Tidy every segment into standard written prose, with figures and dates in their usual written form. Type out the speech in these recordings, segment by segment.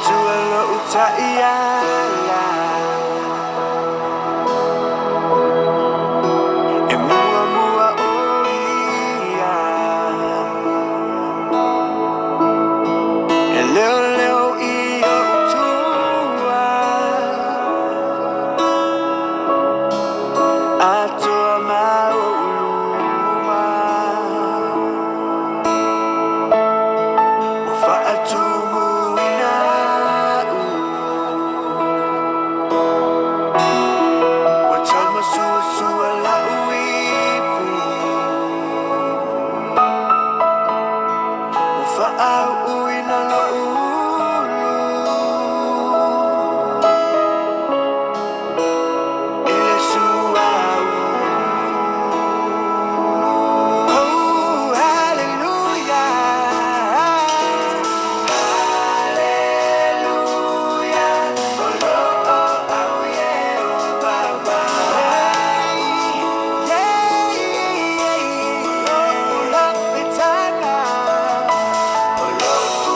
Atua lo'u ta'iala, e muamua o Ia, e leoleo i o'u tua, atoa ma o'u luma. Ua fa'atumuina a'u, ua taumasuasua la'u ipu, ua fa'au'uina lo'u ulu i le suauu. Oh, hallelujah, hallelujah, o lo'o au Ieova mai. Yeah, lo'u lafetaga, o lo'u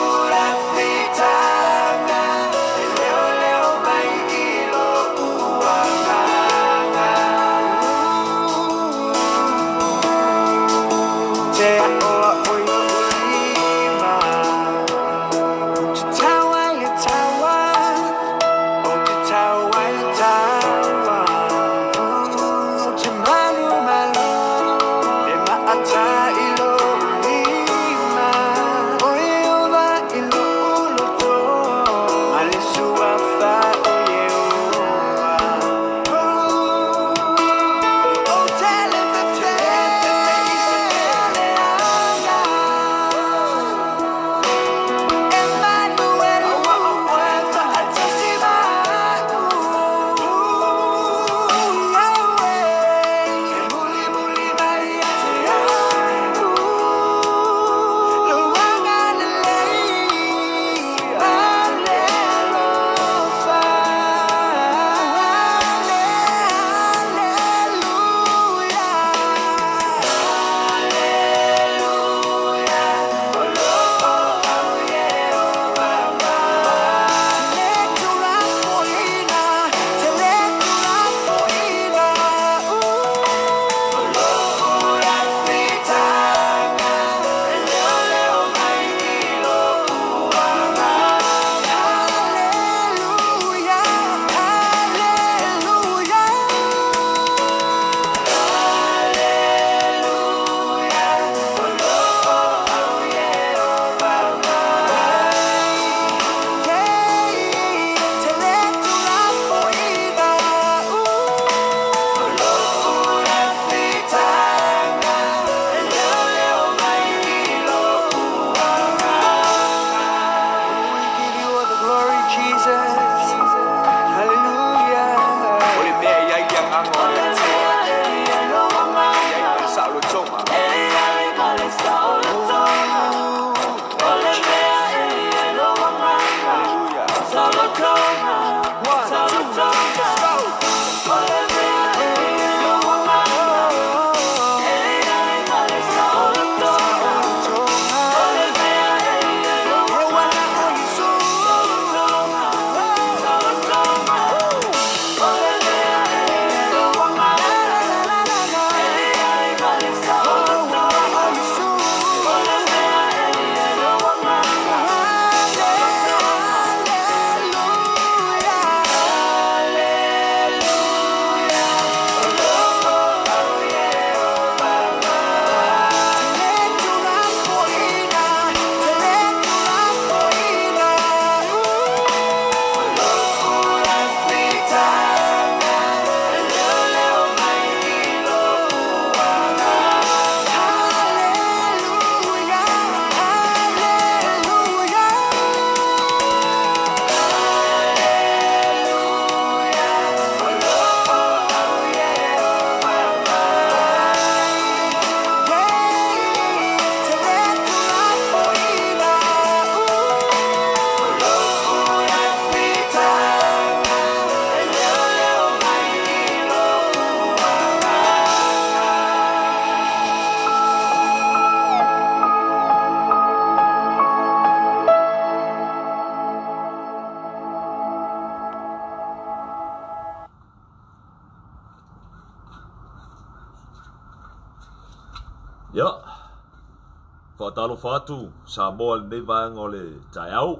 Faatalofa atu Samoa i lenei vaega o le taeao.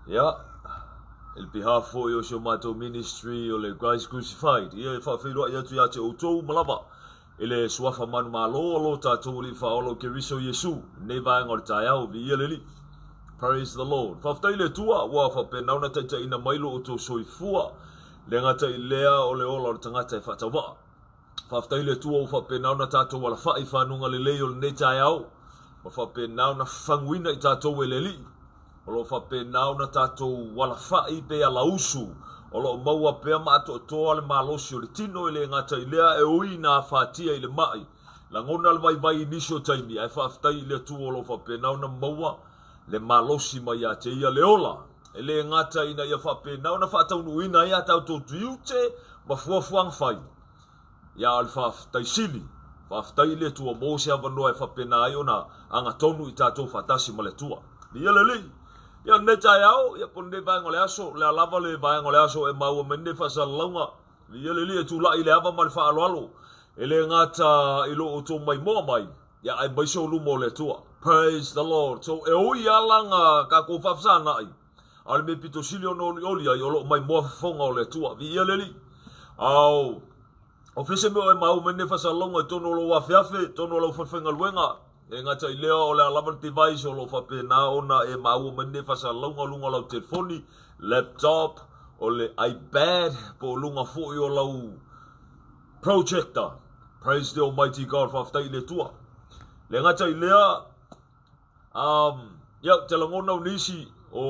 Ia, i le behalf foi o si o matou ministry o le Christ Crucified, ia e faafeiloai atu ia te outou uma lava i le suafa manumalo o lo tatou Alii Faaola o Keriso Iesu i lenei vaega o le taeao. Viia le Alii. Praise the Lord. Faafetai i le Atua ua faapena ona taitaiina mai lo outou soifua, le gata i lea o le ola o le tagata e faatauvaa. Faafetai i le Atua ua faapena ona tatou alafai i fanuga lelei o lenei taeao, ma faapena ona faguina i tatou e le Alii. O lo o faapena ona tatou alafai pe alausu, o lo o maua pea ma atoatoa le malosi o le tino, e le gata i lea e ui ina afatia i le mai, lagona le vaivai i nisi o taimi, ae faafetai i le Atua o lo o faapena ona maua le malosi mai ia te Ia le ola, e le gata ina ia faapena ona faataunuuina ai a tatou tiute ma fuafuaga fai, ia a o le faafetai sili, faafetai i le Atua mo se avanoa e faapena ai ona agatonu i tatou faatasi ma le Atua. Viia le Alii! Ia lenei taeao, ia po o lenei vaega o le aso, o le a lava le vaega o le aso e maua mai lenei faasalalauga, viia le Alii e tulai i le ava ma le faaaloalo, e le gata i lo outou maimoa mai, Ia aemaise o luma o le Atua. Praise the Lord. So e ui ala na tatou faafesanai, a o le mea pito sili ona olioli ai, o lo o maimoa fofoga o le Atua. Viia le Alii. Ao, o fea se mea o e maua mai nei faasalalauga i totonu o lou afeafe, i totonu o lau falefaigaluega, e gata i lea o le a lava le device o lo o faapena ona e maua mai nei faasalalauga o luga o lau telefoni, laptop, o le iPad, po o luga foi o lau Projector. Praise the Almighty God, faafetai i le Atua. Le gata i lea, ia, ou te lagona o nisi o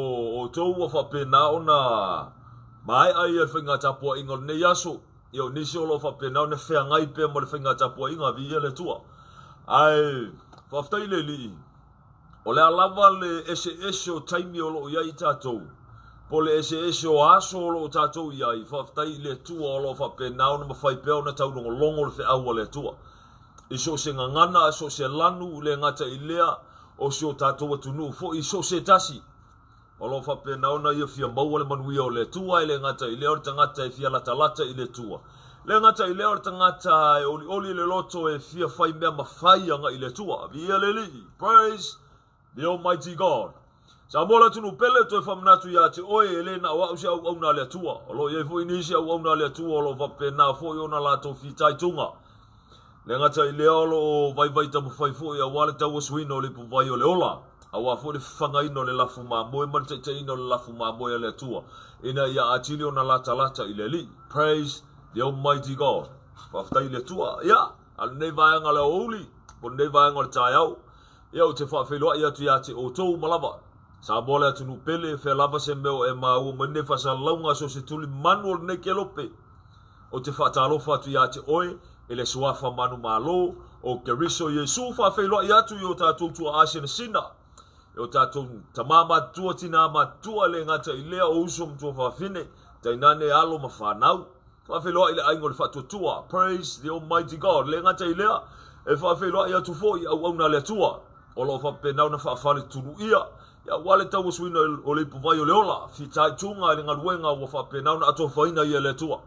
outou ua faapena ona maea ia le faiga tapuaiga o lenei aso. Ia, o nisi o lo o faapena ona feagai pea ma le faiga tapuaiga, viia le Atua. Ae faafetai i le Alii. O le a lava le eseese o taimi o lo o i ai tatou, po o le eseese o aso o lo o tatou i ai, faafetai i le Atua o lo o faapena ona mafai pea ona taulogologo le feau a le Atua. I so o se gagana, so o se lanu, le gata i lea, o si o tatou atunuu foi i so o se tasi. O lo o faapena ona ia fia maua le manuia o le Atua, e le gata i lea o le tagata e fia latalata i le Atua. E le gata i lea o le tagata e olioli le loto e fia fai mea mafai agai i le Atua. Viia le Alii! Praise the Almighty God! Samoa le atunuu pele, toe faamanatu ia te oe, e le na o au se auauna a le Atua. O lo o i ai foi nisi auauna a le Atua o lo o faapena foi ona latou fitaituga. Le gata i lea o lo o vaivai taumafai foi aua le tauasuina o le ipuvai o le ola, aua foi le fafagaina o le lafu mamoe ma le taitaiina o le lafu mamoe a le Atua, ina ia atili ona latalata i le Alii. Praise the Almighty God. Faafetai i le Atua. Ia, a o lenei vaega o le aoauli, po o lenei vaega o le taeao, ia ou te faafeiloai atu ia te outou uma lava. Samoa le atunuu pele, fea lava se mea o e maua mai nei faasalalauga so o se tuli manu o lenei kelope. Ou te faatalofa atu ia te oe i le Suafa manumalo o Keriso Iesu, faafeiloai atu i o tatou tuaa sinasina, i o tatou tamā matutua, tinā matutua, e le gata i lea o uso ma tuafafine, tainane alo ma fanau. Faafeiloai i le aiga o le Faatuatua, Praise the Almighty God. E le gata i lea, e faafeiloai atu foi i auauna a le Atua, o lo o faapena ona faafaletuluia Aua le tauasuina o le ipuvai o le ola, fitaituga i le galuega ua faapena ona atofaina ia e le Atua.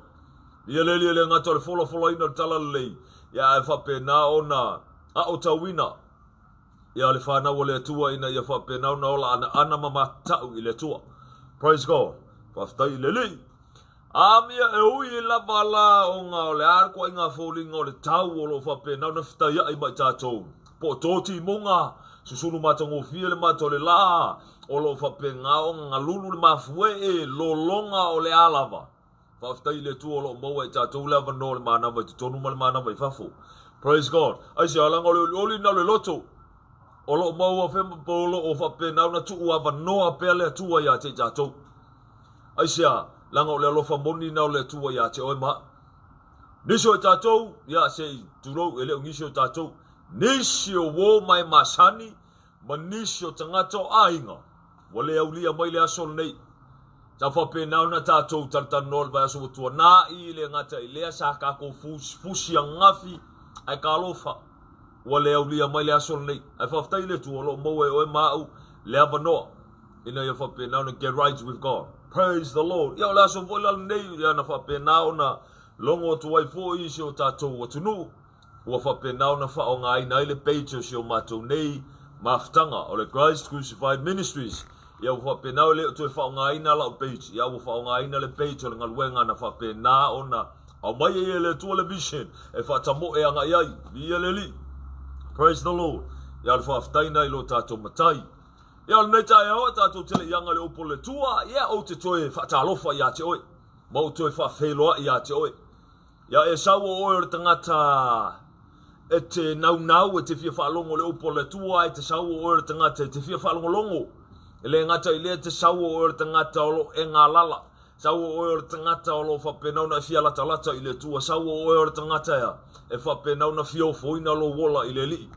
Ia le le gata o le folafolaina o le talalelei, ia ae faapena ona aotauina ia le fanau a le Atua ina ia faapena ona ola anaana ma matau i le Atua. Praise God. Faafetai i le Alii. Amia, e ui lava la ona o le a le koaiga foliga o le tau o lo o faapena ona fetaiai ma i tatou, po o to timuga, susunu matagofie le mata o le la, o lo o faapena ona galulu le mafuee, lologa o le a lava. Faafetai i le Atua o lo o maua e i tatou le avanoa o le manava i totonu ma le manava i fafo. Praise God. Aisea, leaga o le olioli na o le loto. O lo o maua fea, o lo o faapena ona tuu avanoa pea le Atua ia te i tatou. Aisea? Leaga o le alofa moni na o le Atua ia te oe ma au. Nisi o i tatou, ia se i tulou, e le o nisi o tatou, nisi o uo ma e masani, ma nisi o tagata o aiga, ua le aulia mai le aso lenei. Sa faapena ona tatou talatalanoa i le vaiaso ua tuanai, e le gata i lea, sa tatou fusifusi ananafi, ae talofa, ua le aulia mai le aso lenei. Ae faafetai i le Atua o lo o maua e oe ma au le avanoa. Ina ia faapena ona get right with God. Praise the Lord. Ia o le aso foi la lenei, ia na faapena ona logo atu ai foi i si o tatou atunuu. Ua faapena ona faaaogaina ai le page o si o matou nei mafutaga o le Christ Crucified Ministries. Ia ua faapena e le o toe faaaogaina lau page, ia ua faaaogaina le page o le galuega na faapena ona aumai ai e le Atua le vision e faatamoe agai ai. Viia le Alii. Praise the Lord. Ia o le faafetai lena i lo tatou Matai. Ia o lenei taeao e tatou te le i aga i le upu o le Atua, ia ou te toe faatalofa ia te oe, ma ou toe faafeiloai ia te oe. Ia e sau o oe o le tagata e te naunau, e te fia faalogo i le upu a le Atua, e te sau o oe o le tagata e te fia faalogologo. E le gata i lea, e te sau o oe o le tagata o lo o e galala. Sau o oe o le tagata o lo o faapena ona e fia latalata i le Atua. Sau o oe o le tagata ea, e faapena ona fia ofoina lou ola i le Alii.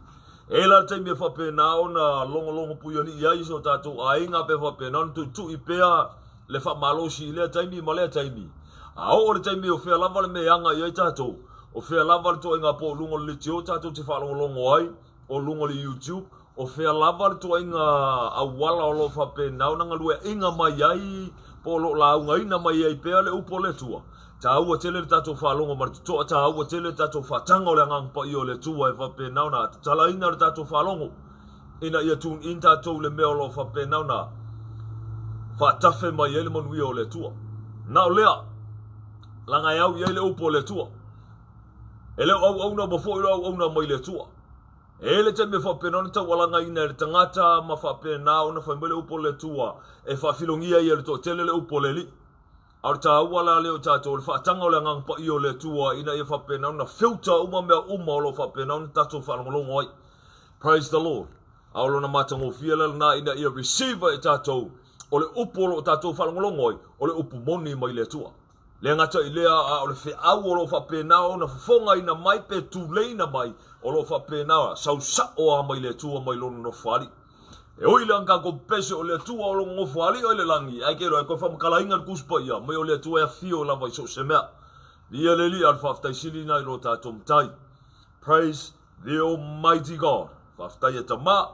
E i ai la le taimi e faapena ona logologo puialii ai so tatou aiga pe faapena ona tuitui pea le faamalosi i lea taimi ma lea taimi. A oo le taimi o fea lava le mea e aga i ai tatou, o fea lava le toaiga po o luga o le litio tatou te faalogologo ai, o luga o le YouTube, o fea lava le toaiga auala o lo o faapena ona galueaiina mai ai po o lo o laugaina mai ai pea le upu a le Atua. Taua tele le tatou faalogo ma le totoa, taua tele le tatou faataga o le Agaga Paia o le Atua e faapena ona tatalaina le tatou faalogo ina ia tune in tatou i le mea o lo o faapena ona faatafe mai ai le manuia o le Atua. Na o lea, laga e au i ai le upu a le Atua. E le o auauna uma foi lo auauna mai le Atua. E i ai le taimi e faapena ona taualagaina e le tagata ma faapena ona fai mai le upu a le Atua e faafilogia ai e le toatele le upu a le Alii. A o le taua la lea o tatou, o le faataga o le Agaga Paia o le Atua ina ia faapena ona filter uma mea uma o lo o faapena ona tatou faalogologo ai. Praise the Lord. A o lona matagofie la lena ina ia receive e tatou o le upu o lo o tatou faalogologo ai, o le upu moni mai le Atua. Le gata i lea, a o le feau o lo o faapena ona fofogaina mai pe tuleina mai, o lo o faapena ona sau sao lava mai le Atua mai lona nofoalii. E ui i le tatou pese o le Atua o lona nofoalii i le lagi, ae ke iloa e toe faamatalaina le Tusi Paia mai o le Atua e afio lava i so o se mea. Viia le Alii, a o le faafetai sili lena i lo tatou Matai. Praise the Almighty God. Faafetai e Tama.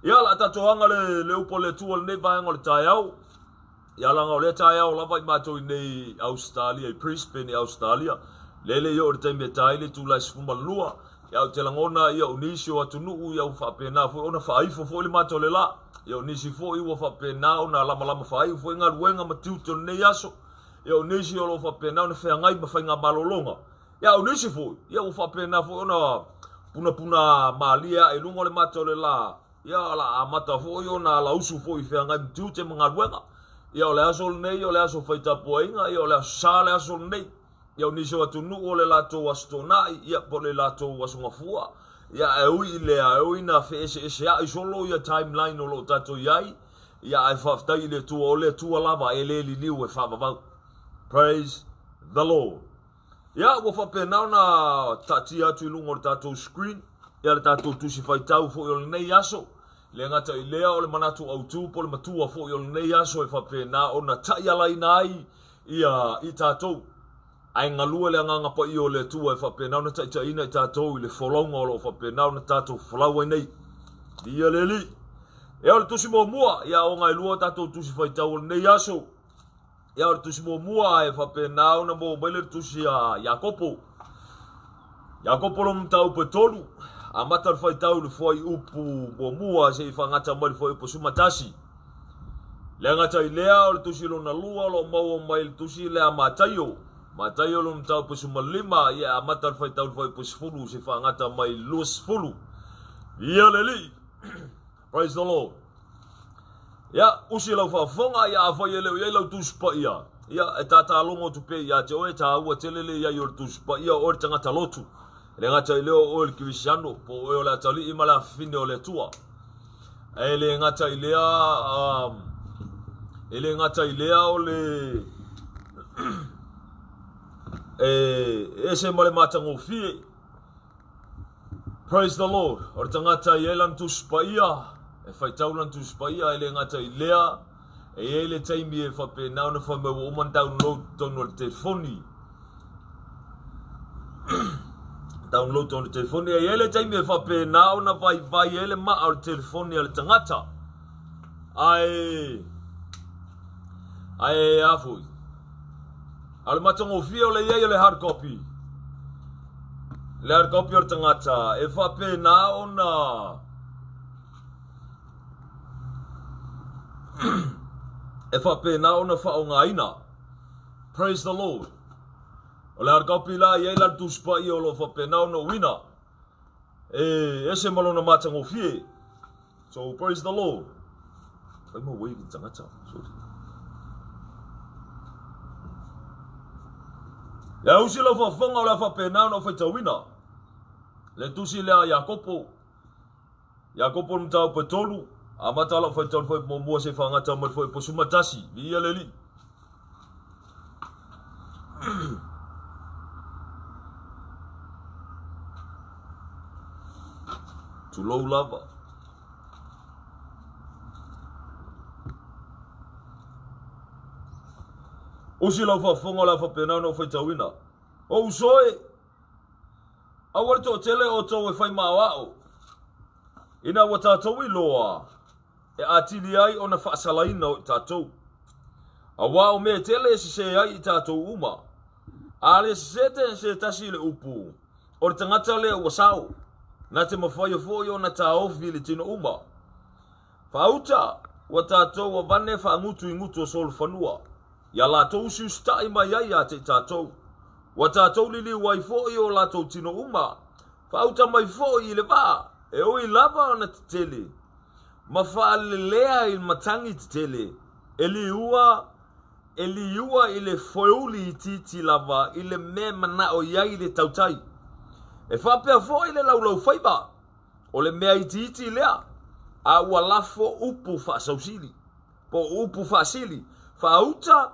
Ia, o le a tatou aga le, le upu a le Atua i lenei vaega o le taeao. Ia leaga o lea taeao lava i matou i nei i Ausetalia, i Brisbane i Ausetalia, lea e le i oo i le taimi e ta ai le itula e 12, ia ou te lagona ia o nisi o atunuu ia ua faapena foi ona faaifo foi le mata o le la. Ia o nisi foi ua faapena ona lamalama faaiu foi galuega ma tiute o lenei aso. Ia o nisi o lo o faapena ona feagai ma faigamalologa. Ia o nisi foi, ia ua faapena foi ona punapuna malie ae i luga o le mata o le la, Ia, o le a amata foi ona alausu foi i feagai ma tiute ma galuega. Ia, o le aso lenei, o le aso fai tapuaiga, ia, o le aso Sa le aso lenei. Ia, o nisi o atunuu o le latou aso Toonai, ia, po o le latou aso Gafua. Ia, ae ui i lea, e ui ina feeseeseai solo ia timeline o lo o tatou i ai, ia, ae faafetai i le Atua, o le Atua lava e le liliu e faavavau. Praise the Lord. Ia, ua faapena ona taatia atu i luga o le tatou screen, ia le tatou tusi faitau foi o lenei aso. E le gata i lea, o le manatu autu po o le matua foi o lenei aso e faapena ona taialaina ai ia i tatou. Ae galue le Agaga Paia o le Atua e faapena ona taitaiina i tatou i le folauga o lo o faapena ona tatou folau ai nei. Viia le Alii. Ia, o le tusi muamua, ia ona e lua tatou tusi faitau o lenei aso. Ia, o le tusi muamua e faapena ona maua mai le tusi a Iakopo. Iakopo lona mataupu e tolu, amata le faitau i le fuaiupu muamua seia faagata mai le fuaiupu 11. Le gata i lea, o le tusi lona lua o lo o maua mai le tusi lea a Mataio. Mataio lona mataupu 15, ia e amata le faitau i le fuaiupu 10 seia faagata mai le 20. Viia le Alii! Praise the Lord. Ia, usi lau faafofoga, ia afai e le o i ai lau Tusi Paia, ia, e tātālogo atu pea ia te oe, e tāua tele le i ai o le Tusi Paia, o oe le tagata lotu. E le gata i lea o oe le Kerisiano, po o oe o le atalii ma le afafine o le Atua. E le gata i lea, um, e le gata i lea o le, e ese ma le matagofie, Praise the Lord. O le tagata e i ai lana Tusi Paia, e faitau lana Tusi Paia, e le gata i lea, e i ai le taimi e faapena ona fai mai ua uma ona download tonu o le telefoni. Download tonu o le telefoni. E i ai le taimi e faapena ona vaivai ai le maa o le telefoni a le tagata. Ae, ae a foi. A o le matagofie o le i ai o le hard copy. Le hard copy o le tagata e faapena ona e faapena ona faaaogaina. Praise the Lord. O le hard copy la e i ai la le Tusi Paia o lo o faapena ona uina e ese ma lona matagofie. So praise the Lord. Fai ma wave i tagata. Sorry. Ia usi lau faafofoga o le a faapena ona ou faitauina le tusi lea a Iakopo. Iakopo le mataupu e tolu, amata lau faitau le fuaiupu muamua seia faagata mai le fuaiupu 11. Viia le Alii. Tulou lava. Usi lau faafofoga o le a faapena ona ou faitauina. O uso e, aua le toatele outou e fai maoao, ina ua tatou iloa e atili ai ona faasalaina o i tatou. Auā o mea e tele e sesē ai i tatou uma. A le sesē te se tasi i le upu, o le tagata lea ua sao, na te mafaia foi ona taofi i le tino uma. Faauta, ua tatou avane faagutu i gutu o solofanua, ia latou usiusitaʻi mai ai ia te i tatou. Ua tatou liliu ai foi o latou tino uma, faauta mai foi i le vaa, e ui lava ona tetele, ma faalelea i matagi tetele, e liua, e liua i le foeuli itiiti lava i le mea e manao i ai le tautai. E faapea foi le laulaufaiva, o le mea itiiti lea, a ua lafo upu faasausili, po o upu faasili, faauta,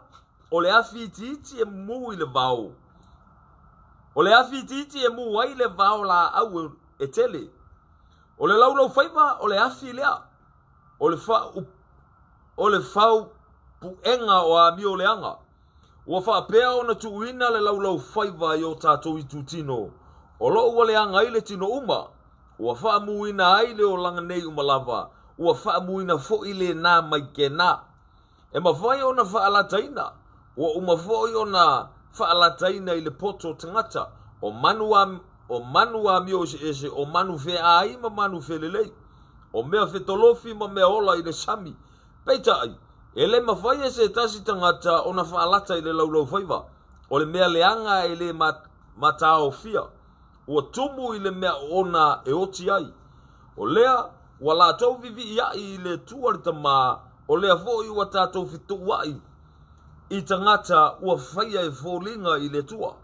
o le afi itiiti e mumu i le vao. O le afi itiiti e mu ai le vao laau e tele. O le laulaufaiva o le afi lea, o le fa, o le faupuega o amio leaga. Ua faapea ona tuuina le laulaufaiva i o tatou itutino, o lo o ua leaga ai le tino uma, ua faamuina ai le olaga nei uma lava, ua faamuina foi lena mai kena. E mafai ona faalataina, ua uma foi ona faalataina i le poto tagata, o manu a, o manu amio eseese, o manu feaai ma manu felelei, o mea fetolofi ma mea ola i le sami. Peitai, e le mafai e se tasi tagata ona faalata i le laulaufaiva, o le mea leaga e le mataofia. Ua tumu i le mea ona e oti ai. O lea, ua latou viviiaʻi i le Atua le Tama, o lea foi ua tatou fetuuaʻi i tagata ua faia e foliga i le Atua.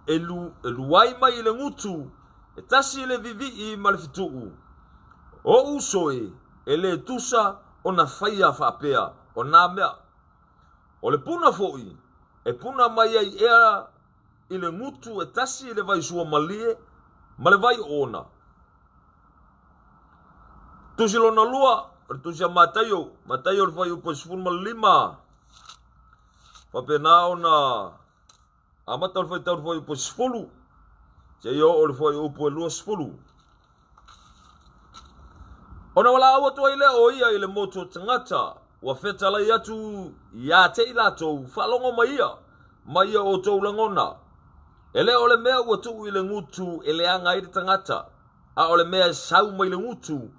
E lu, e luai mai i le gutu, e tasi le vivii ma le fetuu. O uso e, e le tusa ona faia faapea o nā mea. O le puna foi, e puna mai ai ea i le gutu e tasi le vai suamalie ma le vai oona. Tusi lona lua, o le tusi a Mataio, Mataio le fuaiupu e 15, faapena ona amata o le faitau le fuaiupu e 10, seia oo le fuaiupu e 20. Ona walaau atu ai lea o ia i le motu o tagata, ua fetalai atu ia te i latou, faalogo mai ia, mai ia outou lagona. E le o le mea ua tuu i le gutu e leaga ai le tagata, a o le mea e sau mai le gutu,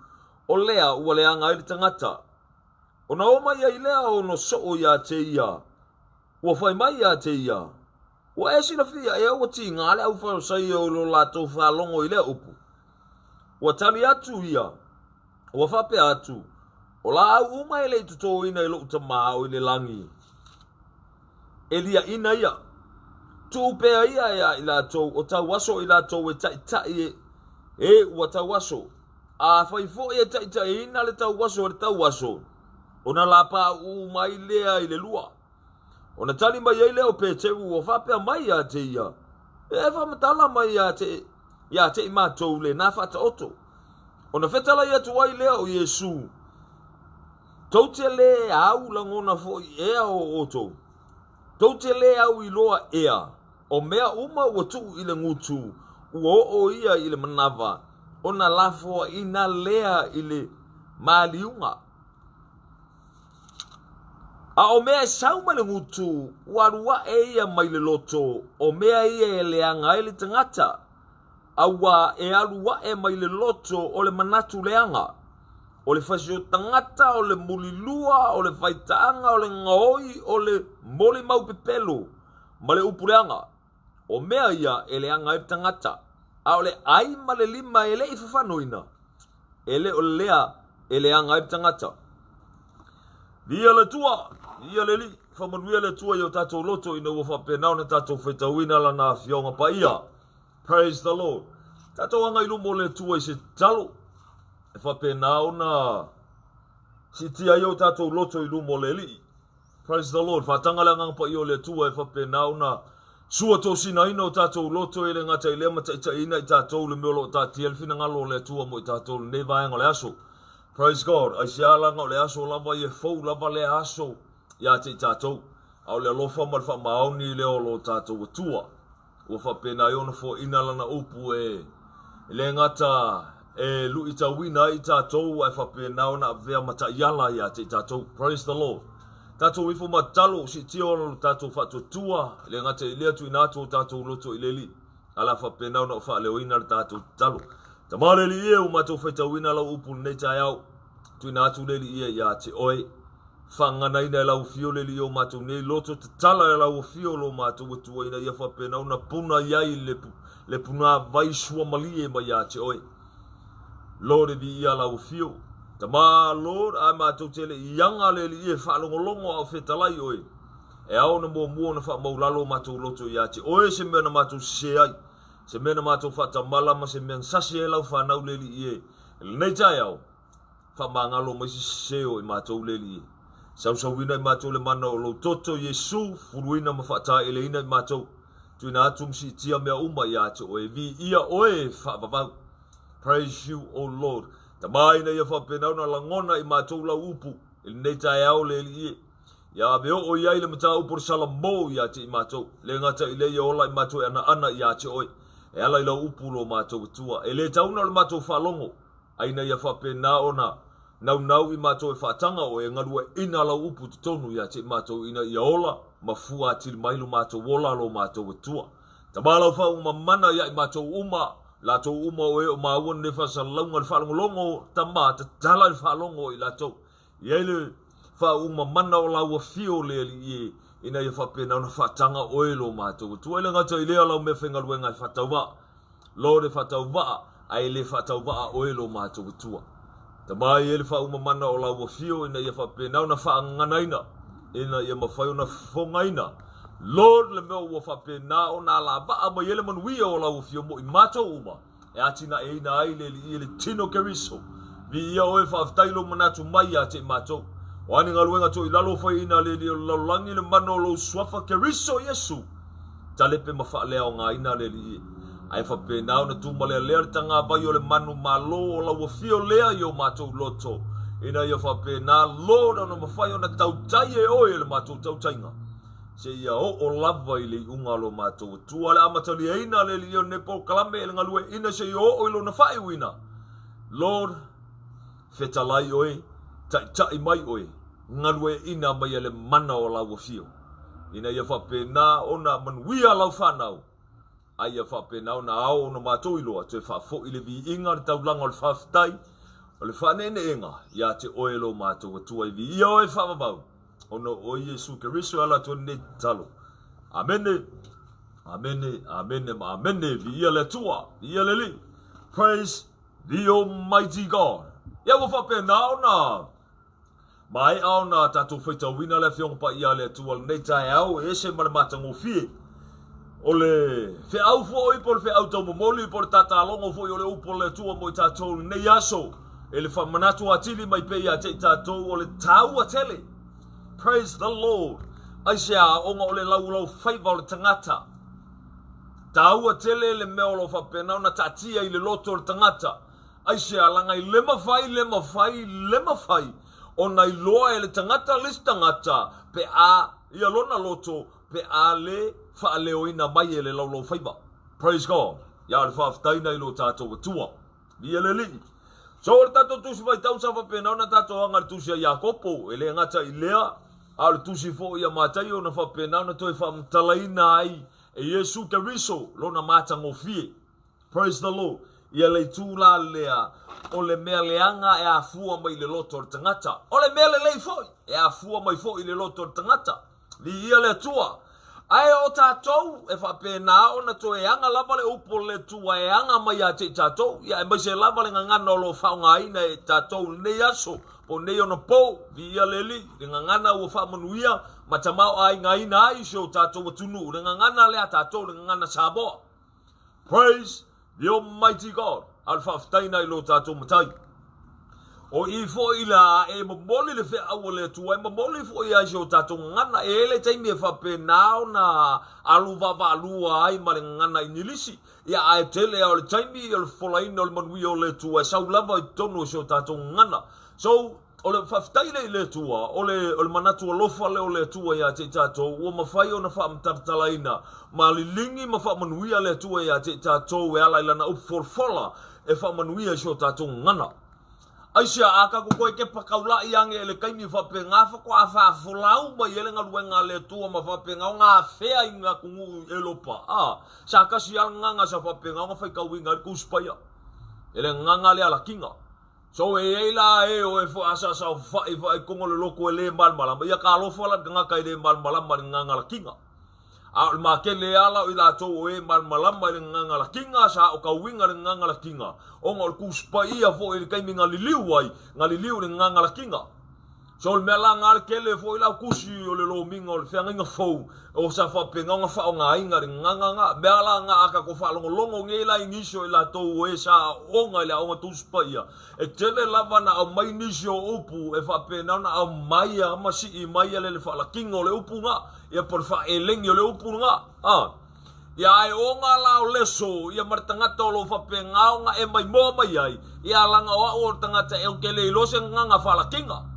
o lea ua leaga ai le tagata. Ona o mai ai lea ono soo ia te ia, ua fai mai ia te ia, Ua e silafia ea ua tiga le au Farisaio i lo latou faalogo i lea upu? Ua tali atu ia, ua faapea atu, O laau uma e le i totoina i lou Tama o i le lagi, e liaʻina ia. Tuu pea ia e a i latou, o tauaso i latou e taʻitaʻi e ua tauaso. Afai foi e taʻitaʻiina le tauaso e le tauaso, ona lapaʻu mai lea i le lua. Ona tali mai ai lea o Peteru ua faapea mai ia te ia, E faamatala mai ia te, ia te i matou lena faataoto. Ona fetalai atu ai lea o Iesu, Tou te lē au lagona foi ea o outou? Tou te lē au iloa ea, o mea uma ua tuu i le gutu, ua oo ia i le manawa, ona lafoaina lea i le maliuga? A o mea e sau mai le gutu, ua alu aʻe ia mai le loto, o mea ia e leaga ai le tagata. Auā e alu aʻe mai le loto o le manatu leaga, o le fasi o tagata, o le mulilua, o le faitaaga, o le gaoi, o le molimau pepelo, ma le upu leaga. O mea ia e leaga ai le tagata, a o le ʻai ma le lima e le i fafanoina, e le o lea e leaga ai le tagata. Viia le Atua, viia le Alii, faamanuia le Atua i o tatou loto ina ua faapena ona tatou faitauina Lana Afioga Paia. Praise the Lord. Tatou aga i luma o le Atua i se tatalo, e faapena ona siitia ai o tatou loto i luma o le Alii. Praise the Lord. Faataga le Agaga Paia o le Atua e faapena ona sua tosinaina o tatou loto e le gata i lea ma taitaiina i tatou le mea o lo o taatia le finagalo o le Atua mo i tatou i lenei vaega o le aso. Praise God. Aisea laga o le aso lava ia e fou lava lea aso ia te i tatou. A o le alofa ma le faamaoni lea o lo tatou Atua. Ua faapena ai ona foaina lana upu e le gata e luitauina ai i tatou ae faapena ona avea ma taiala ia te i tatou. Praise the Lord. Tatou ifo ma tatalo, siitia o lo tatou faatuatua, e le gata i lea tuuina atu o tatou loto i le Alii, a la faapena ona faaleoina le tatou tatalo. Tama le Alii e, ua matou faitauina lau upu i lenei taeao. Tuuina atu le Alii e ia te oe. Faaganaina e lau Afio le Alii o matou nei loto, tatala e lau Afio lo matou Atua ina ia faapena ona puna i ai le, le punāvai suamalie mai ia te oe. Lord e viia lau Afio. Tama, Lord, a matou te le i aga le Alii e faalogologo a o fetalai oe. E ao ona muamua ona faamaulalo o matou loto ia te oe se mea na matou sese ai, se mea na matou faatamala ma se mea na sasi ai lau fanau le Alii e, i lenei taeao. Faamagalo mai se sese o i matou le Alii. Sausauina i matou le mana o lou toto, Iesu, fuluina ma faataeleina i matou. Tuina atu ma siitia mea uma ia te oe. Viia oe e faavavau. Praise you, O Lord. Tama ina ia faapena ona lagona i matou lau upu i lenei taeao le Alii e. Ia ave oo i ai le mataupu o le Salamo ia te i matou. Le gata i lea ia ola i matou e anaana ia te oe. E ala i lau upu lo matou Atua. E le tauna o le matou faalogo. A ina ia faapena ona naunau i matou e faataga oe, e galueaiina lau upu i totonu ia te i matou ina ia ola ma fua atili mai lo matou ola lo matou Atua. Tama lau faauuga mamana ia i matou uma, latou uma o e o maua lenei faasalalauga i le faalogologo, Tama, tatala i le faalogo i latou. I ai le faauuga mamana o lau afio le Alii e, ina ia faapena ona faataga oe lo matou Atua. E le gata i lea lau meafaigaluega e faatauvaa, Lord e faatauvaa, ae le faatauvaa oe lo matou Atua. Tama e i ai le faauuga mamana o lau afio ina ia faapena ona faagaganaina, ina ia mafai ona fofogaina, Lord le mea ua faapena ona alavaa mai ai le manuia o lau afio mo i matou uma. e atinaeina ai le Alii e le tino Keriso. Viia oe, faafetai lou manatu mai ia te i matou. O a ni galuega toilalo o faiaina a le Alii o le lalolagi le mana o lou suafa Keriso Iesu, talepe ma faaleaogaina le Alii e. Ae faapena ona tumalealea le tagavai o le manu malo o lau afio lea i o matou loto, ina ia faapena Lord ona mafai ona tautai e oe le matou tautaiga. Seia oo lava i le iuga o lo matou Atua, le amataliaina le Alii o lenei polokalame e le galueaiina seia oo i lona faaiuina. Lord, fetalai oe, taitai mai oe, galueaiina mai e le mana o lau afio, ina ia faapena ona manuia lau fanau. A ia faapena ona ao ona matou iloa toe faafoi le viiga, le taulaga o le faafetai, o le faaneeneega ia te oe lo matou Atua e viia oe faavavau, ona o oe Iesu Keriso e ala atu ai lenei tatalo. Amene, amene, amene ma amene. Viia le Atua, viia le Alii. Praise the Almighty God. Ia ua faapena ona Maea ona tatou faitauina le Afioga Paia a le Atua lenei taeao e ese ma le matagofie. O le feau foi po o le feau taumomoli po o le tatalogo foi o le upu a le Atua mo i tatou lenei aso e le faamanatu atili mai pea ia te i tatou o le taua tele. Praise the Lord. Aisea ona o le laulaufaiva o le tagata. Taua tele le mea o lo o faapena ona taatia i le loto o le tagata. Aisea, laga i le mafai, le mafai, le mafai ona iloa e le tagata le isi tagata pe a ia lona loto pe a le faaleoina mai e le laulaufaiva. Praise God. Ia o le faafetaina i lo tatou Atua. Viia le Alii. So o le tatou tusi faitau sa faapena ona tatou aga i le tusi a Iakopo, e le gata i lea, a o le tusi foi a Mataio na faapena ona toe faamatalaina ai e Iesu Keriso lona matagofie. Praise the Lord. Ia le itu la lea, o le mea leaga e afua mai i le loto o le tagata. O le mea lelei foi, e afua mai foi i le loto o le tagata. Viia le Atua. Ae o tatou, e faapena ona toe aga lava le upu o le Atua e aga mai ia te i tatou, ia aemaise lava le gagana o lo o faaaogaina e tatou i lenei aso, po o nei ona pou. Viia le Alii, le gagana ua faamanuia ma tamaoaigaina ai si o tatou atunuu, le gagana lea a tatou, le gagana Samoa. Praise the Almighty God. A o le faafetai na i lo tatou Matai. O i foi la e momoli le feau a le Atua, e momoli foi ai si o tatou gagana. E i ai le taimi e faapena ona alu vaavaalua ai ma le gagana Igilisi. Ia, ae tele lava o le taimi o le fofolaina o le manuia o le Atua e sau lava i totonu o si o tatou gagana. So, O le faafetai lea i le Atua, o le, o le manatu alofa lea o le Atua ia te i tatou, ua mafai ona faamatalatalaina ma liligi ma faamanuia le Atua ia te i tatou e ala i Lana upu folafola e faamanuia i si o tatou gagana. Aisea, a tatou toe kepa taula'i ane i le taimi faapena faatoa faafolau mai ai le galuega a le Atua ma faapena ona afea i atunuu i Elopa, a, sa tasi lava le gagana sa faapena ona faitauina ai le Tusi Paia, e le gagana lea a Latina. So e iai la e o e asaasao fa'i fa'i togo le loto e le malamalama, ia talofa la i le tagata e le malamalama i le gagana latina. A o le makele a la o i latou o e malamalama i le gagana latina sa aotauina le gagana latina, ona o le Tusi Paia foi i le taimi na liliu ai, na liliu i le gagana latina. So o le mea la na le tele foi la o tusi o le lomiga o le feagaiga fou o sa faapena ona faaaogaina le gagana na. Mea la na a tatou faalogologo nei la i nisi o i latou o e sa aoga i le aoga Tusi Paia, e tele lava na aumai nisi o upu e faapena ona aumai a ma sii mai le faalakiga o le upu na, ia po o le faaelegi o le upu na. A. Ia ae o nga la o leso ia ma le tagata o lo o faapena ona e maimoa mai ai, ia laga o a'u o le tagata e ou te le iloa se gagana faalakiga.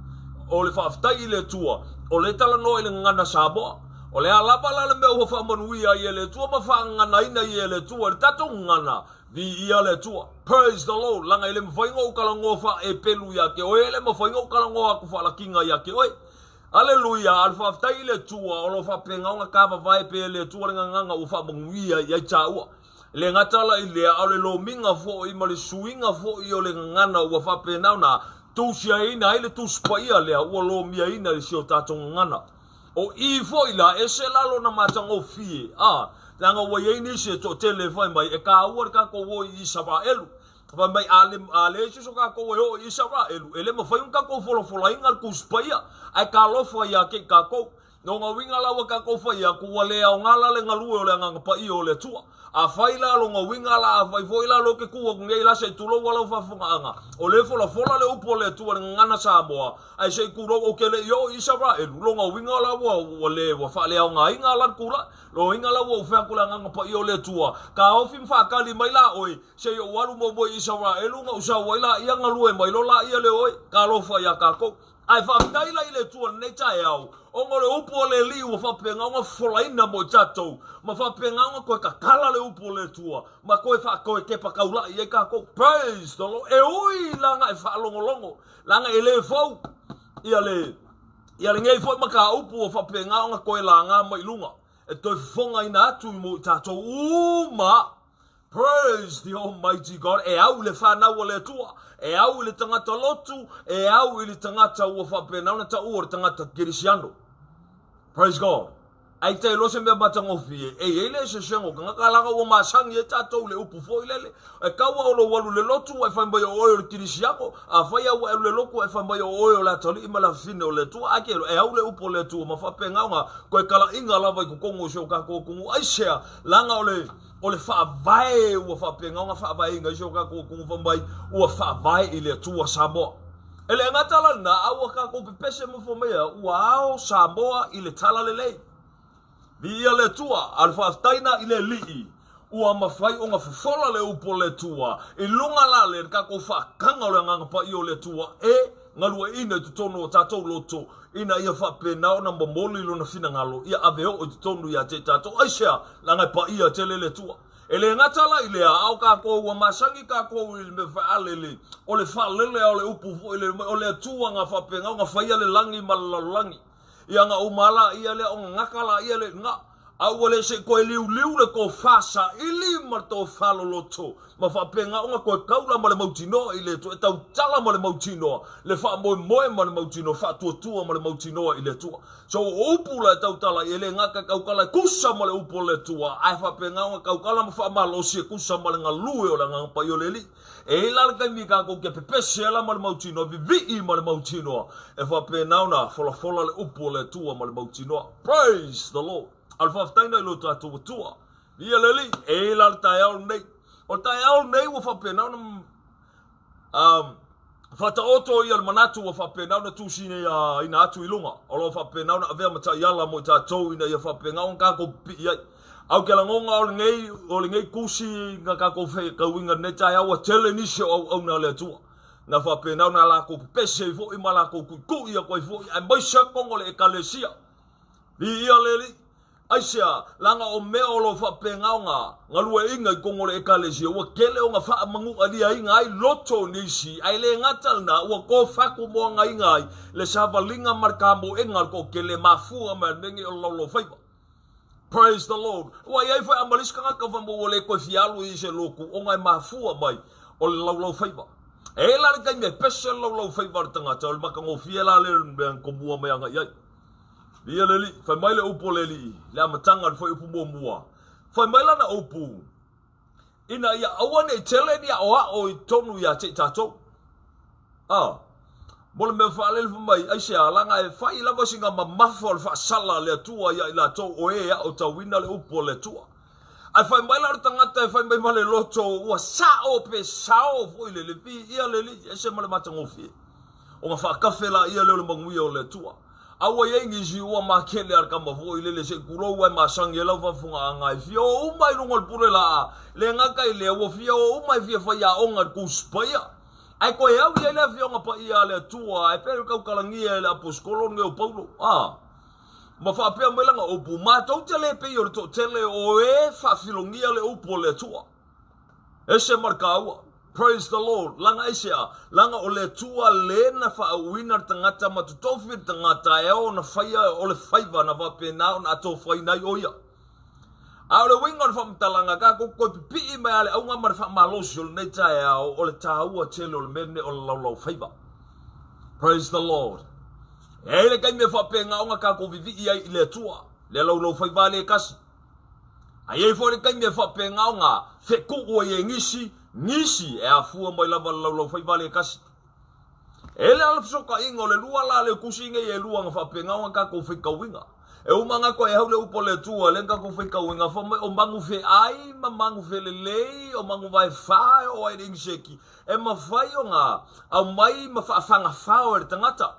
O le faafetai i le Atua, o le talanoa i le gagana Samoa. O le a lava la le mea ua faamanuia ai e le Atua ma faagaganaina ai e le Atua i le tatou gagana, viia le Atua. Praise the Lord, laga e le mafai ona ou talanoa faaepelu ia te oe, e le mafai ona ou talanoa atu faalakiga ia te oe. Aleluia! A o le faafetai i le Atua o lo o faapena ona tavavae pea e le Atua le gagana ua faamanuia i ai taua. E le gata la i lea, a o le lomiga foi ma le suiga foi o le gagana ua faapena ona tusiaina ai le Tusi Paia lea ua lomiaina i si o tatou gagana. O i foi la, ese la lona matagofie, a, leaga ua i ai nisi e toatele e fai mai, e taua le tatou o i Isaraelu. Fai mai, a le, a leai se so tatou e oo i Isaraelu, e le mafai ona tatou folafolaina le Tusi Paia, ae talofa ia te i tatou. No nga uiga la ua tatou fai atu, ua le aoga la le galue o le Agaga Paia o le Atua. Afai la lona uiga la, afai foi la lou te tu atu nei la se i tulou a lau faafofogaaga, o lea e folafola le upu a le Atua i le gagana Samoa, ae se i tulou ou te le i oo i Isaraelu, lona uiga la ua, ua le, ua faaleaogaina la le tulaga. Lona uiga la ua ou fai atu i le Agaga Paia o le Atua, taofi ma faatali mai la oe, Se i ou alu muamua i Isaraelu ona ou sau ai laia galue mai loa laia le oe, talofa ia tatou. Ae faafetai la i le Atua i lenei taeao, ona o le upu a le Alii ua faapena ona fofolaina mo i tatou, ma faapena ona toe tatala le upu a le Atua, ma toe faatoe tepa taula'i ai tatou. Praise the Lord. E ui la na e faalogologo, leaga e le fou ia le, ia lenei foi mataupu ua faapena ona toe laga mai i luga, e toe fofogaina atu mo i tatou uma. Praise the Almighty God, e au i le whanau o le Atua, e au i le tangata lotu, e au i le tangata ua faapena ona taua o le tagata kerisiano. Praise God. Ai te iloa se mea matagofie, e i ai le eseesega o tagata, leaga ua masani ai tatou i le upu foi lele, e tau lava o lou alu i le lotu ae fai mai o oe o le kerisiano, afai lava ua e alu i le lotu ae fai mai o oe o le atalii ma le afafine o le Atua, ae te iloa, e au le upu o le Atua ma faapena ona toe talaiga lava i totonu o si o tatou atunuu. Aisea? Leaga o le O le faavae ua faapena ona faavaeina ai si o tatou atunuu fai mai ua faavae i le Atua Samoa. E le gata la lena, a ua tatou pepese ma fai mai ua ao Samoa i le Talalelei. Viia le Atua, a o le faafetai na i le Alii ua mafai ona fofola le upu o le Atua i luga la le tatou faataga o le Agaga Paia o le Atua e galueaiina i totonu o tatou loto ina ia faapena ona momoli lona finagalo ia ave oo i totonu ia te tatou. Aisea? Leaga e paia tele le Atua. E le gata la i lea, a o tatou ua masani tatou i le mea faalele, o le faalele a o le upu foi le o le Atua na faapena ona faia le lagi ma le lalolagi. Ia na uma laia lea ona gata laia le na. A ua le se i toe liuliu le tofa saili ma le tofa loloto, ma faapena ona toe taula ma le mautinoa i le Atua, e tautala ma le mautinoa, le faamoemoe ma le mautinoa, faatuatua ma le mautinoa i le Atua. So o upu la e tautala ai, e le gata e tautala e tusa ma le upu a le Atua, ae faapena ona tautala ma faamalosi e tusa ma le galue o le Agaga Paia o le Alii. E i ai la le taimi tatou te pepese ai la ma le mautinoa, vivii ma le mautinoa, e faapena ona folafola le upu a le Atua ma le mautinoa. Praise the Lord! A o le faafetai lena i lo tatou Atua. Ia le Alii, e i ai la le taeao lenei. O le taeao lenei ua faapena ona um, faataoto ia le manatu ua faapena ona tusiina atu i luga, o lo o faapena ona avea ma taiala mo i tatou ina ia faapena ona tatou pipii ai. Ae ou te lagona o lenei, o lenei tusi na tatou faitauina i lenei taeao ua tele nisi o auauna a le Atua na faapena ona latou pepese ai foi ma latou tuitui atu ai foi, aemaise lava totonu o le Ekalesia. Viia le Alii. Aisea? Leaga o mea o lo o faapena ona galueaiina i totonu o le Ekalesia, ua tele ona faamanualiaina ai loto o nisi, ae le gata lena, ua tofatu moagaina ai le savaliga ma le kamoega a le toatele e mafua mai le mea lenei o le laulaufaiva. Praise the Lord. Ua i ai foi a ma le isi tagata fai mai ua le toe fia alu i se lotu ona e mafua mai o le laulaufaiva. E i ai la le taimi e pese le laulaufaiva a le tagata, o le matagofie la lea o le mea na tomua mai agai ai. Ia le Alii, fai mai le upu a le Alii, le amataga o le fuaiupu muamua. Fai mai lana upu, ina ia aua ne i tele ni aoao i totonu ia te i tatou. A, mo le mea faalele fai mai, aisea, leaga e fai lava sina mamafa o le faasala a le Atua ia i latou o e aotauina le upu a le Atua. Ae fai mai la o le tagata e fai mai ma le loto, ua sao pe sao foi le le viia le Alii, ese ma le matagofie. Ona faakafe laia lea o le manuia o le Atua. A ua i ai nisi ua makele a le tama foi lele se i tulou ae masani ai lau faafofogaaga e fia o uma i luga o le pule laa, le gata i lea ua fia o uma e fia faiaoga i le Tusi Paia. Ae toe au i ai le Afioga Paia a le Atua e pei ona tautalagia e le Aposetolo lenei o Paulo, a ma faapea mai lana upu, Matou te le pei o le toatele o e faafilogia le upu a le Atua. Ese ma le taua. Praise the Lord. Langa aisea? Langa o le Atua le na faauuina le tagata ma totofi le tagata e ao ona faia o le faiva na faapena ona atofaina ai o ia. A o le uiga o le faamatalaga, tatou toe pipii mai a le auga ma le faamalosi o lenei taeao o le taua tele o le mea lenei o le laulaufaiva. Praise the Lord. E ai le taimi e faapena ona tatou vivii ai i le Atua, le laulaufaiva le kasi. A i ai foi le taimi e faapena ona fetuu ai e nisi, nisi e afua mai lava le laulaufaiva le kasi. E le ala fesootaiga o le lua la lea tusi nei e lua na faapena ona tatou faitauina. E uma na toe hau le upu a le Atua lea na tatou faitauina fai mai o manu feai ma manu felelei o manu vaefa e oo ai i le iniseki e mafai ona aumai ma faafagafao e le tagata.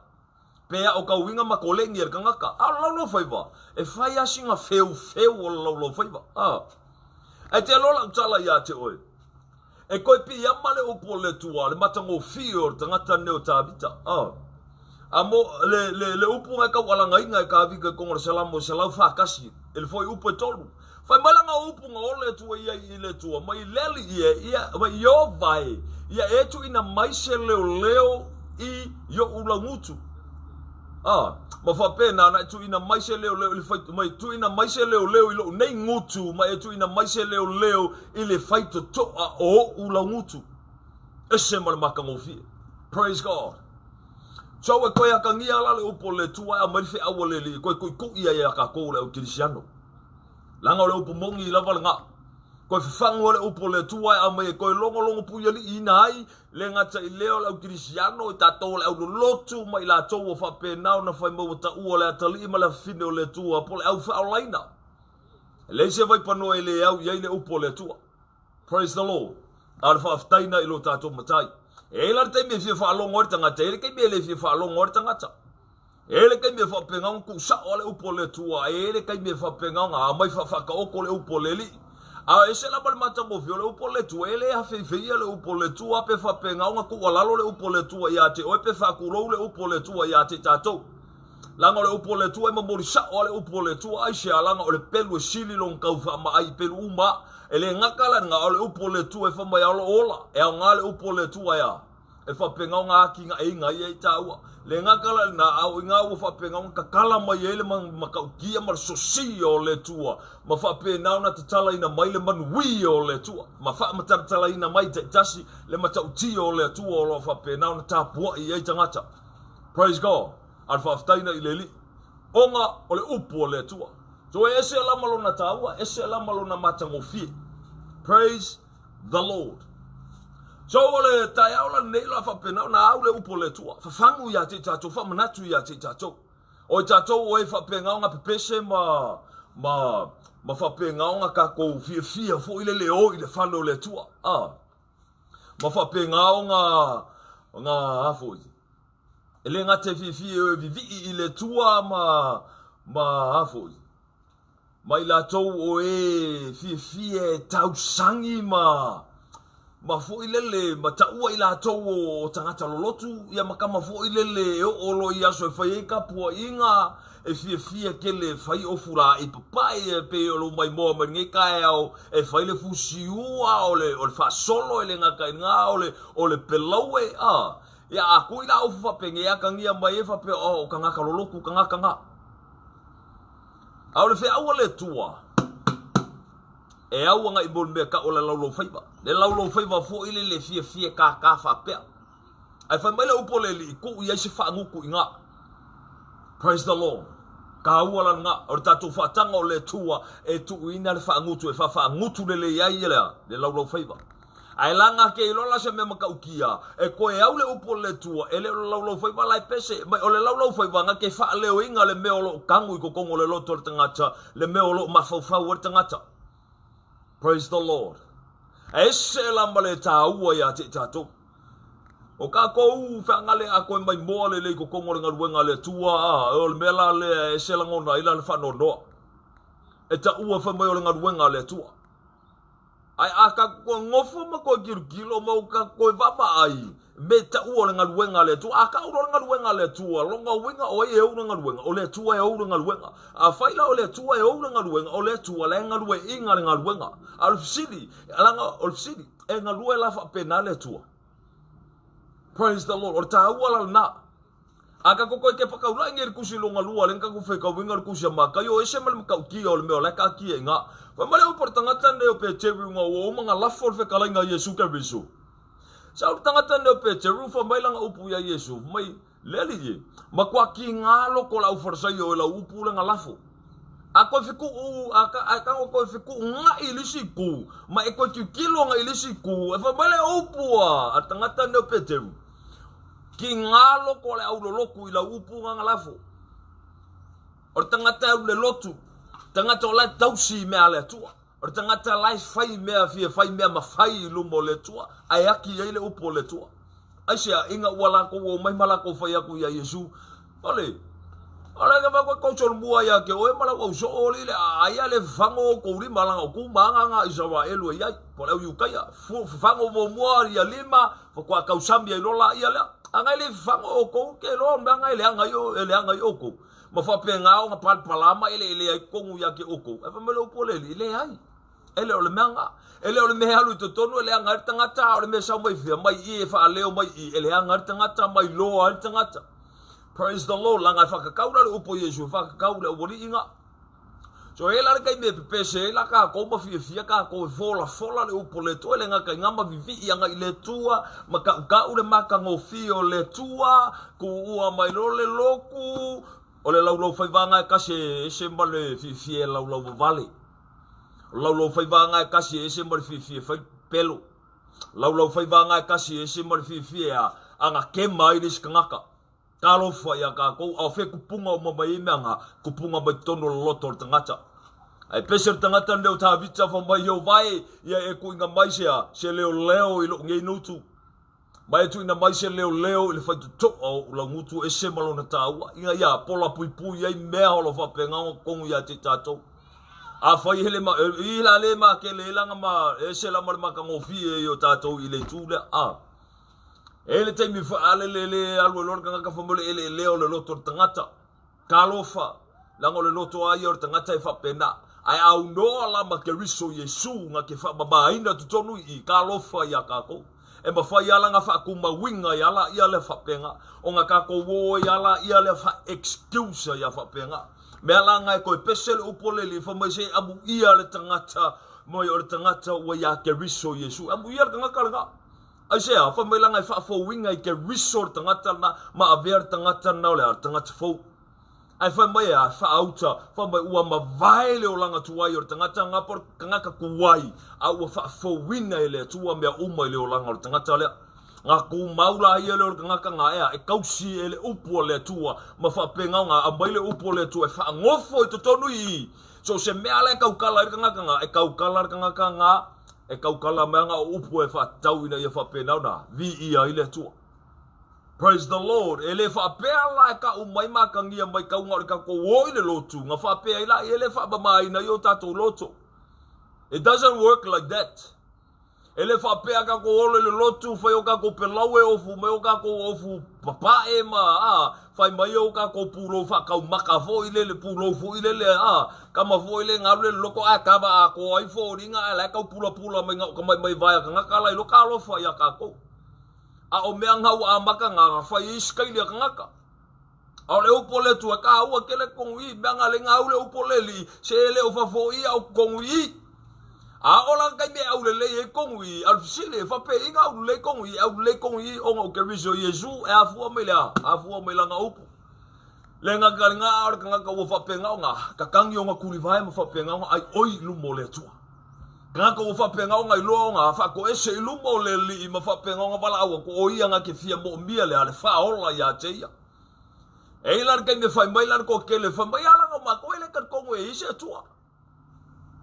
Pe a o kauiga ma koleni e le tagata. A o le laulaufaiva, e fai a sina feufeu o le laulaufaiva. A. Ae te aloa lau tala ia te oe. E toe piiama le upu o le Atua, le matagofie o le tagata lenei o Tavita. A. A mo, le, le, le upu na e taualagaina e Tavita i totonu o le Salamo e 141, i le fuaiupu e tolu. Fai mai lana upu na o le Atua ia i le Atua, mai le Alii e, ia, mai Ieova e, ia e tuuina mai se leoleo i ioʻu laugutu. A, ma faapena ona e tuuina mai se leoleo i le fai, mai tuuina mai se leoleo i loʻu nei gutu, ma e tuuina mai se leoleo i le faitotoa o oʻu laugutu. Ese ma le matagofie. Praise God. So e toe akagia la le upu o le Atua e aumai le feau a le Alii e toe tuitui ai ia tatou le au kerisiano. Leaga o le upu moni lava lena. Toe fafagu ai le upu o le Atua e aumai e toe logologo puialiiina ai le gata i lea o le au kerisiano, i tatou o le au lolotu ma i latou ua faapena ona fai mai ua taua le atalii ma le afafine o le Atua po o le au faaolaina. E leai se vaipanoa e le au i ai le upu o le Atua. Praise the Lord. A o le faafetai lena i lo tatou Matai. E i ai la le taimi e fia faalogo ai le tagata, e i ai le taimi e le fia faalogo ai le tagata. E i ai le taimi e faapena ona tuusao a le upu a le Atua, e i ai le taimi e faapena ona aumai faafaataoto le upu a le Alii. A e ese lava le matagofie o le upu a le Atua, e le afeifeia le upu a le Atua pe faapena ona tuualalo le upu a le Atua ia te oe pe faatulou le upu a le Atua ia te tatou. Leaga o le upu a le Atua e momoli sao a le upu a le Atua, aisea? Leaga o le pelu e sili lona tau faamaai i pelu uma. E le gata la lena, a o le upu a le Atua e fai mai a o lo o ola, e aoga le upu a le Atua e a? E faapena ona atinaeina ai e taua. Le gata la lena, a o i ina ua faapena ona tatala mai ai le matautia ma le sosia o le Atua, ma faapena ona tatalaina mai le manuia o le Atua, ma faamatalatalaina mai taitasi le matautia o le Atua o lo o faapena ona tapuai ai tagata. Praise God. A le faafetai na i le Alii, ona o le upu a le Atua. So e ese la ma lona taua, ese la ma lona matagofie. Praise the Lord. So o le taeao la lenei la faapena ona au le upu o le Atua, fafagu ia te i tatou, faamanatu ia te i tatou. O i tatou o e faapena ona pepese ma ma ma faapena ona tatou fiafia foi lele o i le fale o le Atua. Ah. Ma faapena ona ona a foi. E le gata e fiafia e vivii i le Atua ma ma a foi. Ma i latou o e fiafia e tausagi ma, ma foi lele, ma taua i latou o tagata lolotu, ia ma kama foi lele e oo loa i aso e fai ai tapuaiga, e fiafia tele e fai ofu laei papae, e pei o lou maimoa mai lenei taeao, e fai le fusiua, o le, o le faasolo, e le gata i lena, o le, o le pelaue, a. Ia, a kui la ofu faapenei, atagia mai ai faapea, oh, o tagata lolotu tagata na. A o le feau a le Atua, e au ana i mo le mea tau o le laulaufaiva. Le laulaufaiva foi le le fiafia kākā faapea. Ae fai mai le upu a le Alii, tuu i ai se faagutu i ina. Praise the Lord. Tāua la lena, o le tatou faataga o le Atua e tuuina le faagutu e faafaagutu lelei ai le, le laulaufaiva. Ae laga ake iloa la se mea matautia, e toe au le upu o le Atua, e le o le laulaufaiva la e pese, mai o le laulaufaiva na te faaleoina le mea o lo o tanu i totonu o le loto o le tagata, le mea o lo o mafaufau ai le tagata. Praise the Lord. E ese la ma le tāua ia te i tātou. O kākou feagale a koe mai moa lelei i totonu o le galuega a le Atua, a, o le mea la lea e ese lagona ai la le faanoanoa. E taua fai mai o le galuega a le Atua. Ae a ka koe nofo ma koe kilokilo ma o ka koe vaavaai me taua o le galuega a le Atua, a kau loa le galuega a le Atua, lona uiga o ai e ou le galuega? O le Atua e ou le galuega. Afai la o le Atua e ou le galuega, o le Atua la e galueaiina le galuega. A o le fesili, leaga o le fesili, e galue la faapena le Atua? Praise the Lord. O le taua la lena. A tatou toe tepa taula'i nei i le tusi lona lua, lea na tatou faitauina le tusi a Mataio, o ese ma le matautia o le mea o la e taatia i ina. Fai mai le upu a le tagata lenei o Peteru ina ua uma ona lafo le fetalaiga a Iesu Keriso. Sau le tagata lenei o Peteru fai mai lana upu iā Iesu, fai mai, Le Alii e, matua kīgā loko o le aufalesaio i lau upu lea na lafo. A toe fetuu, a, a tago toe fetuuna'i i le isi itu, ma e toe tilotilo agai i le isi itu, e fai mai le upu a le tagata lenei o Peteru, Ki ngā loko o le aulolotu i lau upu nganga lafo. O le tagata e alu le lotu, tagata o la e tausi i mea a le Atua. O le tagata la e fai mea fia fai mea ma fai i luma o le Atua, ae aki ai le upu o le Atua. Aisea, ina ua lakou omai ma lakou fai atu ia Iesu, Ole, ole ka fa koe solomua ia ke oe ma lau au soo ole ile aia le fafago o kou lima langa o ku ma anga anga Isaraelu e iai, po le au Iutaia, fafago muamua ia lima, Faatoa tausami ai loa laia lea. Ana e le fafaga o outou ke loa o mea ana e leaga ai e leaga ai outou. Ma faapena ona palapala ma eleele ai totonu ia te outou. Ae fai mai le upu a le Alii, e leai. E le o le mea na. E le o le mea e alu i totonu e leaga ai le tagata, a o le mea e sau mai fea, mai i e faaleo mai i, e leaga ai le tagata, mai loa ai le tagata. Praise the Lord. Leaga e whakakau la le upu o Iesu, e whakakau le aualiiga. So e la le taimi e pepese ai la kākou ma fiafia kākou e folafola le upu o le Atua, e le gata i ngā ma vivii aga i le Atua, ma kaʻukaʻu le makagofie o le Atua, kuua mai loa le loku, o le laulau faivaga e kasi e ese ma le fiafia e laulau vavale. O le laulau faivaga e kasi e ese ma le fiafia e fai pelo. Laulau faivaga e kasi e ese ma le fiafia e aga kema ai le isi tagata. Talofa iā kākou, a o fea kupunga uma mai ai mea nga, kupunga mai totonu o le loto o le tagata. Ae pese le tagata lenei o Tavita fai mai, Ieova e, ia e tuuina mai se a, se leoleo i loʻu nei gutu. Ma e tuuina mai se leoleo i le faitotoa o oʻu laugutu ese ma lona taua, ina ia pola puipui ai mea o lo faapena ona totonu ia te tatou. Afai he le ma, i la le makele e langa ma, ese la ma le makagofie i o tatou i le itu lea, a. E le taimi faalele le alu ai loa le tagata fai mai o le eleelea o le loto o le tagata. Talofa, leaga o le loto a ia o le tagata e faapena. Ae aunoa la ma Keriso Iesu na ke faamamaina totonu i i, talofa ia kakou. E mafai a lana faatumauina ia la ia lea faapena ona tatou o ai a la ia lea faa-excuse ia faapena. Mea la na e toe pese le upu a le Alii fai mai se i amuia le tagata mai o le tagata ua ia Keriso Iesu. Amuia le tagata lena. Aisea? Fai mai lana e faafouina i Keriso le tagata lena ma avea le tagata lena o le a? Le tagata fou. Ae fai mai e a? Faaauta, fai mai ua mavae le olaga tuai o le tagata lena po o le tagata tuai, a ua faafouina e le Atua mea uma i le olaga o le tagata lea. Nga tumau la ia lea o le tagata nga ea e tausi e le upu a le Atua ma faapena ona aumai le upu a le Atua e faanofo i totonu i i. So o se mea la e tautala ai le tagata nga, e tautala le tagata nga, e tautala mai ana o upu e faatatau ina ia faapena ona viia ai le Atua. Praise the Lord. E le faapea la e kau mai ma atagia mai tauga o le tatou o i le lotu, na faapea ai la e le faamamaina ai o tatou loto. It doesn't work like that. E le faapea tatou olo i le lotu, fai o tatou pelau e ofu mai o tatou ofu papae ma a, fai mai o tatou pulou faataumaka foi lele, pulou foi lele a, kama foi le galu le loko ae kava atoa ai foliga ae la e tau pulapula mai na o ka maimai vae a tagata la i loka alofa ia tatou. A o mea nga ua amata nga fai ai sikaili a tagata. A o le upu o le Atua, kāua tele tonu i, mea nga le gau le upu o le Alii, se e le o fafoia au tonu i. A o la taimi e aulelei ai tonu i, a o le fesili, e faapei na aulelei tonu i, aulelei tonu i ona o Keriso Iesu, e afua mai le a? Afua mai lana upu. Le gata le ga o le tagata ua faapena ona tatagi ona tulivae ma faapena ona aioi i luma o le Atua. Tagata ua faapena ona iloa ona faatoese i luma o le Alii ma faapena ona valaau atu, o ia na te fia moomia le a le faaola ia te ia. E i la le taimi e fai mai la le toatele, fai mai, A laga o matou e le talitonu e i ai se Atua.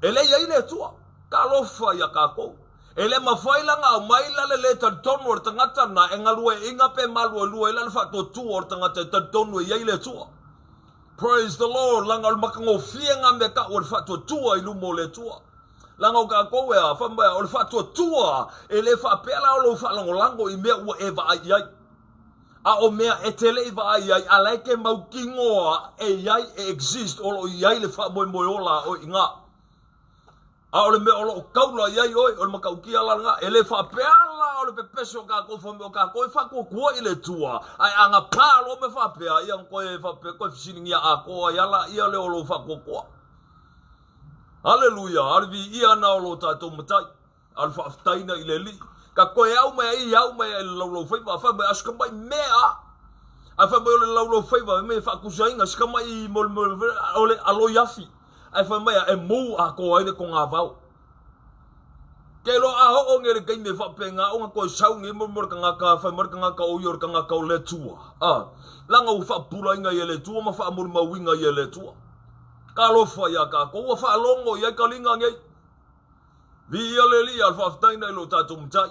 E le i ai le Atua. Talofa ia tatou. E le mafai la ona aumai la le le talitonu o le tagata na e galueaiina pe maluelue ai la le faatuatua o le tagata e talitonu e i ai le Atua. Praise the Lord, laga o le matagofie nga mea tau o le faatuatua i luma o le Atua. Laga o tatou e a, fai mai, o le faatuatua e le faapea la o lou faalagolago i mea ua e vaai i ai. A o mea e te le i vaai i ai, a la e te mautinoa e i ai, e exist, o lo o i ai le faamoemoe ola a oe i ina. A o le mea o lo o taula i ai oe, o le matautia la lena. E le faapea la o le pepese o tatou fai mai o tatou e faatuatua i le Atua, ae a gapa loa mea faapea, ia ona toe faapea, toe fesiligia atoa ai lava laia lea o lou faatuatua. Haleluia! A o le viia lena o lo tatou Matai. A o le faafetaina i le Alii. Ka toe au mai ai au mai ai le laulaufaiva, fai mai, a o si tamai mea a. Ae fai mai o le laulaufaiva, fai mai e faatusaina si tamai o le aloi afi. Ae fai mai e mou atoa ai le togavao. Ke loa a oo nei le taimi e faapena ona toe sau nei mo le tagata, fai mai le tagata o ia o le tagata o le Atua. A, leaga ua faapupulaina ia e le Atua ma faamolimauina ia e le Atua. Talofa ia tatou, ua faalogo i ai taliga nei. Viia le Alii, a o le faafetaina i lo tatou Matai.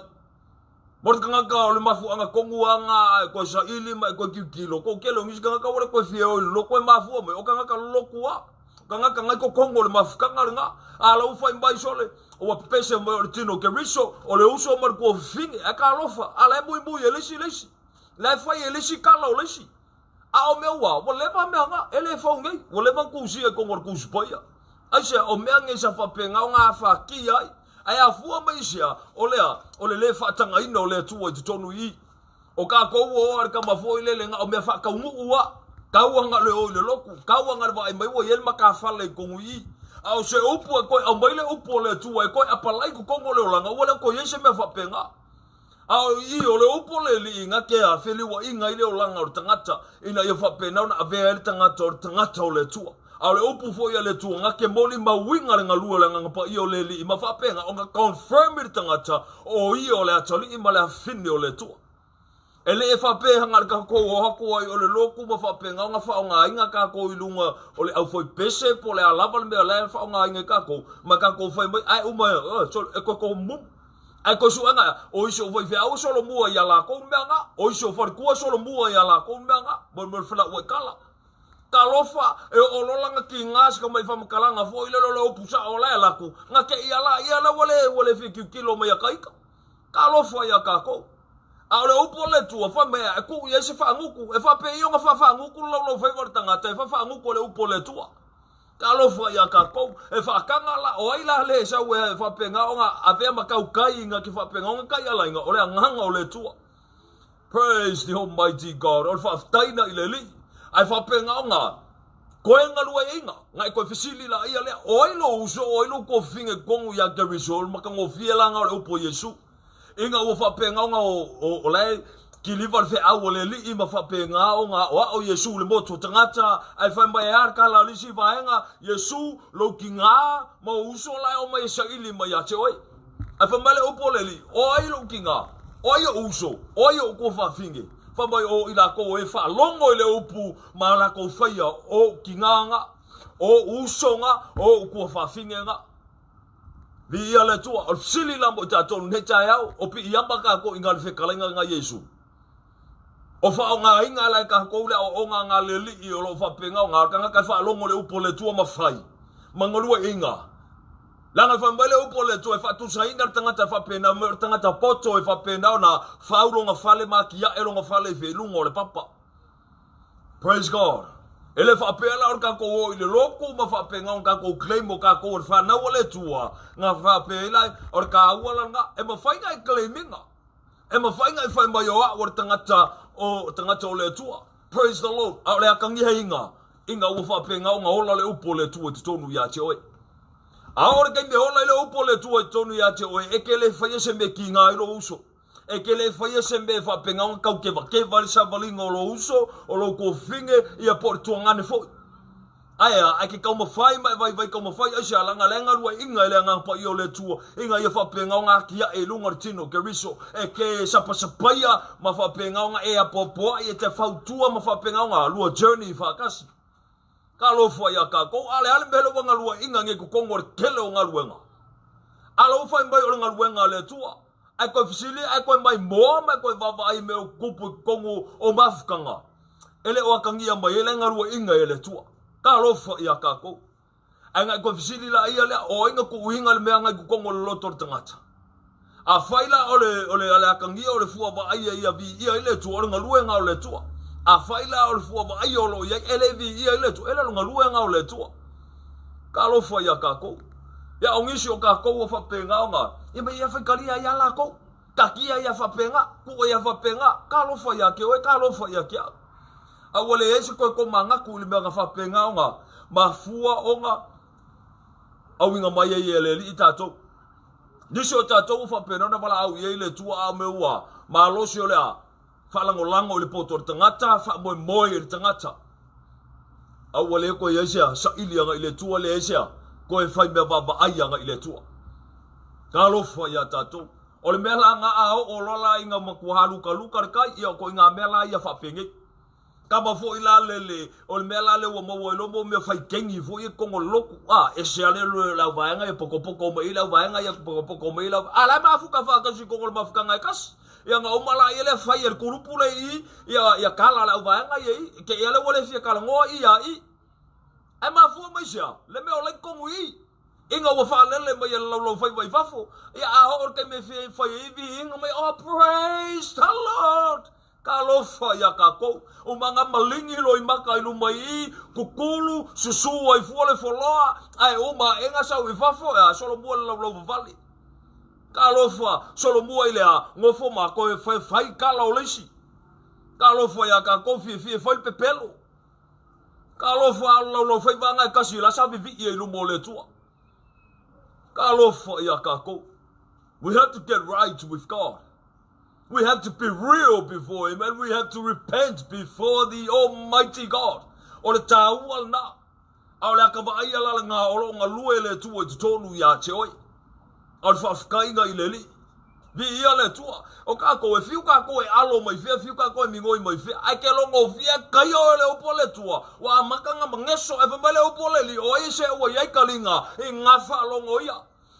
Mo le tagata o le mafuaaga tonu a nga a e toe saili ma e toe tilotilo, toatele o nisi tagata ua le toe fia o i le lotu e mafua mai, o tagata lolotu a. O tagata ngai totonu o le mafutaga lena. A la ua fai mai sole, ua pepese mai o le tino o Keriso, o le uso ma le tuafafine. Ae talofa, a la e muimui e le isi le isi. La e fai e le isi tala o le isi. A o mea ua, ua leva mea nga, e le fou nei, ua leva ona tusia i totonu o le Tusi Paia. Aisea, o mea nei sa faapena ona afatia ai. Ae afua mai i sea, o lea, o le le faatagaina o le Atua i totonu i i. O tatou ua o a le tama foi lele na o mea faataunuu a, tau a na le o i le lotu, tau a na le vaai mai ua i ai le matafale i totonu i i. A o se upu e toe aumai le upu o le Atua e toe apalai i totonu o le olaga, ua le o toe i ai se mea faapena. A o i o le upu o le Alii na te a feliuaiga ai le olaga o le tagata, ina ia faapena ona avea ai le tagata o le tagata o le Atua. A o le upu foi a le Atua na te molimauina le galue o le Agaga Paia o le Alii ma faapena ona confirm i le tagata o ia o le atalii ma le afafine o le Atua. E le e faapea na le tatou o atu ai o le lotu ma faapena ona faaaogaina tatou i luga o le aufoipese po o le a lava le mea la e faaaogaina e tatou ma tatou fai mai ae uma e toe tomumu. Ae toe suega ea, o isi o faifeau e solomua ia lakou le mea nga, o isi o faletua e solomua ia lakou le mea nga, mo le felauai kala. Talofa, e oo loa lana kiga si tamai faamatalaga foi lele o le upu sao la e alu atu, na te i ala ia la ua le ua le fia tilotilo mai ia ka ita. Talofa ia tatou. A o le upu a le Atua, fai mai e tuu i ai se faagutu, e faapei ona faafaagutu le laulaufaiva o le tagata e faafaagutu e le upu a le Atua. Talofa iā kākou, e faakaga la, o ai la le e sau e faapena ona avea ma tautai ina ke faapena ona taialaina, o le agaga o le Atua. Praise the Almighty God, o le faafetaina i le Alii. Ae faapena ona koe galueaiina, na e toe fesili laia lea, o ai lou uso, o ai lou tuafafine i totonu iā Keriso, o le matagofie la na o le upu a Iesu. Ina ua faapena ona o la e kiliva le feau a le Alii ma faapena ona aoao Iesu i le motu o tagata, ae fai mai e a le tala a le isi vaega, Iesu, lou tina ma ou uso la e omai e saili mai ia te oe. Ae fai mai le upu a le Alii, O ai lou tina? O ai ou uso? O ai ou tuafafine? Fai mai, O i latou e faalogo i le upu ma latou faia, o ou tina na, o ou uso na, o ou tuafafine na. Viia le Atua. O le fesili la mo i tatou i lenei taeao, o piiama tatou i ngā le fetalaiga nga Iesu. O faaaogaina la e tatou le aoaoga nga le Alii o lo o faapena o nga tagata e faalogo le upu a le Atua ma fai, ma galueaiina. Leaga e fai mai le upu a le Atua e faatusaina le tagata e faapena mai o le tagata poto e faapena ona fau lona fale ma atiae lona fale i luga o le papa. Praise God. E le faapea la o le tatou o i le lotu ma faapena ona tatou claim o tatou o le fanau a le Atua, na faapea ai la, o le taua la lena, e mafai ona e claim ina. E mafai ona e fai mai o au o le tagata o tagata o le Atua. Praise the Lord. A o le atagiaina, ina ua faapena ona ola le upu o le Atua i totonu ia te oe. A oo le taimi e ola ai le upu o le Atua i totonu ia te oe, e te le faia se mea kiga ai lou uso. E te le faia se mea e faapena ona tau kevakeva ai le savaliga o lou uso, o lou tuafafine, ia po o le tuagane foi. Ae a, ae ke taumafai ma e vaivai taumafai aisea leaga lea galueaiina e le Agaga Paia o le Atua ina ia faapena ona atiae i luga o le tino o Keriso, e te sapasapaia ma faapena ona e apoapoai, e te fautua ma faapena ona lua journey faatasi. Talofa iā tatou, a o le a le mea lea ua galueaiina nei i totonu o le tele o galuega? A la ua fai mai o le galuega a le Atua, ae toe fesili, ae toe maimoa ma e toe vaavaai i mea o tutupu i totonu o mafutaga, e le o atagia mai ai la e galueaiina e le Atua. Talofa iā tatou. Ae na i toe fesili laia lea, o ai na tuuina le mea na i totonu o le loto o le tagata? Afai la o le, o le, o le atagia o le fua vaaia ia viia ai le Atua, o le galuega o le Atua. Afai la o le fua vaaia o lo o i ai, e le viia ai le Atua, e le o le galuega o le Atua. Talofa iā tatou. Ia, o nisi o tatou ua faapena ona, ia ma ia faitalia ai lava latou. Takia ia faapena, tuu ia faapena, talofa ia te oe, talofa ia te au. A ua leai se toe tomanatu i le mea na faapena ona mafua ona auina mai ai e le Alii tatou. Nisi o tatou ua faapena ona valaau i ai le Atua a o mea ua malosi o le a faalagolago i le poto o le tagata, faamoemoe i le tagata. A ua le toe i ai se saili agai i le Atua, leai se toe fai mea vaavaai agai i le Atua. Talofa iā tatou. O le mea la na a oo loa la ina matua lukaluka le tai, ia o ituaiga mea la ia faapenei. Tama foi la le le, o le mea la lea ua maua ai loa mo mea fai kengi foi ia i totonu o le lotu. A, ese lava le le auvaega ia potopoto mai i le auvaega ia potopoto mai i le a la e mafuta faatasi i totonu o le mafutaga e tasi. Ia na uma laia lea fai e le kulupu lea i i, ia ia kala le auvaega ia i i, te i a lea ua le fia talanoa i a i. Ae mafua mai sea, le mea o la i totonu i i. Ina ua faalele mai e le laulaufaiva i fafo, ia a oo le taimi e fia fai ai viiga mai, Oh, praise the Lord! Talofa iā tatou. Uma na maligi loimaka i luma i i, kukulu, susu ai fua le foloa, ae uma aʻe na sau i fafo, ea, solomua le laulauvavale. Talofa, solomua i le a, nofo ma toe fai, fai kala o le isi. Talofa iā tatou, fiafia e fai le pepelo. Talofa, a o le laulaufaiva na e tasi la sa vivii ai i luma o le Atua. Talofa iā tatou. We have to get right with God. We have to be real before Him and we have to repent before the Almighty God. O le tāua lena. A o le aka vaaia la le ngā o lo o galue le Atua i totonu iā te oe. A o le faafetaiga i le Alii. Viia le Atua. O kākou, e fiu kākou e alo mai fea, fiu kākou e migoi mai fea, ae ke logofia e kaia oe le upu a le Atua, ua amata ngā mageso, e fai mai le upu a le Alii, o ai se ua i ai kaliga i ngā faalogo ia.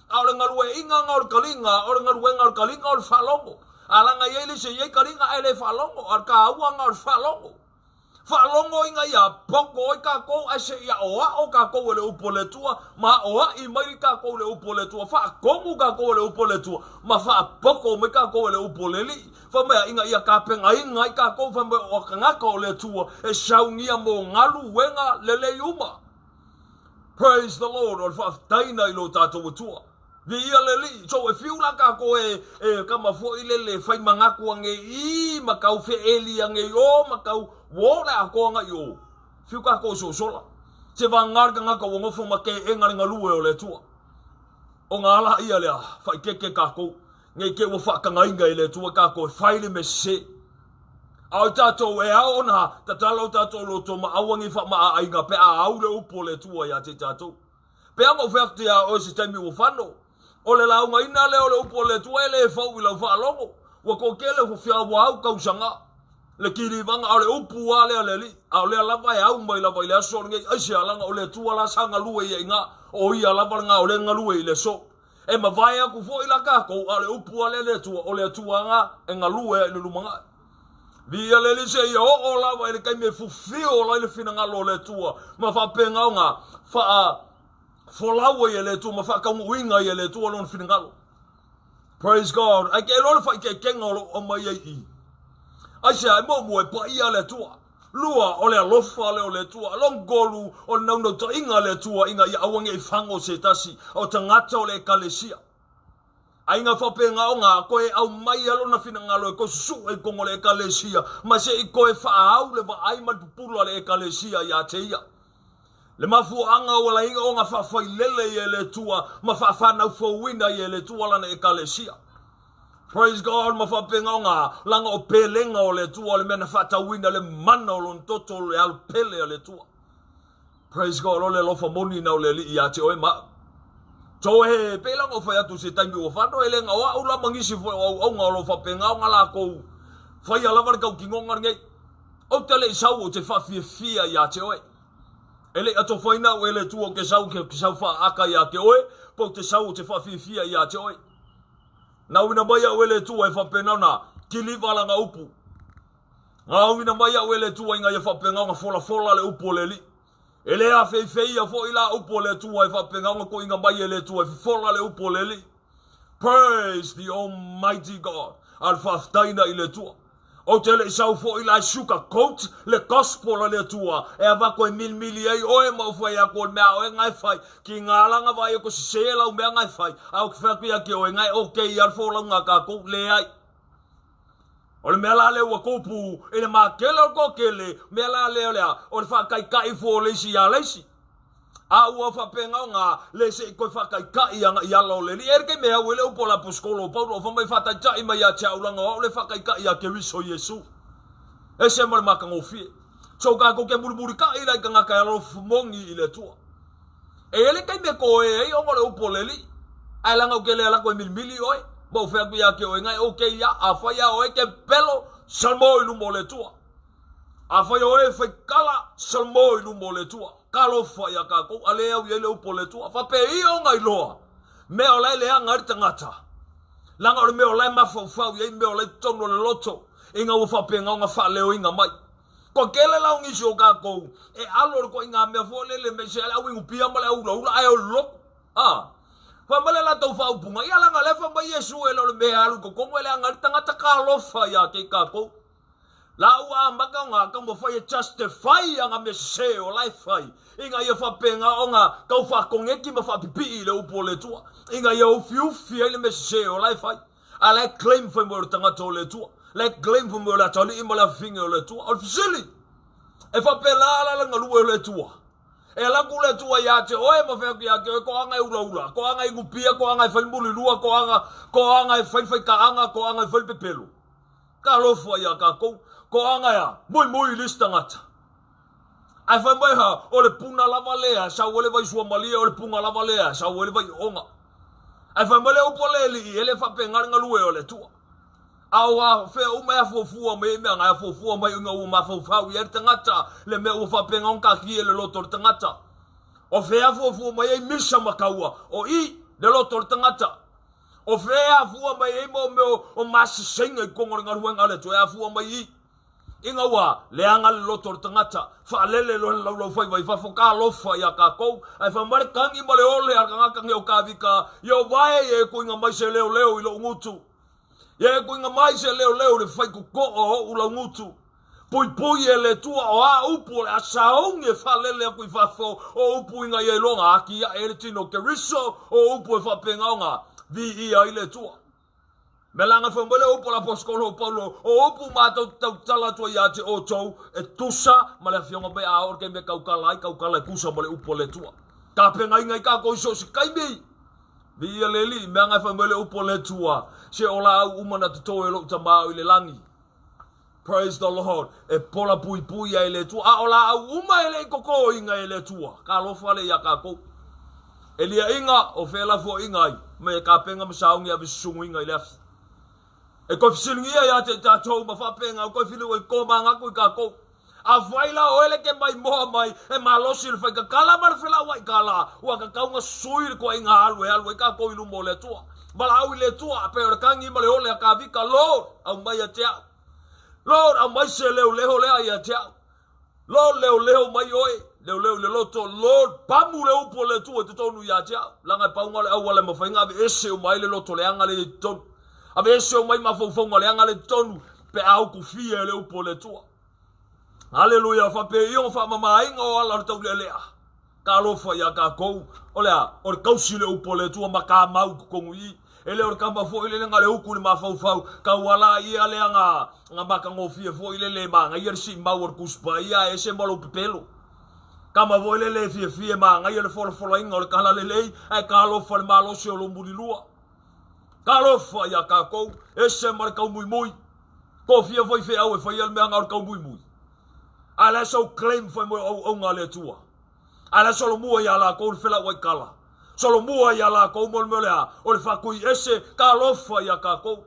A o le galueaiga nga o le kaliga, o le galuega o le kaliga o le faalogo. A laga i ai le isi e i ai kaliga ae le faalogo, a o le kāua nga o le faalogo. Faalogo ina ia poko ai kākou ae se i aʻoaʻo kākou e le upu a le Atua, ma aʻoaʻi mai kākou i le upu a le Atua, faatomu kākou e le upu a le Atua, ma faapoko mai kākou e le upu a le Alii. Fai mai ina ia tapenaina ai kākou, fai mai o tagata o le Atua e saunia mo galuega lelei uma. Praise the Lord, o le faafetaina i lo tatou Atua. Viia le Alii. So e fiu la kakou e e kama foi lele fai manatu ange i ma kau feeli ange i o ma kau wo le atoa nga i o. Fiu kakou sosola. Se vagana le tagata ua nofo ma keega le galue o le Atua. O nga ala ia lea faikeke kakou nei te ua faatagaina e le Atua tatou e fai le mea sese. A o tatou e ao ona tatala o tatou loto ma aua nei faamaaaina pe a au le upu o le Atua ia te tatou. Pe a na ou fai atu ia oe se taimi ua fano, o le laugaina lea o le upu o le Atua e le fou i lau faalogo. Ua toatele ua fia ua au tausaga le kilivaga, a o le upu a lea a le Alii, a o lea lava e au mai lava i le aso lenei. Aisea? Leaga o le Atua la sa galue ia i ina, o Ia lava lena o lea e galue i le aso. E mavae atu foi la tatou, a o le upu a lea a le Atua, o le Atua lena e galue ai i le lumanai. Viia le Alii seia oo lava i le taimi e fufio ola ai le finagalo o le Atua ma faapena ona faafolau ai e le Atua ma faataunuuina ai e le Atua lona finagalo. Praise God. Ae ke iloa le faaikeikega o lo o aumai ai i. Aisea, e muamua e paia le Atua. Lua, o le alofa lea o le Atua. Longolu, o le naunautaiga a le Atua ina ia aua ne i fago se tasi o tagata o le Ekalesia. A ina faapena ona toe aumaia lona finagalo e toe susue i totonu o le Ekalesia, ma se i toe faaau le vaai ma le pupula a le Ekalesia ia te ia. Le mafuaaga ua laina ona faafailele ia e le Atua ma faafanau-fouina ia e le Atua lana Ekalesia. Praise God, ma faapena ona laga o pelega o le Atua o le mea na faatauina le mana o lona toto o le alo pele a le Atua. Praise God, o le alofa moni na o le Alii ia te oe ma au. So e pei la ona ou fai atu i se taimi ua fano, e le na o au la ma nisi foi o auauna o lo o faapena ona latou faia lava le tautinoga lenei. Ou te le i sau ou te faafiafia ia te oe. E le i atofaina au e le Atua ou te sau ke sau faaata ia te oe, pe ou te sau ou te faafiafia ia te oe. Na auina mai au e le Atua e faapena ona kiliva lana upu. Na auina mai au e le Atua ina ia faapena ona folafola le upu o le Alii. E le afeifeia foi la upu o le Atua e faapena ona toina mai e le Atua e fofola le upu o le Alii. Praise the Almighty God. A le faafetaina i le Atua. Ou te le i sau foi la e sugar coat le gospel a le Atua e avatu e milimili ai oe ma ou fai atu o le mea a oe na e fai ki ngā langa vaai o ko sese lau mea na e fai a ou te fai atu ia ke oe na e okay ia le folauga a tatou. Leai. O le mea la lea ua tupu i le makele o le toatele, mea la lea o le a, o le faataitai fua o le isi ia le isi. A ua faapena ona le se i toe faataitai ana i ala o le Alii. E like me au e le upu a le Aposetolo o Paulo, fai mai faataitai mai ia te au leaga o au le faataitai ia Keriso Iesu. Ese ma le matagofie. So tatou te mulimulitai la i tagata e alofa moni i le Atua. E i ai le taimi e toe ai ona o le upu o le Alii. Ae leaga ou te le alu atu e milimili oe, ma ou fai atu ia te oe, na e okay ia, afai lava o oe e te pepelo, salmo i luma o le Atua. Afai o oe e faitala, salmo i luma o le Atua. Talofa ia tatou, a le au i ai le upu o le Atua. Faapei ona iloa mea o la e leaga ai le tagata, leaga o le mea o la e mafaufau i ai mea o la e i totonu o le loto, ina ua faapena ona faaleoina mai. Kua tele la o nisi o tatou e alo i le ituaiga mea foi lele me se le au inupia ma le au ulaula ae o le lotu. A. Fai mai le latou faaupuga, ia leaga o lea fai mai Iesu e le o le mea e alu i totonu e leaga ai le tagata talofa ia te i tatou. La ua amata ona taumafai e justify ana mea sese o la e fai ina ia faapena ona tau faakoneti ma faapipii i le upu o le Atua ina ia ufiufi ai le mea sese o la e fai. A la e claim fai mai o le tagata o le Atua. La e claim fai mai o le atalii ma le afafine o le Atua. O le fesili, e faapena la le galue o le Atua? E alu atu le Atua ia te oe ma fai atu ia te oe, toaga e ulaula, toaga e inupia, toaga e fai le mulilua, toaga, toaga e fai le faitaaga, toaga e fai le pepelo. Talofa ia tatou, toaga e a, muimui i le isi tagata. Ae fai mai ha, o le puna lava lea e sau ai le vai suamalie, o le puna lava lea e sau ai le vai ooga. Ae fai mai le upu a le alii, e le faapena le galue o le Atua. A o a fea uma e afuafua mai ai mea na, e afuafua mai ina ua mafaufau i ai le tagata, le mea ua faapena ona taatia i le loto o le tagata. O fea e afuafua mai ai misa ma taua, o i le loto o le tagata. O fea e afua mai ai mo mea o masesega i totonu o le galuega a le Atua, e afua mai i. Ina ua leaga le loto o le tagata, faalele loa le laulaufaiva i fafo, talofa ia tatou, ae fai mai le tagi ma le ole a le tagata nei o Kavika, Ia o vae ia e tuuina mai se leoleo i lou gutu. Ia e tuuina mai se leoleo i le faitotoo o ou laugutu. Puipui e le Atua, o a upu o le a sauni e faalele aku i fafo, o upu ina ia iloga aki aʻe ai le tino o Keriso, o upu e faapegaoga viia ai le Atua. Mea laga fai mai le upu a le Aposetolo o Paulo, o upu matou te tautala atu ai ia te outou, e tusa ma le afioga mai a oo le taimi e tautala ai, tautala e tusa ma le upu a le Atua. Tapenaina ai tatou i so o se taimi. Viia le Alii, mea na fai mai le upu a le Atua, se o laau uma na totoe e lou Tama o i le lagi. Praise the Lord. E pola puipui ai le Atua. A o laau uma e le i totoina e le Atua. Talofa le ia tatou. E liaina o felafoaiga ai me tapena ma sauni ave susunuina i le afi. E toe fesiligia ia te i tatou ma faapena o toe filiu ai to manatu i tatou. Afai la o oe le ke maimoa mai e malosi i le faitatala ma le felauai kala, ua tatau na sui le toaiga alu e alu ai tatou i luma o le Atua. Valaau i le Atua, pei o le tagi ma le ole a Kavika, Lord, aumai ia te au. Lord, aumai se leoleo lea ia te au. Lord, leoleo mai oe, leoleo i le loto. Lord, pamu le upu o le Atua i totonu ia te au. Leaga e pauga le auala e mafai ona aveese uma ai le loto leaga lea i totonu. Aveese uma ai mafaufauga leaga lea i totonu pe a utufia e le upu o le Atua. Aleluia, faapea ia ona faamamaina o ala o le taulealea. Talofa iā tatou, o le a? O le tausi le upu a le Atua ma tamau i totonu i i. E le o le tama foi lele na le utu i le mafaufau, tauala ia lea na, na matagofie foi lele e manaia le siimau o le Tusi Paia ae ese ma lou pepelo. Tama foi lele e fiafia e manaia le folafolaina o le Talalelei ae talofa i le malosi o lou mulilua. Talofa iā tatou, ese ma le taumuimui. Tofia foi feau e faia le mea na o le taumuimui. A o le a sau claim fai mai o auauna a le Atua. A o le a solomua iā latou le felauai kala. Solomua iā latou mo le mea o le a? O le faatui ese, talofa iā tatou.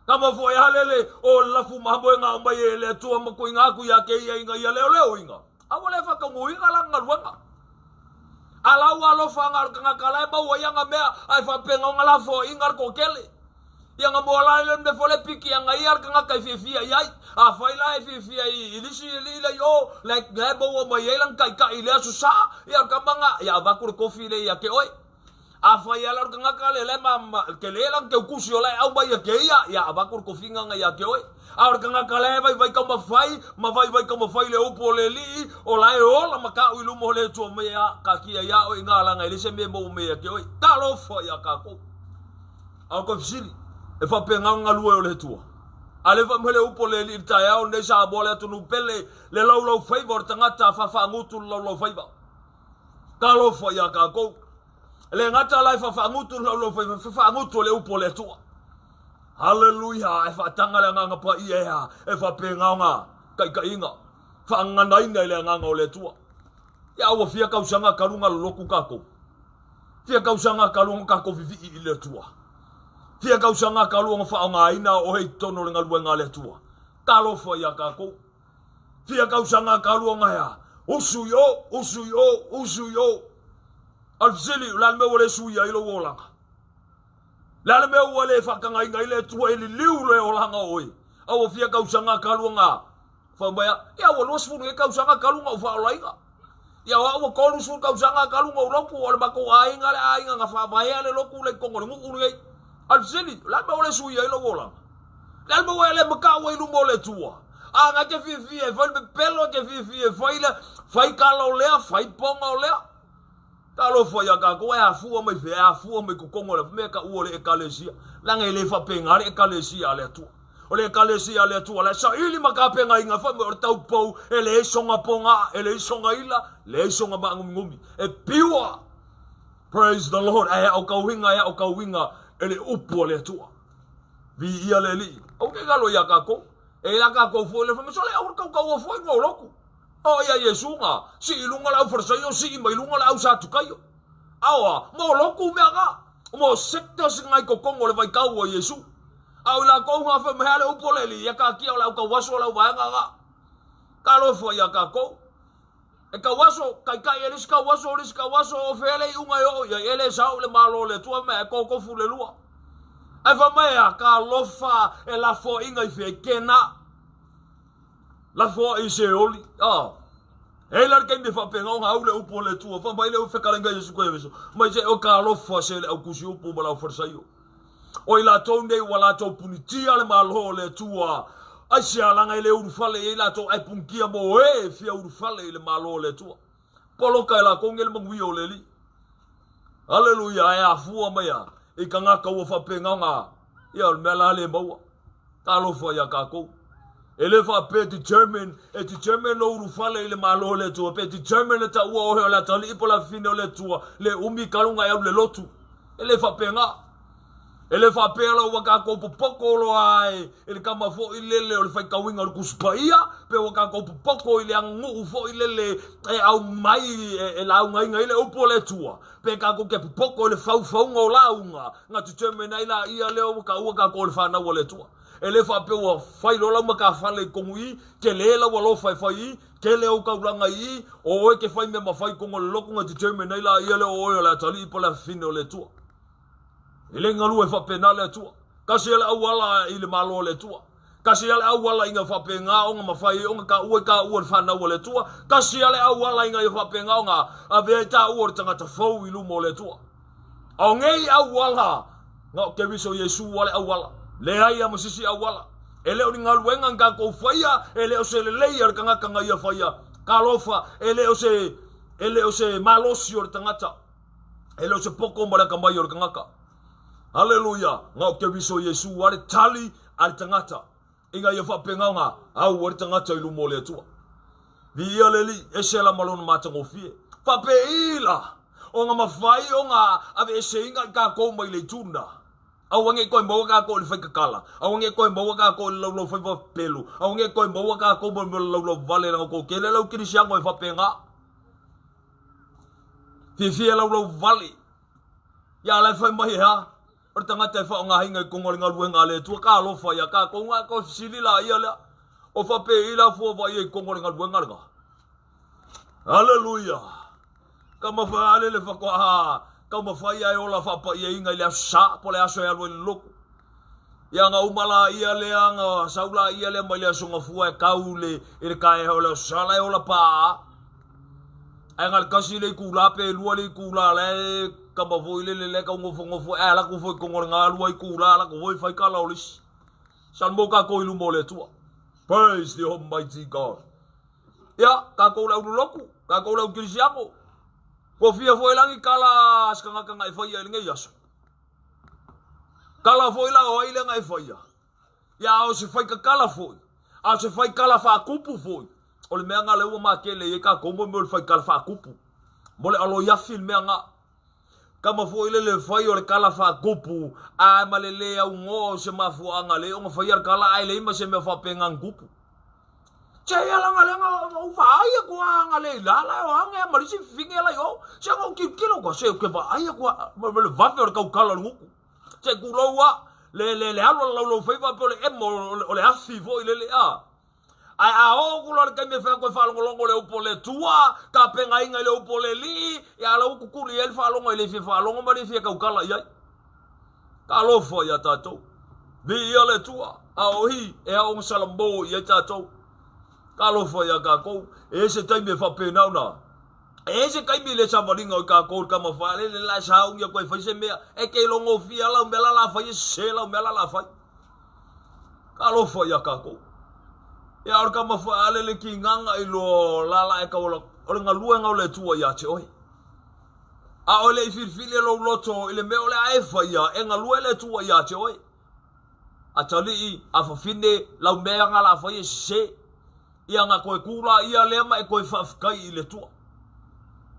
Kama foi a lele o le lafu mamoe na aumai e le Atua ma tuuina atu iā keia ina ia leoleoina. A ua le faataunuuina lana galuega. A la ua alofa na o le tagata la e maua ai ana mea ae faapena ona lafoaiina le toatele. Ia na moa la le mea foi le piki ana ia le tagata e fiafia i ai. Afai la e fiafia i lisi alii la i o, la e maua mai ai lana taitai i le Aso Sa, ia o le tama na, ia avatu le kofi lea ia te oe. Afai lava la o le tagata lea la e ma, ma, tele lana teutusi o la e aumai ia te ia, ia avatu le kofiga na ia te oe. A o le tagata la e vaivai taumafai, ma vaivai taumafai i le upu o le Alii, o la e ola ma ta'u i luma o le Atua mai a, taatia iā oe i ngā langa e leai se mea e maua mai ia te oe. Talofa iā tatou! A o ka fesili, e faapena ona galue o le Atua? A le fai mai le upu o le Alii i le taeao lenei, Samoa le atunuu pele, le laulaufaiva o le tagata faafaagutu le laulaufaiva. Talofa iā tatou! E le gata la e faafaagutu le laulaufaiva, e faafaagutu e le upu o le Atua. Haleluia! E faataga le Agaga Paia e a? E faapena ona taitaiina, faagaganaina i le Agaga o le Atua. Ia ua fia tausaga talu ona lolotu tatou. Fia tausaga talu ona tatou vivii i le Atua. Fia tausaga talu ona faaaogaina oe i totonu o le galuega a le Atua. Talofa iā tatou. Fia tausaga talu ona e a? Usu i o, usu i o, usu i o. A o le fesili, o le a le mea ua le suia ai lou olaga? Le a le mea ua le faatagaina ai le Atua e liliu le olaga o oe? A ua fia tausaga talu ona fai mai a, ia ua 20 nei tausaga talu ona ou faaolaina. Ia o au ua 30 tausaga talu ona ou lotu, o le matou aiga le aiga na faavaea le lotu le i totonu o le nuu lenei. A o le fesili, o le a le mea ua le suia ai lou olaga? Le a le mea ua e le matau ai i luma o le Atua? A na e te fiafia e fai le pepelo, e te fiafia e fai le, fai kala o lea, fai poga o lea. Talofa iā tatou, e afua mai fea? E afua mai totonu o le mea e taua o le Ekalesia. Leaga e le faapena le Ekalesia a le Atua. O le Ekalesia a le Atua, la e saili ma tapenaina, fai mai o le taupou, e leai sona poga, e leai sona ila, leai sona maagumigumi. E pure! Praise the Lord! Ae aokauina, e aokauina e le upu a le Atua. Viia le Alii. Aua te galo iā tatou. E la tatou foi le fai mai, sole aua le tautaua foi mo lotu. O ia Iesu nga, sii i luga le au Farisaio, sii mai luga le au Satukaio. Aoa, mo lotu mea nga, mo sectors nga i totonu o le vaitau o Iesu. A o i latou nga fai mai, hea le upu o le Alii, ia taatia o le au tauaso o le au vaega nga. Talofa ia tatou. E tauaso, taitai e le isi tauaso, o le isi tauaso, o fea le iuga e oo i ai, e le sao i le Malo o le Atua mea e kokofu le lua. Ae fai mai a, talofa e lafoaiga i fea, i kena. Lafo ai i Seoli. A. E i la le taimi e faapena ona au le upu a le Atua, fai mai le fetalaiga Iesu Keriso, mai se o ka alofa se le au tusi upu ma le au Farisaio. O i latou nei ua latou punitia le Malo o le Atua. Aisea laga e le ulufale i ai latou ae punikia mo e e fia ulufale i le Malo o le Atua. Poloka e lakou nei le manuia o le Alii. Aleluia, ae afua mai a i tagata ua faapena ona, ia o le mea la le maua. Talofa ia tatou. E le faapea determine, e determine lou ulufale i le Malo o le Atua, pe determine e taua oe o le atalii po o le afafine o le Atua, le umi talu ona e alu i le lotu. E le faapena. E le faapea la ua tatou popoto loa i le tama foi lele o le faitauina o le Tusi Paia, pe ua tatou popoto i le aganuu foi lele e aumai e laugaina ai le upu a le Atua, pe tatou te popoto i le faufauga o lauga na determine ai laia lea ua taua tatou o le fanau a le Atua. E le faapea ua fai loa lau matafale i totonu i i, tele lau alofa e fai i i, tele ou taulaga i i, o oe e te fai mea mafai i totonu o le lotu na determine ai laia lea o oe o le atalii po o le afafine o le Atua. E le galue faapena le Atua. Tasi a le auala i le Malo o le Atua. Tasi a le auala ina faapena ona mafai ai ona taua i taua le fanau a le Atua. Tasi a le auala ina ia faapena ona avea ai taua o le tagata fou i luma o le Atua. A o nei auala, na o Keriso Iesu a le auala. Leai a ma se isi auala. E le o ni galuega na tatou faia, e le o se lelei a le tagata na ia faia. Talofa, e le o se, e le o se malosi o le tagata. E le o se poto ma le atamai o le tagata. Aleluia! Na o Keriso Iesu a le tali a le tagata ina ia faapena ona au ai le tagata i luma o le Atua. Viia le Alii, ese la ma lona matagofie. Faapei la ona mafai ona aveeseina i tatou mai le itu lena. Aua ne i toe maua tatou i le faitatala, aua ne i toe maua tatou i le laulaufaiva pelu, aua ne i toe maua tatou ma le mea o le laulauvale leaga tou tele lau kerisiano e faapena. Fiafia laulau vale. Ia la e fai mai e a? O le tagata e faaaogaina i totonu o le galuega a le Atua, talofa ia tatou na toe fesili laia lea. O faapei la fua vaaia i totonu o le galuega lena? Aleluia! Taumafai lele faatoa taumafai ae ola faapaiaina i le aso Sa po o le aso e alu ai i le lotu. Ia na uma laia lea, na sau laia lea mai le aso Gafua e tau i le taeao o le aso Sa la e ola paa. Ae na o le tasi le itula pe lua le itula la e tama foi lele la e tau nofonofo ae alu atu foi i totonu o le galua itula alu atu foi fai tala o le isi. Salmo tatou i luma o le Atua. Praise the Almighty God. Ia, tatou le au lolotu, tatou le au kerisiano. Ua fia foi la ni tala a se tagata na e faia i lenei aso. Tala foi la o ai lea na e faia. Ia, a o se faitatala foi, a o se faitala faatupu foi, o le mea na lea ua matele i ai tatou mo mea o le faitala faatupu. Mo le aloiafi le mea na. Tama foi lele e fai o le tala faatupu, ae ma le le aunoa o se mafuaaga lea ona faia le tala ae leai ma se mea faapena na tupu. Se ia laga lea na ou vaai atu a na le ila la o age a ma le isi fifine la i o. Se na ou tilotilo atu a se ou te vaai atu a ma le vave o le tautala o le gutu. Se tulou a le le le alu a le laulaufaiva pe o le emo o le afi foi lele a. Ae a oo atu loa i le taimi e fai atu ai faalogologo i le upu o le Atua, tapenaina i le upu o le Alii, ia la ua tutuli ai le faalogo e le fia faalogo ma le fia tautala i ai. Talofa ia tatou. Viia le Atua, a o i e ao ona salamo i ai tatou. Talofa ia tatou, e se taimi e faapena ona E se taimi i le savaliga o i tatou i le tama faalele la e sauni atu ai e fai se mea, e te logofia lau mea la la fai e sese lau mea la la fai. Talofa ia tatou. Ia o le tama faalele kinaga i loa la la e tau o le galuega o le Atua ia te oe. A o le i filifili e lou loto i le mea o le a e faia, e galue le Atua ia te oe. Atalii, afafine, lau mea nga la fai e sese. Ia na toe tu la ia lea ma e toe faafetai i le Atua.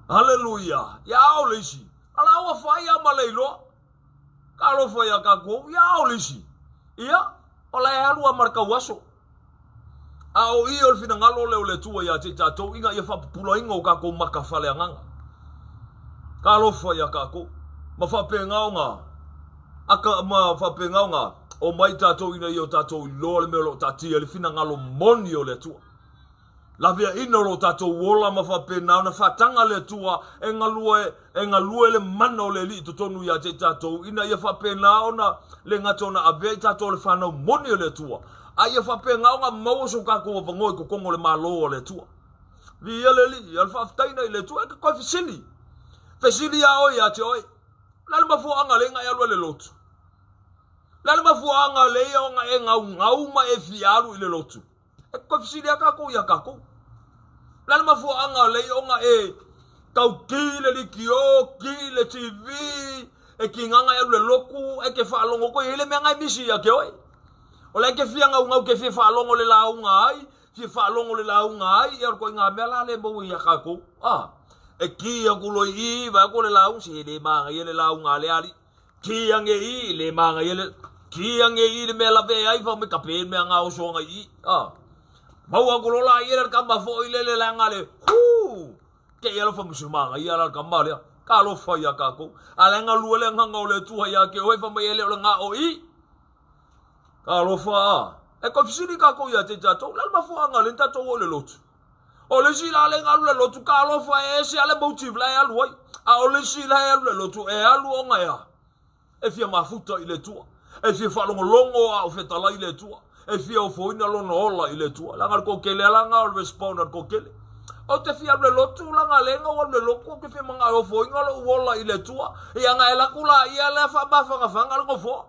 Haleluia! Ia ao le isi, a la ua fai a ma le iloa. Talofa ia tatou, ia ao le isi. Ia, o la e alu a ma le tauaso. A o i o le finagalo lea o le Atua ia te i tatou, ina ia faapupulaina o tatou maka faaleagaga. Talofa ia tatou, ma faapena ona aka ma faapena ona omai tatou ina ia o tatou iloa le mea o lo o taatia i le finagalo moni o le Atua. Laveaiina o lo tatou ola ma faapena ona faataga le Atua e galue, e galue le mana o le Alii i totonu ia te i tatou, ina ia faapena ona le gata ona avea i tatou le fanau moni o le Atua, a ia faapena ona maua so tatou avanoa i totonu o le Malo o le Atua. Viia le Alii, a o le faafetaiga i le Atua, e te toe fesili. Fesili ia oe ia te oe, O le a le mafuaaga lea na e alu ai i le lotu? Le a le mafuaaga lea ia ona e gaugau ma e fia alu i le lotu? E toe fesili lava tatou ia tatou. Le a le mafuaaga lea ia ona e tau ki le litio, ki le TV, e tigaga e alu i le lotu, e te faalogo atu e i ai le mea na e misi ia te oe. O la e te fia gaugau, te fia faalogo i le lauga a ai, fia faalogo i le lauga a ai, ia o le ituaiga mea la lea e maua ia tatou. A, e ki atu loa i i, vaai atu le lauga, se le manaia le lauga a lea alii. Ki ange i, le manaia le, ki ange i le mea lave ai, fai mai kape le mea gaoso anga i i. A, maua atu loa la ia le kama foi lele leaga le, huu! Te i alofa ma se manaia la le kama lea. Talofa ia tatou. A la e galue le agaga o le Atua ia te oe, fai mai e le o le gao i. Talofa a. E toe fesili tatou ia te tatou, le a le mafuaaga lea na tatou o i le lotu? O le isi la lea e alu i le lotu, talofa e ese lava le motive la e alu ai. A o le isi la e alu i le lotu, e alu ona e a? E fia mafuta i le Atua. E fia faalogologo a o fetalai le Atua. E fia ofoina lona ola i le Atua. Leaga o le toatele lava lena o le respond a le toatele. Ou te fia alu i le lotu, leaga lea na ou alu i le lotu ou te fia manao e ofoina lou ola i le Atua. Ia ona e alu atu laia lea faamafanafana le nofoa.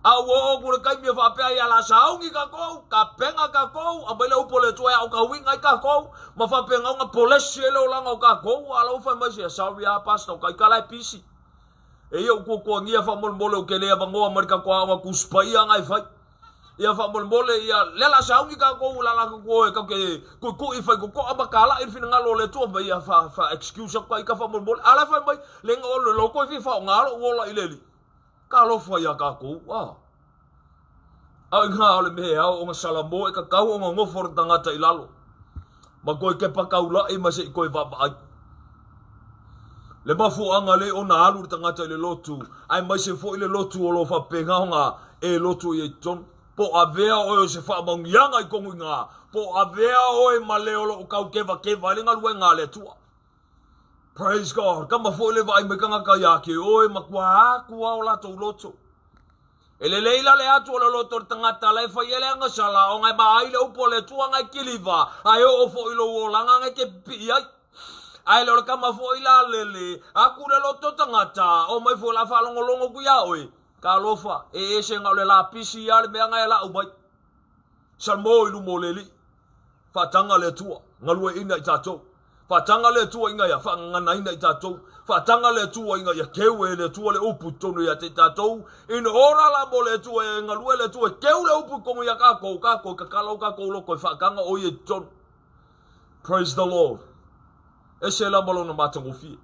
A ua oo atu le taimi e faapea ai, Ia sauni tatou, tapena tatou, aumai le upu a le Atua e aotauina ai tatou, ma faapena ona polesi ai le olaga o tatou. A o la ua fai mai se, Sorry lava Pastor, o taita la e pisi. Eia ou tuatuagia faamolemole ou te le avanoa mai le tatou aoga Tusi Paia na e fai. Ia faamolemole, ia, lea la sauni tatou, la la tatou o e tatou te tuitui faitotoa ma talai le finagalo o le Atua, ma ia fa, fa excuse atu taita faamolemole. A o la e fai mai, le na o le loto e fia faaaoga lou ola i le Alii. Talofa ia tatou, a. A inā o le mea e ao ona salamo e tatau ona nofo le tagata i lalo ma toe kepa taula'i ma se i toe vaavaai. Le mafuaaga lea ona alu le tagata i le lotu, aemaise foi le lotu o lo o faapena ona e lotu ai i totonu. Po o avea oe o se faamanuiaga i tonu i ina, po o avea oe ma le o lo o tau kevakeva ai le galuega a le Atua. Praise God. Kama foi le vaai mai tagata ia te oe, matua atu lava o latou loto. E lelei la le atu o le loto o le tagata la e fai ai le agasala, ona e maai le upu a le Atua na e kiliva, a e oo foi i lou olaga na e te pipii ai. Ae le o le kama foi la lele aku le loto o tagata, omai foi la faalogologo atu ia oe, Talofa, e ese na o le lapisi a le mea na e lau mai. Salmo i luma o le Alii. Faataga le Atua, galueaiina i tatou. Faataga le Atua ina ia faagaganaina i tatou. Faataga le Atua ina ia keu e le Atua le upu i totonu ia te tatou. In ora la mo le Atua e galue le Atua e keu le upu i totonu ia tatou, tatou e tatala o tatou loto e faataga o ia i totonu. Praise the Lord. Ese la ma lona matagofie.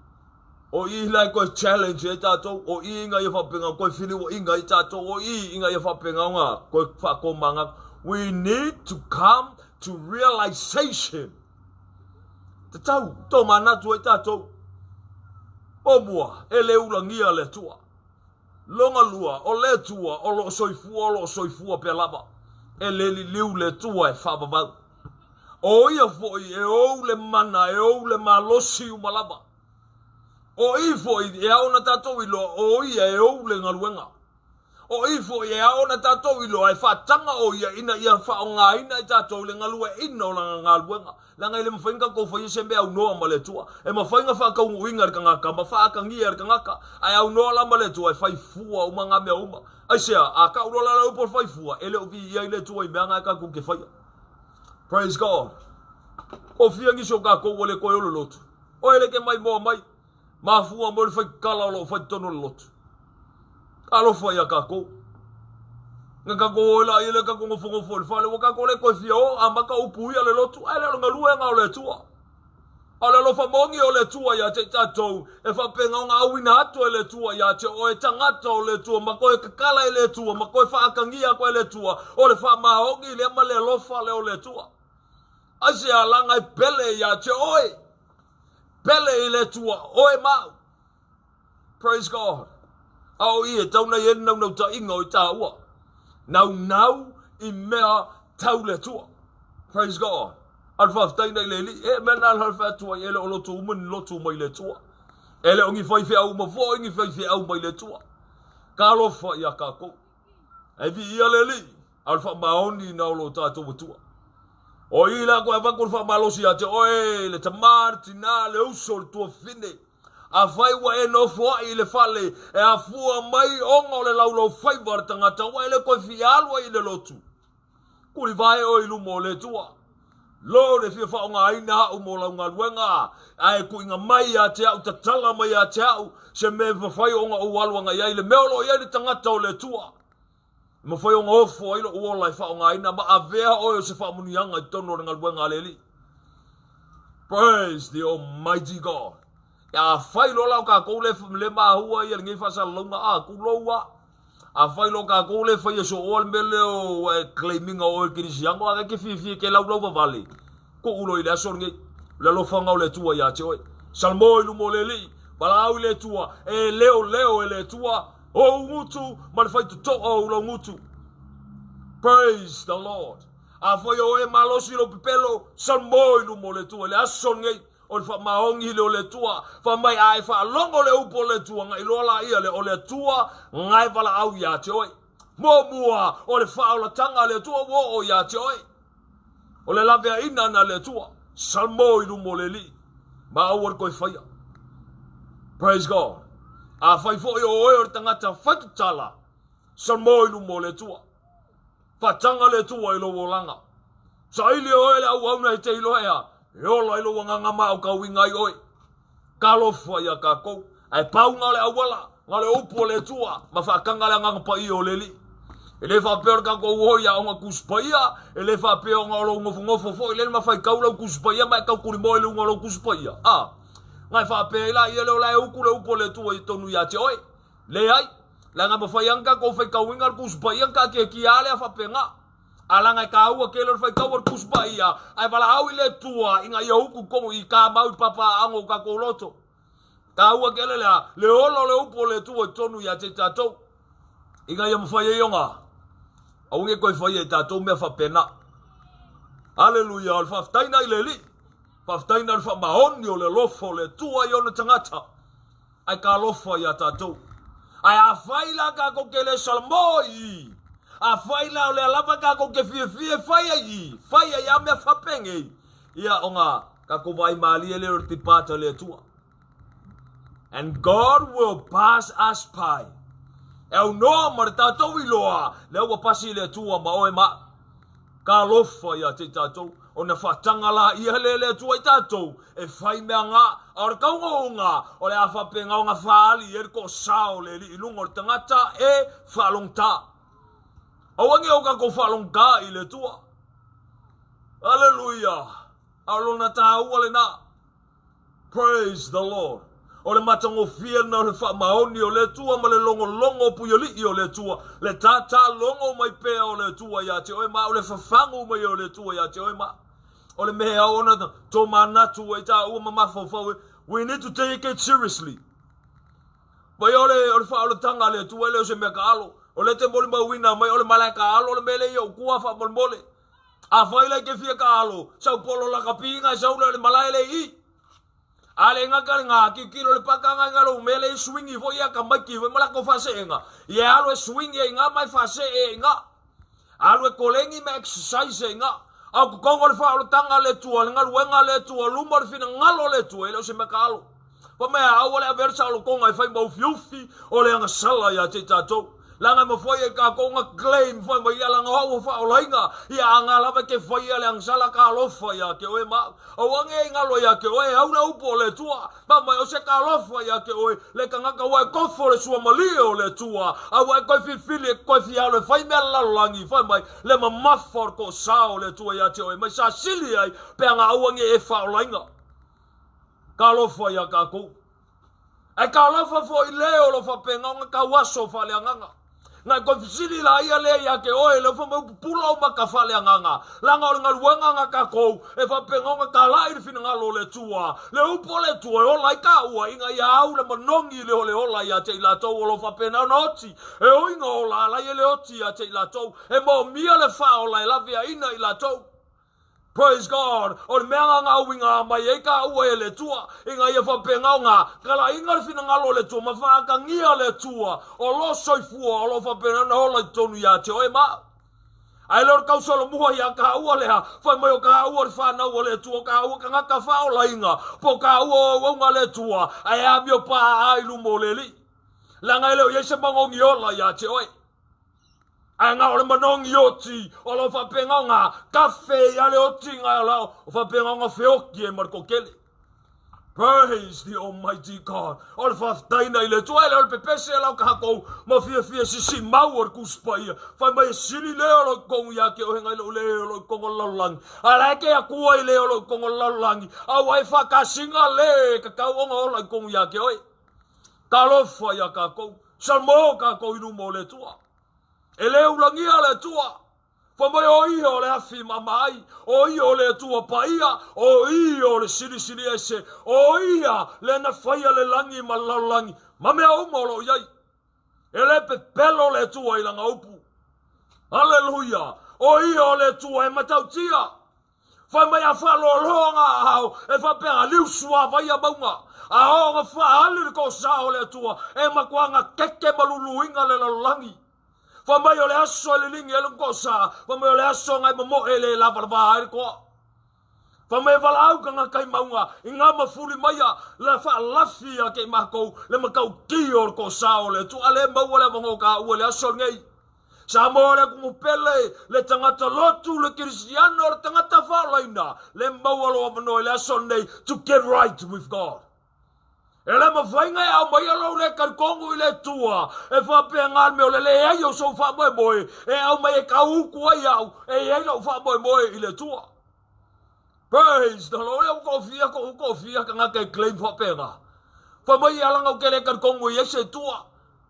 O i la e toe challenge ai tatou, o i ina ia faapena toe feliuaiga ai tatou, o i ina ia faapena ona toe faakomaga. We need to come to realization. Tatau, tomanatu ai tatou. O mua, e le ulagia le Atua. Lona lua, o le Atua o lo o soifua, o lo o soifua pea lava. E le liliu le Atua e faavavau. O ia foi e ou le mana, e ou le malosi uma lava. O i foi e ao ona tatou iloa, o ia e ou le galuega. O i foi e ao ona tatou iloa e faataga o ia ina ia faaaogaina e tatou le galueaiina o lana galuega. Leaga e le mafai ona tatou faia se mea aunoa ma le Atua. E mafai ona faataunuuina e le tagata ma faaatagia e le tagata, ae aunoa la ma le Atua e fai fua uma na mea uma. Aisea? A tau loa la le upu o le fai fua, e le o viia ai le Atua i mea na e tatou te faia. Praise God. O fia nisi o tatou ua le toe o le lotu. Oe le te maimoa mai, mafua mo le faitala o lo o fai totonu o le lotu. Talofa ia tatou. Na tatou o la ia le tatou nofonofo i le fale, ua tatou le toe fia o, amata upu ia le lotu, ae le o le galuega o le Atua. A o le alofa moni o le Atua ia te tatou, e faapena ona auina atu e le Atua ia te oe, tagata o le Atua, ma toe tatala e le Atua, ma toe faaatagia atu e le Atua, o le faamaoni lea ma le alofa lea o le Atua. Aisea laga e pele ia te oe, pele i le Atua, oe ma au. Praise God. A o i e tau nei ai le naunautaiga o i tāua. Naunau i mea tau le Atua. Praise God. A le faafetai nei le Alii. E mea na le fai atu ai, e le o loto uma ni loto mai le Atua. E le o ni faifeau uma foi ni faifeau mai le Atua. Talofa ia kākou. E viia le Alii, a o le faamaoni na o lo tatou Atua. O i la koe avatu le faamalosi ia te oe, le tama, le tina, le uso, le tuafafine. Afai ua e nofoaʻi i le fale e afua mai ona o le laulaufaiva a le tagata ua e le toe fia alu ai i le lotu, kulivae oe i luma o le Atua. Lord, e fia faaaogaina au mo lau galuega, ae tuuina mai ia te au, tatala mai ia te au se mea e mafai ona ou alu agai ai, le mea o lo o i ai le tagata o le Atua. E mafai ona ofo ai lou ola e faaaogaina ma avea oe o se faamanuiaga i totonu o le galuega a le Alii. Praise the Almighty God. Ia afai loa la o tatou le, le mahua ia lenei faasalalauga, a, tulou a. Afai loa o tatou le faia sooa le mea lea o e claiminga o oe kerisiano, a e te fiafia e te laulau vavale, tuu loa i le aso lenei, le alofaga o le Atua ia te oe. Salmo i luma o le Alii, valaau i le Atua, e leoleo e le Atua ou gutu ma le faitotoa o ou laugutu. Praise the Lord. Afai o oe e malosi i lou pepelo, salmo i luma o le Atua i le aso lenei, O le faamaoni lea o le Atua, fai mai, A e faalogo le upu o le Atua, na iloa laia lea, o le Atua na e valaau ia te oe. Muamua, o le faaolataga a le Atua ua oo ia te oe. O le laveaiina na le Atua. Salmo i luma o le Alii, ma aua le toe faia. Praise God. Afai foi o oe o le tagata faitatala, salmo i luma o le Atua. Faataga le Atua i lou olaga. Saili e oe le auauna e te iloa ea, e ola i lou agaga ma aokauiga ai oe. Talofa ia tatou, ae pau na o le auala, na o le upu o le Atua, ma faataga le Agaga Paia o le Alii. E le faapea o le tatou o i aoga Tusi Paia, e le faapea ona o lou nofonofo foi lea ma faitau lau Tusi Paia ma e taukulimoe i luga o lau Tusi Paia. A, na e faapea ai laia lea o la e utu le upu o le Atua i totonu ia te oe. Leai, leaga mafai lava ona tatou faitauina le Tusi Paia ona taatiatia lava lea faapena. A leaga e taua tele o le faitau o le Tusi Paia, ae valaau i le Atua ina ia utu tonu i kamau i papaaano o tatou loto. Taua tele lea, le ola o le upu o le Atua i totonu ia te tatou, ina ia mafai ai ona aua ne i toe faia e tatou mea faapena. Aleluia, o le faafetai lena i le Alii, faafetai lena i le faamaoni o le alofa o le Atua i ona tagata. Ae talofa ia tatou. Ae afai la tatou te le salamo i i, afai la o lea lava tatou te fiafia e fai ai i, fai ai a mea faapenei, ia ona tatou vaai malie lea o le tipata le Atua. And God will pass us by. E aunoa ma le tatou iloa, lea ua pasi le Atua ma oe ma au. Talofa ia te i tatou, ona faataga laia lea e le Atua i tatou e fai mea nga, a o le taugouga o le a faapena ona faaali ai le toasa o le Alii i luga o le tagata e faalogota. Aua ne i o tatou faalogota i le Atua. Aleluia! A o lona taua lena. Praise the Lord. O le matagofie lena o le faamaoni o le Atua ma le logologo o puialii o le Atua, le tātā logo mai pea o le Atua ia te oe ma au, le fafagu mai o le Atua ia te oe ma au. O le mea e ao ona tōmanatu ai tāua ma mafaufau, we need to take it seriously. Mai o le, o le faaolataga a le Atua e le o se mea taalo. O lea e te molimauina mai o le malae taalo le mea lea i ou tua faamolemole. Afai la e te fia taalo, sau polo lakapi ngai sau lea o le malae le i. A le gata le ngā, tilotilo le paka ngai ngā lou mea le i swingi foi ia tamaiti foi ma latou faaseega. Ia e alu e swingi ai ngā ma e faasee ai ngā. Alu e koleni ma exercise ai ngā. A o totonu o le faaolataga a le Atua, le galuega a le Atua, luma o le finagalo o le Atua, e le o se mea taalo. Fai mai a aua le avea le saolotoga e fai ma ufiufi o le agasala ia te i tatou. Leaga e mafai ai tatou ona claim fai mai ia leaga o au ua faaolaina ia a nga lava e te faia le agasala talofa ia te oe ma au. Aua ne i galo ia te oe e au le upu o le Atua. Fai mai o se talofa ia te oe le tagata ua e kofo le suamalie o le Atua a ua e toe filifili e toe fialo e fai mea le lalolagi fai mai le mamafa o le toasa o le Atua ia te oe mai sasili ai pe aga aua ne i e faaolaina. Talofa ia tatou. Ae talofa foi le o lo faapena ona tauaso faaleagaga. Na e toe fesili laia lea ia te oe, lea fai mai ua pupula ou maka faaleagaga, leaga o le galuega na tatou e faapena ona talai le finagalo o le Atua, le upu o le Atua e ola ai taua ina ia au le manogi lea o le ola ia te i latou o lo faapena ona oti, e ui ina ola a laia le oti ia te i latou, e moomia le faaola e laveaina i latou. Praise God! O le mea nga nga uiga mai ai taua e le Atua, ina ia faapena ona talaiga le finagalo o le Atua ma faatagia le Atua o lo soifua o lo faapena ona ola i totonu ia te oe ma au. Ae le o le tausolomua ia kāua lea, fai mai o kāua le whānau o le Atua, o kāua kangata whaolainga, po o kāua o auaunga a le Atua, ae amio pā i luma o le Alii. Leaga e le o i ai se manogi ola ia te oe. Ae na o le manogi oti o lo o faapena ona kafe ia le oti na o o faapena ona feoti ai ma le toatele. Praise the Almighty God. O le faafetaina i le Atua, e le o le pepese lau tatou ma fiafia sisi mau o le Tusi Paia. Fai mai e sili le o lo i totonu ia te oe nai lou le o lo i totonu o le lalolagi. A la e te Atua i le o lo i totonu o le lalolagi, a ua e faatasiga le e tatau ona ola i totonu ia te oe. Talofa ia tatou. Salmo tatou i luma o le Atua. E le ulagia le Atua. Fai mai o ia o le afi mama ai, o ia o le Atua paia, o ia o le Silisili Ese, o ia lea na faia le lagi ma le lalolagi, ma mea uma o lo o i ai. E le pepelo le Atua i lana upu. Aleluia! O ia o le Atua e matautia. Fai mai a faaloaloa ngā ao, e faapea ngā liu suāwai a mauga. A o ngā whaali le toʻasā o le Atua, e matua ngā keke ma luluina le lalolagi. Fai mai o le aso e liligi ai lona toʻasā, fai mai o le aso ngai momoe e le lavalava ai le toa. Fai mai e valaau tagata i mauga, i ngā mafuli maia, le faalafi ia ke i makou, le matautia o le toʻasā o le Atua, a le maua le avanoa taua i le aso lenei. Samoa le atunuu pele, le tagata lotu, le kerisiano, le tagata faaolaina, le maua lou avanoa i le aso lenei to get right with God. E le mafai ona e aumaia lou le talitonu i le Atua e faapea ngā le mea o le leai o sou faamoemoe e aumai e tau utu ai au e i ai lou faamoemoe i le Atua. Praise the Lord. Ua toafia koʻu toafia tagata e claim faapena. Fai mai e ala na ou te le talitonu i ai se Atua.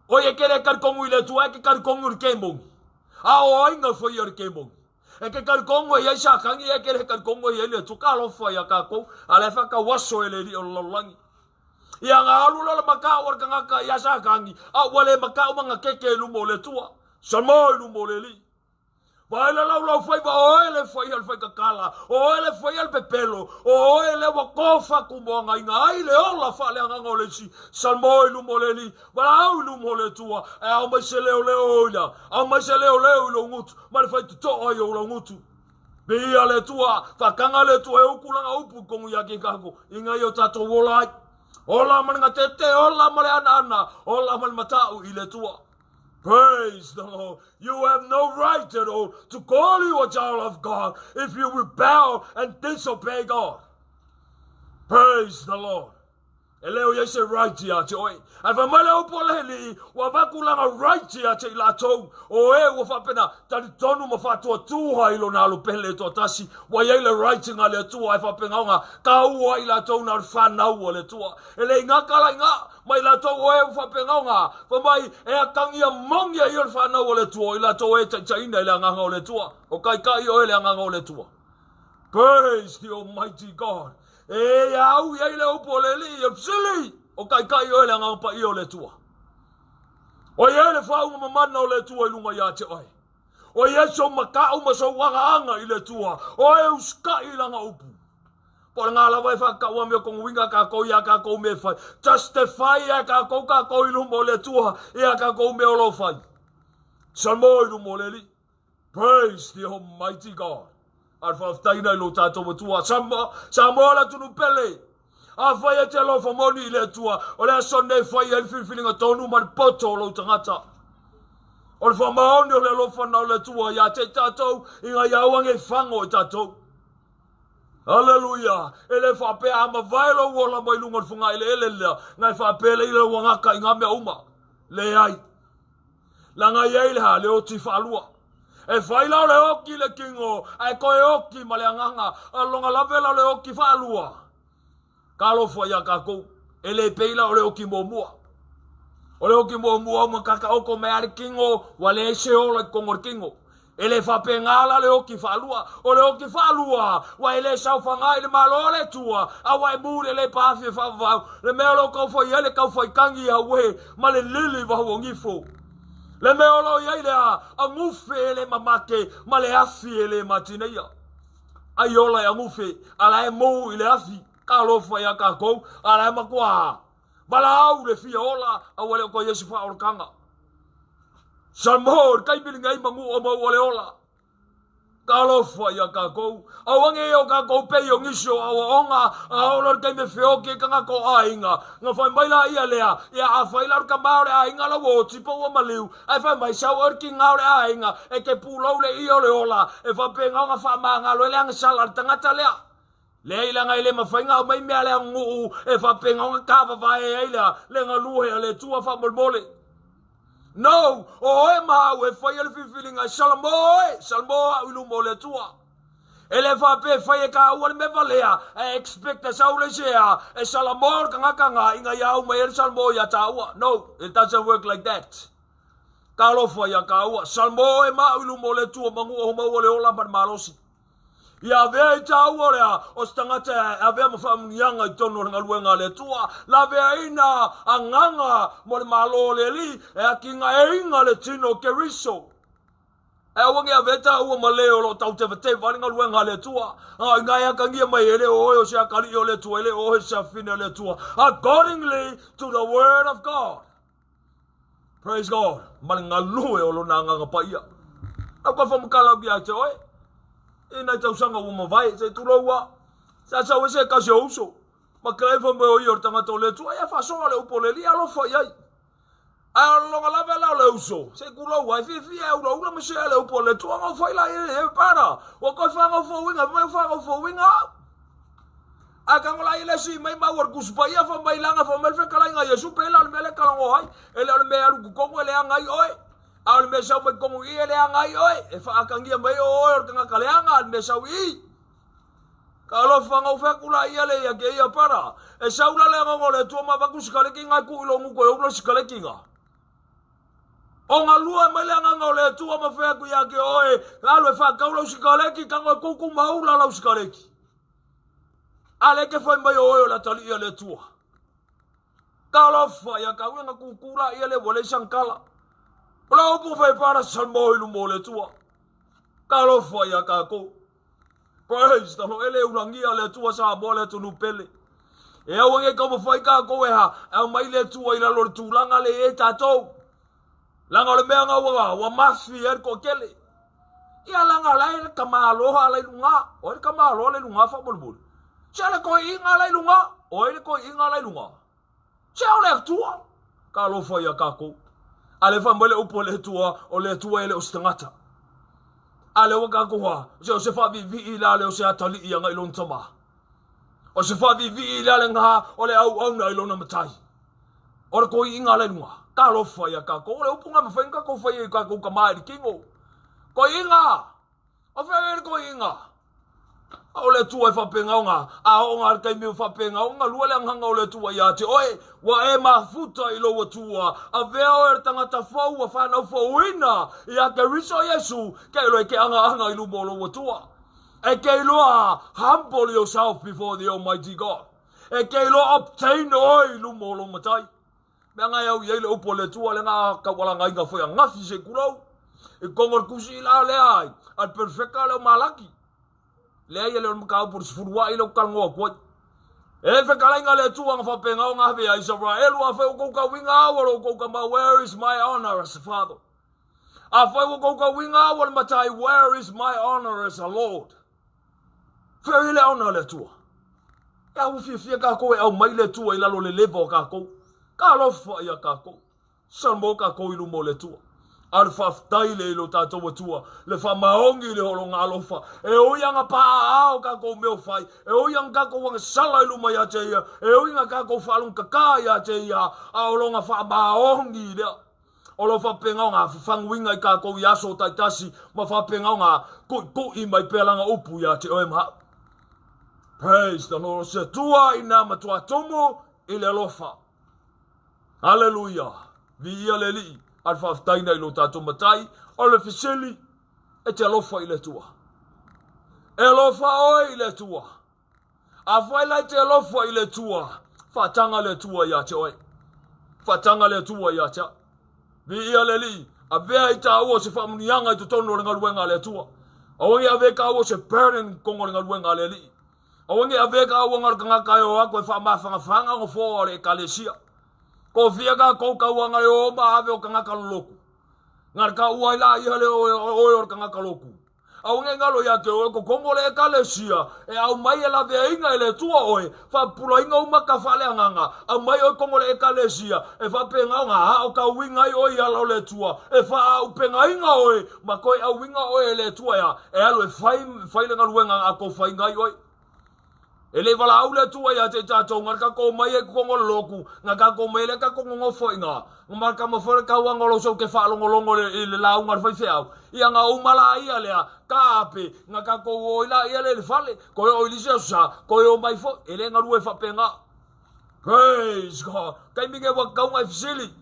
O ia ke le talitonu i le Atua e ke talitonu i le kemoni. A o ai na faia le kemoni? E ke talitonu e i ai Satani e ke le talitonu e i ai le Atua. Talofa ia tatou, a la e faatauaso e le Alii o le lalolagi. Ia na alu loa le maka'u a le tagata ia Satani, a ua le maka'u ma na keke i luma o le Atua. Samoa i luma o le Alii. Vaai le laulau faiva, o oe le faia le faikakala, o oe le faia le pepelo, o oe le ua tofa tumoagaina ai le ola faaleagaga o le isi. Salmo i luma o le Alii, valaau i luma o le Atua, ae ao mai se leoleo i la, ao mai se leoleo i lou gutu, ma le faitotoa i ou laugutu. Viia le Atua, faataga le Atua e uku lana upu i tonu ia ki kako, ina ia o tatou ola ai. Ola ma le gatete, ola ma le anaana, ola ma le mata'u i le Atua. Praise the Lord. You have no right at all to call you a child of God if you rebel and disobey God. Praise the Lord. E le o iai se right ia te oe. Ae fai mai le upu a le Alii, ua avatu lana right ia te i latou, o e ua faapena, talitonu ma faatuatua i lona alo pele e toatasi, ua iai le right nga le Atua e faapena ona taua i latou na o le whanau a le Atua. E le inga kala inga, ma i latou o e ua faapena ona, fai mai, e atangia moni ai o le whanau a le Atua, o i latou e taitaiina i le agaga o le Atua. O taitai oe le agaga o le Atua. Praise the Almighty God. E ia au i ai le upu o le Alii, o le fesili, o taitai oe le agaga paia o le Atua. O i ai le faauga mamana o le Atua i luga ia te oe. O i ai sou mata'u ma sou agaaga i le Atua, o e usitai i lana upu. Po o le ngā lava e whakatau a mea konguinga kākou i a kākou me whai. Justify e kākou kākou i luma o le Atua i a kākou mea o lo whai. Salmo i luma o le Alii. Praise the Almighty God. A le faafetai i lo tatou Atua. Samoa, Samoa le atunuu pele. Afai e te alofa moni i le Atua, o le aso nei fai ai le filifiliga tonu ma le poto o lou tagata. O le faamaoni o le alofa na o le Atua ia te i tatou, i ngai aua nei fago i tatou. Aleluia! E le faapea a mavae lou ola mai luga o le fogaeleele lea, ngai faapea le ila ua gata i ngā mea uma. Leai. Leaga e i ai le ha, le oti faalua. E fai la o le oki le kingo, ae toe oki ma le agaga, a longa lave la o le oki faalua. Talofa ia tatou, e le pei la o le oki muamua. O le oki muamua uma kakaoko mai a le kingo, ua leai se ola i totonu o le kingo. E le faapena la le oki faalua. O le oki faalua, ua e le saofaga i le Malo o le Atua, a ua e mu i le le paafi e faavavau, le mea o lo o taufai ai le taufaitagi i auē ma le lili vau o gifo. Le mea o lo o i ai lea, agufe e le mamake ma le afi e le matineia. Ai ola e agufe, a la e mu i le afi, talofa ia tatou, a la e matua valaau le fia ola, a ua le o toe i ai se faaolataga. Salmo, le taimi lenei manu o maua le ola. Talofa ia kakou. Aua nge o kakou pei o nisi o aoaoga, a oo loa i le taimi e feoti ai tagata o aiga, na fai mai laia lea, Ia afai la o le tama o le aiga la ua oti pe ua maliu, ae fai mai, Sau oe le tiga o le aiga, e te pulou le ie o le ola, e faapena ona faamagalo ai le agasala a le tagata lea. Leai, leaga e le mafai ona aumai mea a le aganuu e faapena ona tavavae ai le galue a le Atua faamolemole. No! O oe ma au e faia le filifiliga e salamo oe, salamo au i luma o le Atua. E le faapea e fai e kāua le mea valea, ae expect e sau le isi ea e salamo le tagata na ina ia au mai ai le salamo ia tāua. No, it doesn't work like that. Talofa ia kāua, salamo oe ma au i luma o le Atua manu o maua le ola ma le malosi. Ia avea i tāua lea o se tagata e avea ma faamanuiaga i totonu o le galuega a le Atua, laveaina agaga mo le Malo o le Alii e atinaeina le tino o Keriso. Ae aua ne i avea tāua ma le o lo o tautevateva ai le galuega a le Atua, a ina e atagia mai e le o oe o se atalii o le Atua, e le o oe se afafine o le Atua, accordingly to the word of God. Praise God. Ma le galue o lona agaga paia. Au ka whamakala au ki a te oe. I nai tausaga ua mavae, se tulou a. Sa sau e se kasi o uso. Ma kela ifo me o ia o le tangata o le Atua, ia faasoa le upu o le Alii, alofa i ai. Ae o le longa lava la o le uso, se tulou a, e fiafia e ulaula ma share le upu o le Atua, ngau fai la e e para. Ua koe whangau fauinga, mai whangau fauinga au. Ae ka ngola i le si mai maua le Tusi Paia fa mai langa fa mai le fetalaiga a Iesu pela o le mea lea e talanoa ai, e le o le mea e alu i totonu e leaga ai oe, a o le mea e sau mai totonu i i e leaga ai oe, e faaatagia mai o oe o le tagata leaga, a o le mea e sau i i. Talofa, na ou fai atu la ia le ia ke ia para, e sau la le agaga o le Atua ma avatu sikaleki nga e tuu i lou gutu e oula sikaleki nga. O galue mai le agaga o le Atua ma fai atu ia ke oe, alu e faatau lau sikaleki, tago e kuku ma ula lau sikaleki. A lea e te fai mai o oe o le atalii a le Atua. Talofa ia kau na kūkū la ia le ua leai sana tala. O la upu fai para salmo i luma o le Atua. Talofa ia kākou. Praise the Lord. E le ulagia le Atua Samoa le atunuu pele. E aua nei taumafai kākou e ha, e aumai le Atua i lalo o le tulaga le i ai tātou. Leaga o le mea na ua, ua mafi ai le toatele. Ia leaga o la e le tama aloha la i luga. O ai le tama aloha la i luga faamolemole? Se o le toeaina la i luga. O ai le toeaina la i luga? Se o le Atua. Talofa ia kākou. A lea fai mai le upu a le Atua, o le Atua e le o se tagata. A lea ua kākou ha, se o se faaviivii la lea o se atalii agai i lona tama. O se faaviivii la le gā o le auauna i lona matai. O le toeaina la i luga. Talofa ia kākou. O le upu gā mafai ona kākou fai ai i kākou tama i le kino. Toeaina! O fea le toeaina? A o le Atua e faapena ona, a oo nga le taimi o faapena ona lua le agaga o le Atua ia te oe, ua e mafuta i lou Atua, avea oe o le tagata fou ua fanau fouina ia Keriso Iesu, ke iloa e ke agaaga i luma o lou Atua. E ke iloa humble yourself before the Almighty God. E ke iloa obtain oe i luma o lou Matai. Mea nga e au i ai le upu a le Atua, le nga taualagaina foi a gafi se tulou. I totonu o le tusi la lea ai, a le perfeka lea o Malaki. Leai e le o le mataupu o le sefuluai lea ou te talanoa atu ai. E fetalaiga le Atua na faapena ona ave a Isaraelu, afai ua tou tauiga au a lo outou tama, where is my honor as a father? Afai ua tou tauiga au a le matai, where is my honor as a Lord? Fea i le honor a le Atua? E a ua fiafia kākou e aumai le Atua i lalo o le leva o kākou. Talofa ia kākou. Salmo kākou i luma o le Atua. A o le faafetai lea i lo tātou Atua, le faamaoni i le hologa alofa. E ui ana paʻaao kākou mea o fai, e ui ana kākou agasala i luma ia te ia, e ui ana kākou faalogokakā ia te ia, a o lona faamaoni lea. O lo faapena o ngā fafanuiga i kākou i aso taitasi ma faapena o ngā kuʻikuʻi mai pea lana upu ia te oe ma au. Praise the Lord. O se Atua i nā matua tumu i le alofa. Haleluia. Viia le Alii, a le faafetaina i lo tātou Matai, o le fesili, e te alofa i le Atua. E alofa oe i le Atua. Afai la e te alofa i le Atua, faataga le Atua ia te oe. Faataga le Atua ia te au. Viia le Alii, avea i tāua o se faamanuiaga i totonu o le galuega a le Atua. Aua ne i avea tāua o se burden i totonu o le galuega a le Alii. Aua ne i avea tāua na o le tagata e o atu e faamafanafana nofoa o le Ekalesia. Kofia kākou tauaga e o ma ave o tagata lolotu. Na le taua ai la ia le oe o le tagata lotu. Aua ne i galo ia te oe, kokogo le Ekalesia, e aumai e laveaiga e le Atua oe, faapupulaina uma ka faaleagaga, aumai oe kogo le Ekalesia, e faapena ona aotauina ai oe i ala o le Atua, e faaaupegaina oe, ma toe auina oe e le Atua e a? E alu e fai, fai le galuega na atofaina ai oe. E le i valaau le Atua ia te i tatou, na tatou omai ai i totonu o le lotu, na tatou omai ai lea tatou nonofo i ina, ma tama foi le tauaga o lou sau te faalogologo i le lauga a le faifeau, ia na uma laia lea, taape, na tatou o ai laia lea i le fale, toe oo i le isi aso sa, toe omai foi, e le galue faapena. Praise God. Taimi nei ua tatau ona e fesili.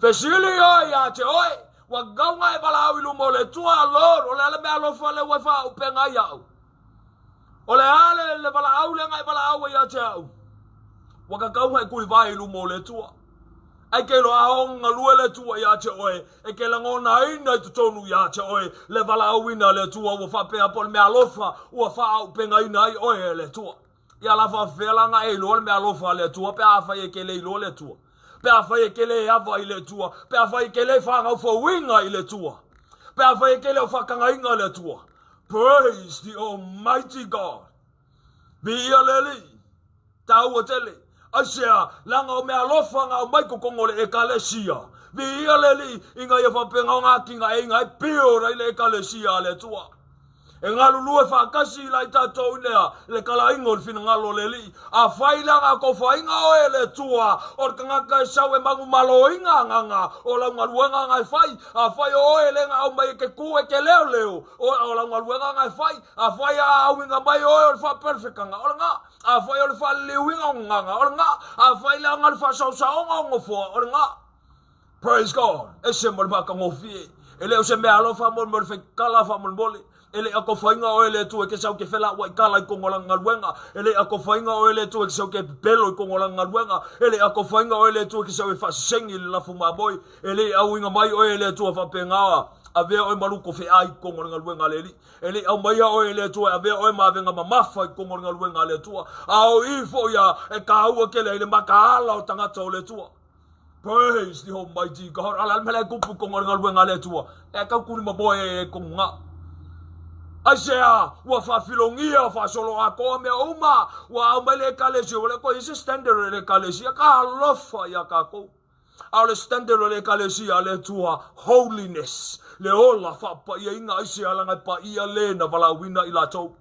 Fesili oe ia te oe, ua tatau ona e valaau i luma o le Atua, Lord, o le a le mea alofa lea ua e faaauupega ai iaʻu? O le a le, le valaau lea na e valaau ai ia te au? Ua tatau ona e tulivae i luma o le Atua. Ae ke iloa a o galue le Atua ia te oe, e ke lagonaina i totonu ia te oe le valaauina a le Atua ua faapea po o le mea alofa ua faaaupegaina ai oe e le Atua. Ia la faafefea la na e iloa le mea alofa a le Atua pe afai e ke le iloa le Atua? Pe afai e ke le ava i le Atua? Pe afai e ke le fanau fouina i le Atua? Pe afai e ke le o faatagaina le Atua? Praise the Almighty God. Viia le Alii. Taua tele. Aisea, leaga o mea alofa na aumai totonu o le Ekalesia. Viia le Alii, ina ia faapena ona atinaeina ai build ai le Ekalesia a le Atua. E galulue faatasi la i tatou i lea, le talaiga o le finagalo o le Alii. Afai la na tofaina oe e le Atua, o le tagata e sau e manumaloina agaga o lau galuega na e fai, afai o oe e le na aumai e ke ku e ke leoleo, o lau galuega na e fai, afai a auina mai oe o le faaperefekaga, o lena, afai o le faaliliuina o gagaga, o lena, afai leaga le faasaosaoga o nofoa, o lena. Praise God! Ese ma le matagofie. E le o se mea alofa mo le faitala faamolemole. E le i atofaina oe e le Atua e te sau ke felauai tala i tonu o lana galuega. E le i atofaina oe e le Atua e te sau ke pepelo i tonu o lana galuega. E le i atofaina oe e le Atua e te sau e faasesegi i le lafu mamoe. E le i auina mai oe e le Atua faapena avea oe ma luko feai i tonu o le galuega a le Alii. E le i aumaia oe e le Atua e avea oe ma avega mamafa i tonu o le galuega a le Atua. A o i foi a e kāua tele ai le makaala o tagata o le Atua. Praise the Almighty God. Ala mele kupu ko ngā galuega a le Atua. E kau kuli mamoe e ko ngā. Aisea, ua whawhilongia, whasolo akoa mea uma, ua au mai le ekalesia, ua le koe isi standard o le ekalesia, ka alofa ia kākou. A o le standard o le ekalesia a le Atua, holiness, le ola whapaiainga, aisea langa e paia le na valaauina i latou.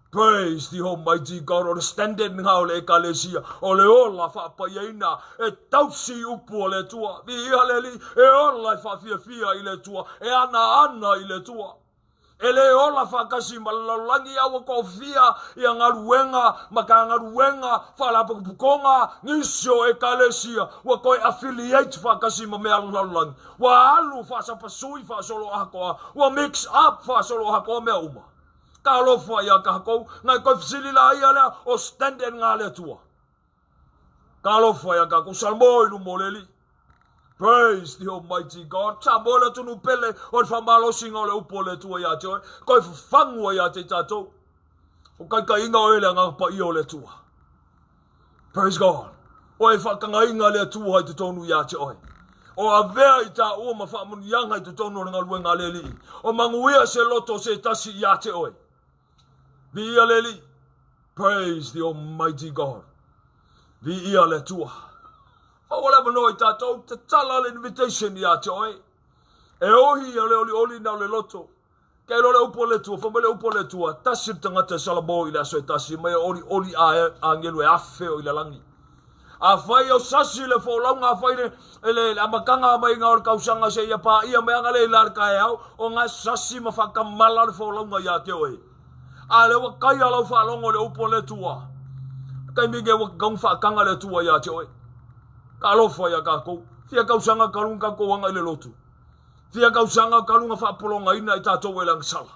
Praise the Almighty God, o le standard nga o le Ekalesia, o le ola faapaiaina e tausi i upu o le Atua. Viia le Alii, e ola e faafiafia i le Atua, e anaana i le Atua. E le ola faatasi ma le lalolagi a ua toafia ia galuega ma Matagaluega, Faalapotopotoga, nisi o Ekalesia ua toe affiliate faatasi ma mea lalolagi. Ua alu faasapasui faasoloatoa, ua mix up faasoloatoa mea uma. Talofa ia tatou, nai toe fesili la ia lea, o standard nga le Atua. Talofa ia tatou, Salmo i luma o le Alii. Praise the Almighty God. Samoa le atunuu pele o le faamalosiga o le upu o le Atua ia te oe. Toe fafagu ai ia te i tatou. O taitaiga oe le agaga paia o le Atua. Praise God. O e faatagaina le Atua i totonu ia te oe. O avea i tāua ma faamanuiaga i totonu o le galuega a le Alii. O manuia se loto o se tasi ia te oe. Viia le Alii. Praise the Almighty God. Viia le Atua. Maua le avanoa i tātou, tatala le invitation ia te oe. E ohi o le olioli na o le loto. Kei iloa le upu a le Atua, fai mai le upu a le Atua, tasi le tagata e salamo i le aso e tasi, mai e olioli a agelu e afe o i le lagi. Afai o sasi le folauga, afai le, le, le amataga mai nga o le tausaga seia paia mai aga le ila le taeao, o nga sasi ma whakamala le folauga ia te oe. A le ua kai a lau whaalogo le upu a le Atua. Taimi nge ua kaunga whaakanga le Atua ia te oe. Ka alofa ia kākou. Fia tausaga kalunga kākou anga i le lotu. Fia tausaga talu na faapologaina i tatou e le agasala.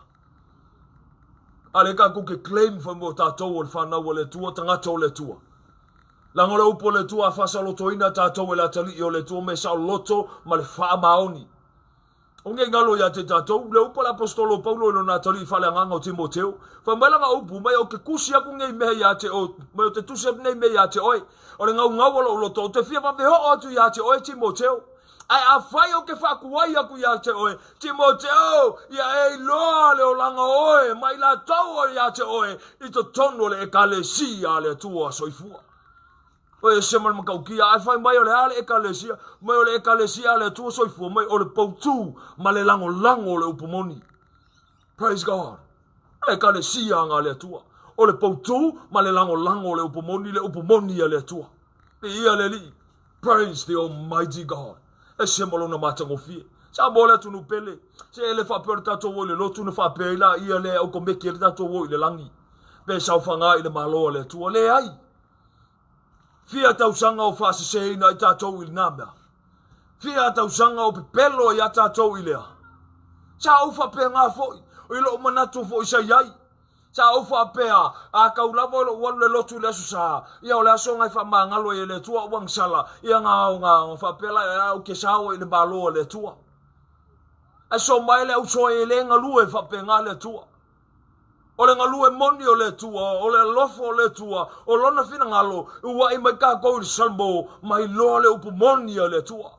A le tatou ke claim fai mo tatou o le whanau o le Atua, tagata o le Atua. Leaga o le upu o le Atua a faasalotoina tatou e le atalii o le Atua me saoloto ma le faamaoni. O nei galo ia te tatou, le upu a le Aposetolo o Paulo i lona atalii faaleagaga o Timoteo, fai mai lana upu, mai ou te tusi aku nei mea ia te oe, mai ou te tusi atu nei mea ia te oe, o le gaugau o lou loto, ou te fia vave oo atu ia te oe Timoteo. Ae afai ou te faakuai aku ia te oe, Timoteo, ia e iloa le olaga o oe ma i latou o ia te oe i totonu o le Ekalesia a le Atua soifua. Oi e ese ma le matautia, ae fai mai o le a le Ekalesia, mai o le Ekalesia a le Atua soifua, mai o le poutū ma le lagolago o le upu moni. Praise God. O le Ekalesia aga a le Atua. O le poutū ma le lagolago o le upu moni, le upu moni a le Atua. Viia le Alii. Praise the Almighty God. Ese ma lona matagofie. Samoa le atunuu pele. Se e le faapea o le tatou o i le lotu na faapea ai laia lea e aukomeki ai le tatou o i le lagi. Pe saofaga i le Malo a le Atua. Leai. Fia tausaga o faaseseina ai tatou i lena mea. Fia tausaga o pepelo ai a tatou i lea. Sa ou faapena foi, i lou manatu foi sa i ai. Sa ou faapea, a kau lava o lou alu le lotu i le Aso Sa, ia o le aso na e faamagalo ai e le Atua au agasala, ia na, na, faapea la, a ou te sao ai i le Malo a le Atua. Ae so mai le auso e le galue faapena le Atua. O le galue moni o le Atua, o le alofa o le Atua, o Lona finagalo, ua'i mai tatou i le Salmo, ma iloa le upu moni a le Atua.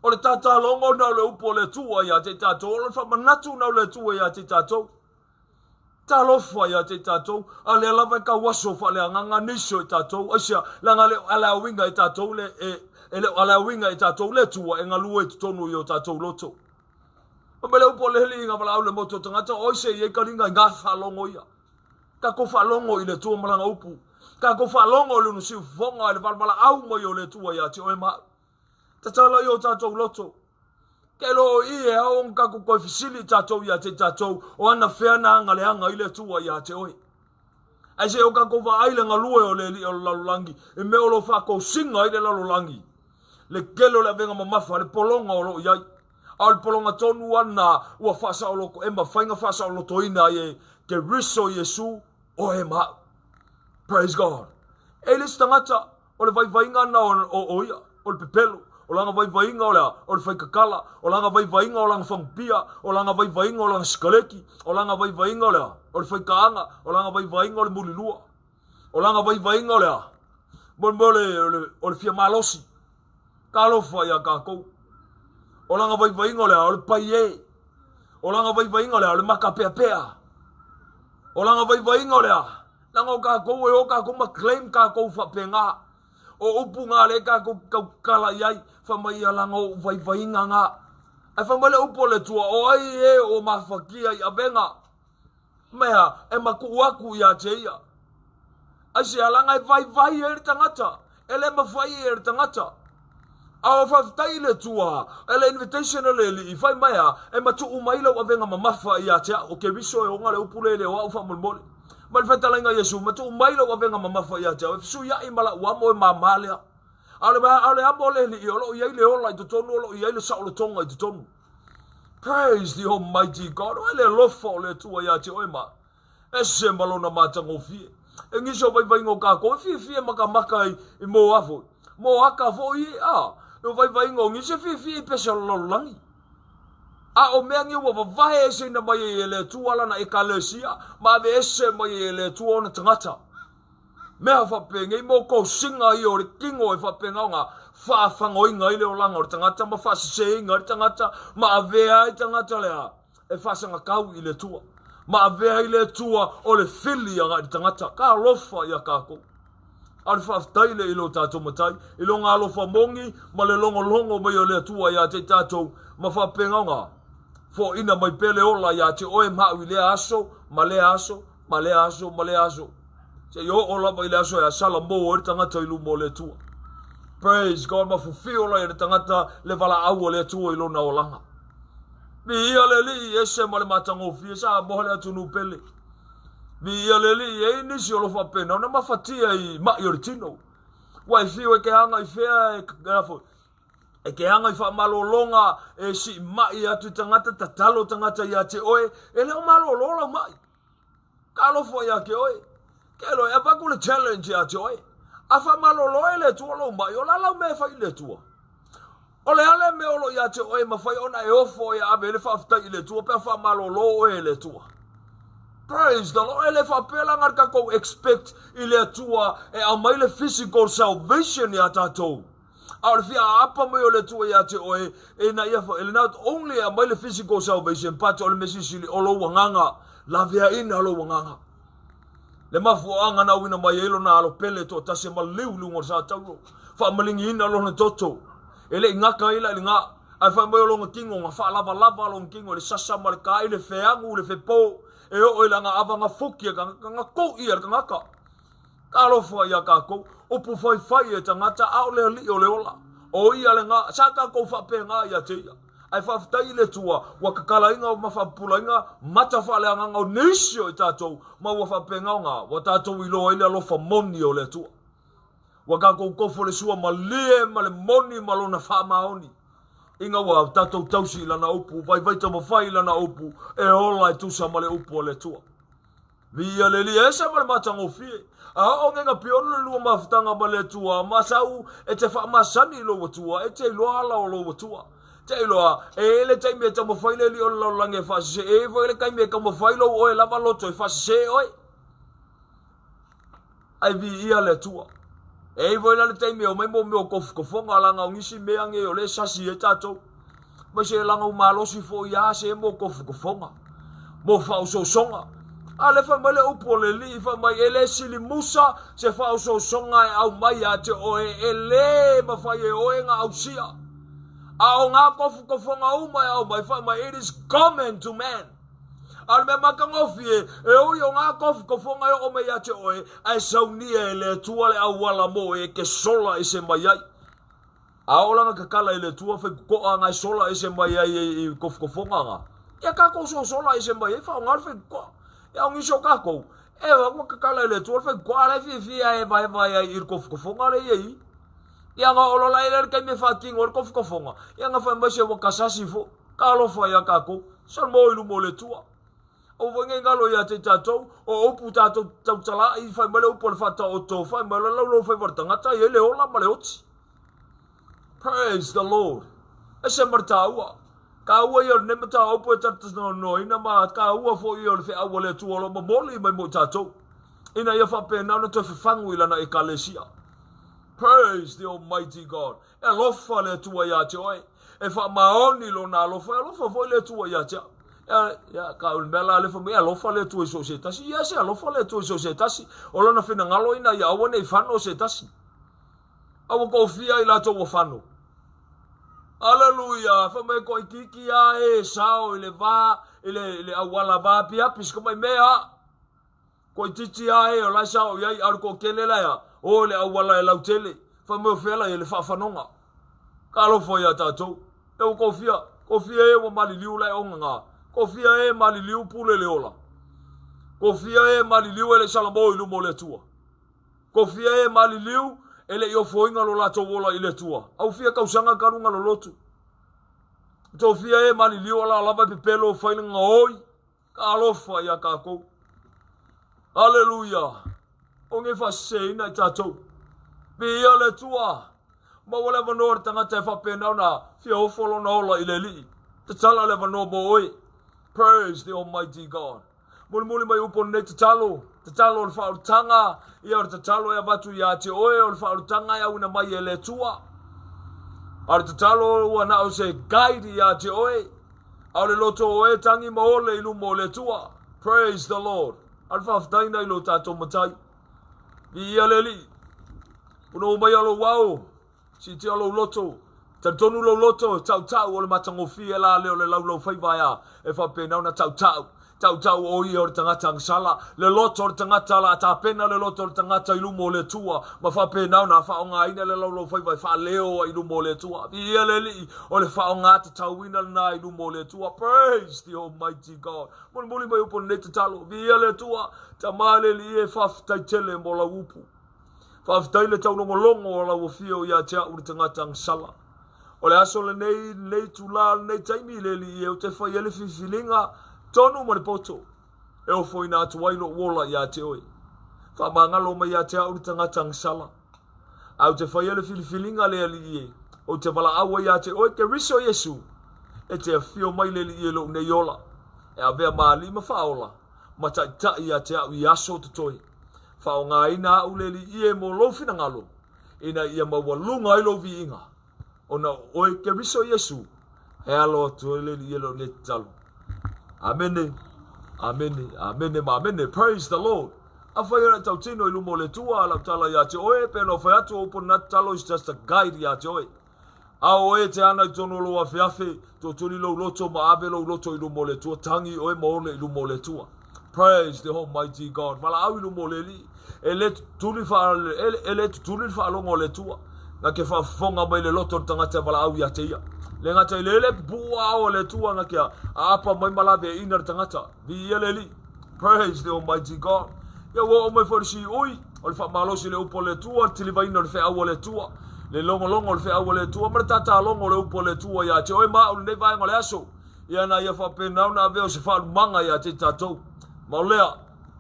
O le tatalogo na o le upu o le Atua ia te tatou, o le faamanatu na o le Atua ia te tatou. Talofa ia te tatou, a lea lava e tauaso faaleagaga nisi o i tatou, aisea, leaga le o allow-ina e tatou le, e, e le o allow-ina e tatou le Atua e galue i totonu i o tatou loto. Fai mai le upu a le Alii na valaau le motu o tagata, o ai se i ai kaliga i ngā faalogo ia. Tatou faalogo i le Atua ma lana upu. Tatou faalogo i lona siufofoga i le valavalaau mai o le Atua ia te oe ma au. Tatala i o tatou loto. Ke lo o i e ao ona tatou toe fesili i tatou ia te i tatou, o ana fea na aga leaga ai le Atua ia te oe. Ae se o tatou vaai le galue o le Alii o le lalolagi, i mea o lo o faatosina ai le lalolagi, le tele o le avega mamafa, le pologa o lo o i ai. A o le pologa tonu lava lena ua faasaoloto, e mafai ona faasaolotoina ai e Keriso Iesu oe ma au. Praise God. E le isi tagata, o le vaivaiga lena o, o ia, o le pepelo, o lana vaivaiga o le a? O le faikakala, o lana vaivaiga o lana fagupia, o lana vaivaiga o lana sikaleki, o lana vaivaiga o le a? O le faikaaga, o lana vaivaiga o le mulilua. O lana vaivaiga o le a? Mo le mea o le, o le, o le fia malosi. Talofa iā tatou. O lana vaivaiga o le a? O le paiē. O lana vaivaiga o le a? O le makapeapea. O lana vaivaiga o le a? Leaga o tatou e o tatou ma claim tatou faapena. O upu na lea tatou te tautala i ai, fai mai ia leaga o ou vaivaiga na. Ae fai mai le upu a le Atua, o ai e o mafatia i avega? Mea e matuu atu ia te ia. Aisea, leaga e vaivai ai le tagata, e le mafai e le tagata. A o faafetai i le Atua, e le invitation a le Alii, fai mai a, e matuu mai lau avega mamafa ia te au. O Keriso e ona le upu lea e le o au faamolemole. Mai le fetalaiga a Iesu, matuu mai lau avega mamafa ia te au, e fesuiai ma lau amo e māmā lea. A o le amo a le Alii, o lo o i ai le ola i totonu, o lo o i ai le saolotoga i totonu. Praise the Almighty God. Oe le alofa o le Atua ia te oe ma ese ma lona matagofie. E nisi o vaivaiga o kākou e fiafia makamaka i, i mōa foi. Mō aka foi a, o vaivaiga o nisi e fiafia i pese o le lalolagi. A o mea nei ua vavae eseina mai ai e le Atua lana ekalesia ma ave ese mai ai e le Atua ona tagata. Mea faapenei mo kosiga ia o le kino e faapena ona faafagoina ai le olaga o le tagata ma faaseseina ai le tagata ma avea ai tagata lea e faasagatau i le Atua ma avea ai le Atua o le fili agai le tagata. Ka alofa ia tatou. A o le faafetai lea i lo tatou Matai, i lona alofa moni ma le logologo mai o le Atua ia te tatou ma faapena ona foaina mai pea le ola ia te oe ma au i lea aso ma lea aso ma lea aso ma lea aso. Seia oo lava i le aso e salamo ai le tagata i luma o le Atua. Praise God, mafufio lai e le tagata le valaau a le Atua i lona olaga. Viia le Alii, ese ma le matagofie, Samoa le atunuu pele. Viia le Alii, e i ai nisi o lo faapena ona mafatia i mai o le tino. Ua e fiu e ke aga i fea e, e ke aga i faamalologa e sii mai atu i tagata, tatalo tagata ia te oe, e le o malolo lau mai. Talofa ia te oe. Ke loe, e avatu le challenge ia te oe. A faamalolo e le Atua lou mai, o le a lau mea e fai i le Atua? O le a le mea o lo o ia te oe e mafai ona e ofo e ave ai le faafetai i le Atua pe a faamalolo oe e le Atua? Praise the Lord. E le faapea la na tatou expect i le Atua e aumai le physical salvation ia tatou. A o le fia aapa mai o le Atua ia te oe, ina ia, not only e aumai le physical salvation, but o le mea silisili, o lou agaga, laveaina lou agaga. Le mafuaaga na auina mai ai lona alo pele toatasi e maliu i luga o le sa tauro, faamaligiina lona toto. E le i gaka ai la i le ga, ae fai mai o lona tino na faalavalava lona tino i le sasa ma le kai, le feagu, le fepo, e oo i lana ava na fuki e tagata, na toʻi e le tagata. Talofa iā tatou, upu faifai e tagata, a o le Alii o le ola. O ia lena, sa tatou faapena ia te ia. Ae faafetai i le Atua, ua tatalaina ma faapupulaina mata faaleagaga o nisi o i tatou, ma ua faapena ona ua tatou iloa ai le alofa moni o le Atua. Ua tatou tofo i le sua malie ma le moni ma lona faamaoni, ina ua tatou tausi i lana upu, vaivai taumafai i lana upu, e ola e tusa ma le upu a le Atua. Viia le Alii, ese ma le matagofie. A oo nei na piolo le lua mafutaga ma le Atua, ma sau e te faamasani i lou Atua, e te iloa ala o lou Atua. Te iloa, e i ai le taimi e taumafai le Alii o le lalolagi e faasese, e i ai foi le taimi e taumafai lou oe lava loto e faasese oe. Ae viia le Atua. E i ai foi la le taimi e omai mo mea o tofotofoga, leaga o nisi mea nei o lea e sasi ai tatou. Aemaise leaga ua malosi foi a se mo tofotofoga, mo faaosoosoga. A o lea fai mai le upu o le Alii, fai mai, e le sili musa se faaosoosoga e aumai ia te oe, e le mafai e oe ona ausia. A o ngā tofotofoga uma e aumai, fai mai, it is common to man. A o le mea matagofie, e ui o ngā tofotofoga e oo mai ia te oe, ae saunia e le Atua le auala mo oe e te sola ese mai ai. A oo lana tatala i le Atua, fai totoa nga e sola ese mai ai i tofotofoga nga, ia tatou sosola ese mai ai, faaaoga le fai totoa. Ia o nisi o tatou, e ua tatala i le Atua le fai totoa, a la e fiafia e evaeva ai i le tofotofoga lea e i ai. Ia na oo loa la i le taimi e faatino ai le tofotofoga, ia na fai mai se ua kasasi foi. Talofa ia tatou, Salmo i luma o le Atua. Aua foi nei galo ia te i tatou, o upu tatou tautala'i, fai mai le upu a le Faataoto, fai mai le laulau faiva o le tagata, e i ai le ola ma le oti. Praise the Lord. Ese ma le taua. Taua ia o lenei mataupu e talatalanoaina ma taua foi ia o le feau a le Atua o lo o momoli mai mo i tatou, ina ia faapena ona toe fafagu i lana Ekalesia. Praise the Almighty God. E alofa le Atua ia te oe. E faamaoni lona alofa. E alofa foi le Atua ia te au. Ia, ka o le mea la lea fai mai, e alofa le Atua i so o se tasi. Yes, e alofa le Atua i so o se tasi. O lona finagalo ina ia aua ne i fano se tasi. A ua toafia i latou ua fano. Aleluia! Fai mai toaitiiti a e sao i le va, i le, i le auala vaapiapi, se tomai mea. Toaitiiti a e o la e sao i ai, a o le toatele la ea, o i le auala e lautele. Fai mai o fea la i ai le faafanoga. Talofa ia tatou. E ua toafia, toafia e ua maliliu la e ogaga. Toafia e maliliu pule le ola. Toafia e maliliu e le i salamo i luma o le Atua. Toafia e maliliu e le i ofoina lo latou ola i le Atua. Au fia tausaga talu ona lolotu. Toafia e maliliu o la lava e pepelo o fai le gaoi. Talofa ia tatou. Aleluia. O nei faaseseina i tatou. Viia le Atua. Maua le avanoa i le tagata e faapena ona fia ofo lona ola i le Alii. Tatala le avanoa mo oe. Praise the Almighty God. Mulimuli mai upu o lenei tatalo, tatalo o le faaolataga, ia o le tatalo e avatu ia te oe, o le faaolataga e auina mai e le Atua. A o le tatalo ua na o se guide ia te oe. A o le loto o e tangi ma ole i luma o le Atua. Praise the Lord. A o le faafetai i lo tatou Matai. Viia le Alii. Punou mai a lou ao, siitia lou loto, talitonu lou loto, tautau o le matagofie la lea o le laulau faiva ea e faapena ona tautau. Tautau o ia o le tagata agasala, le loto o le tagata la tapena le loto o le tagata i luma o le Atua, ma faapena ona faaaogaina le laulaufaiva e faaleo ai i luma o le Atua. Viia le Alii, o le faaaoga tatauina lena i luma o le Atua. Praise the Almighty God. Mulimuli mai upu o lenei tatalo. Viia le Atua, Tama le Alii e, faafetai tele mo lau upu. Faafetai le taulogologo o lau afio ia te au le tagata agasala. O le aso lenei, lenei itula, lenei taimi le Alii e, ou te fai ai le filifiliga tonu ma le poto e ofoina atu ai lou ola ia te oe. Faamagalo mai ia te au le tagata agasala. Ae ou te fai ai le filifiliga le Alii e, ou te valaau ai ia te oe Keriso Iesu, e te afio mai le Alii e lou nei ola, e avea ma alii ma faaola, ma taitai ia te au i aso o totoe. Faaaogaina au le Alii e mo lou finagalo. ina ia maualuga ai lou viiga, ona o oe Keriso Iesu, e alo atu ai le Alii e lou nei tatalo. Amene, amene, amene ma amene. Praise the Lord. Afai o le tautino i luma o le Atua, lau tala ia te oe, pei ona ou fai atu, o upu o lena tatalo is just a guide ia te oe. A o oe e te ana i totonu o lou afeafe, totoli lou loto ma ave lou loto i luma o le Atua, tangi oe ma ole i luma o le Atua. Praise the Almighty God. Valaau i luma o le Alii. E le tutuli wha, e, e le tutuli le whaalogo o le Atua. Nga ke whaafofoga mai le loto o le tagata e valaau ia te ia. Le gata i le le pupuu ao o le Atua nga ke aapa mai ma lave e ina le tagata. Viia le Alii. Praise the Almighty God. Ia ua oo mai foi le siui, o le faamalosi i le upu a le Atua, le tilivaina o le feau a le Atua, le logologo o le feau a le Atua, ma le tatalogo o le upu a le Atua ia te oe ma au lenei vaega o le aso. Ia na ia faapena ona avea o se faalumaga ia te tatou. Ma o lea,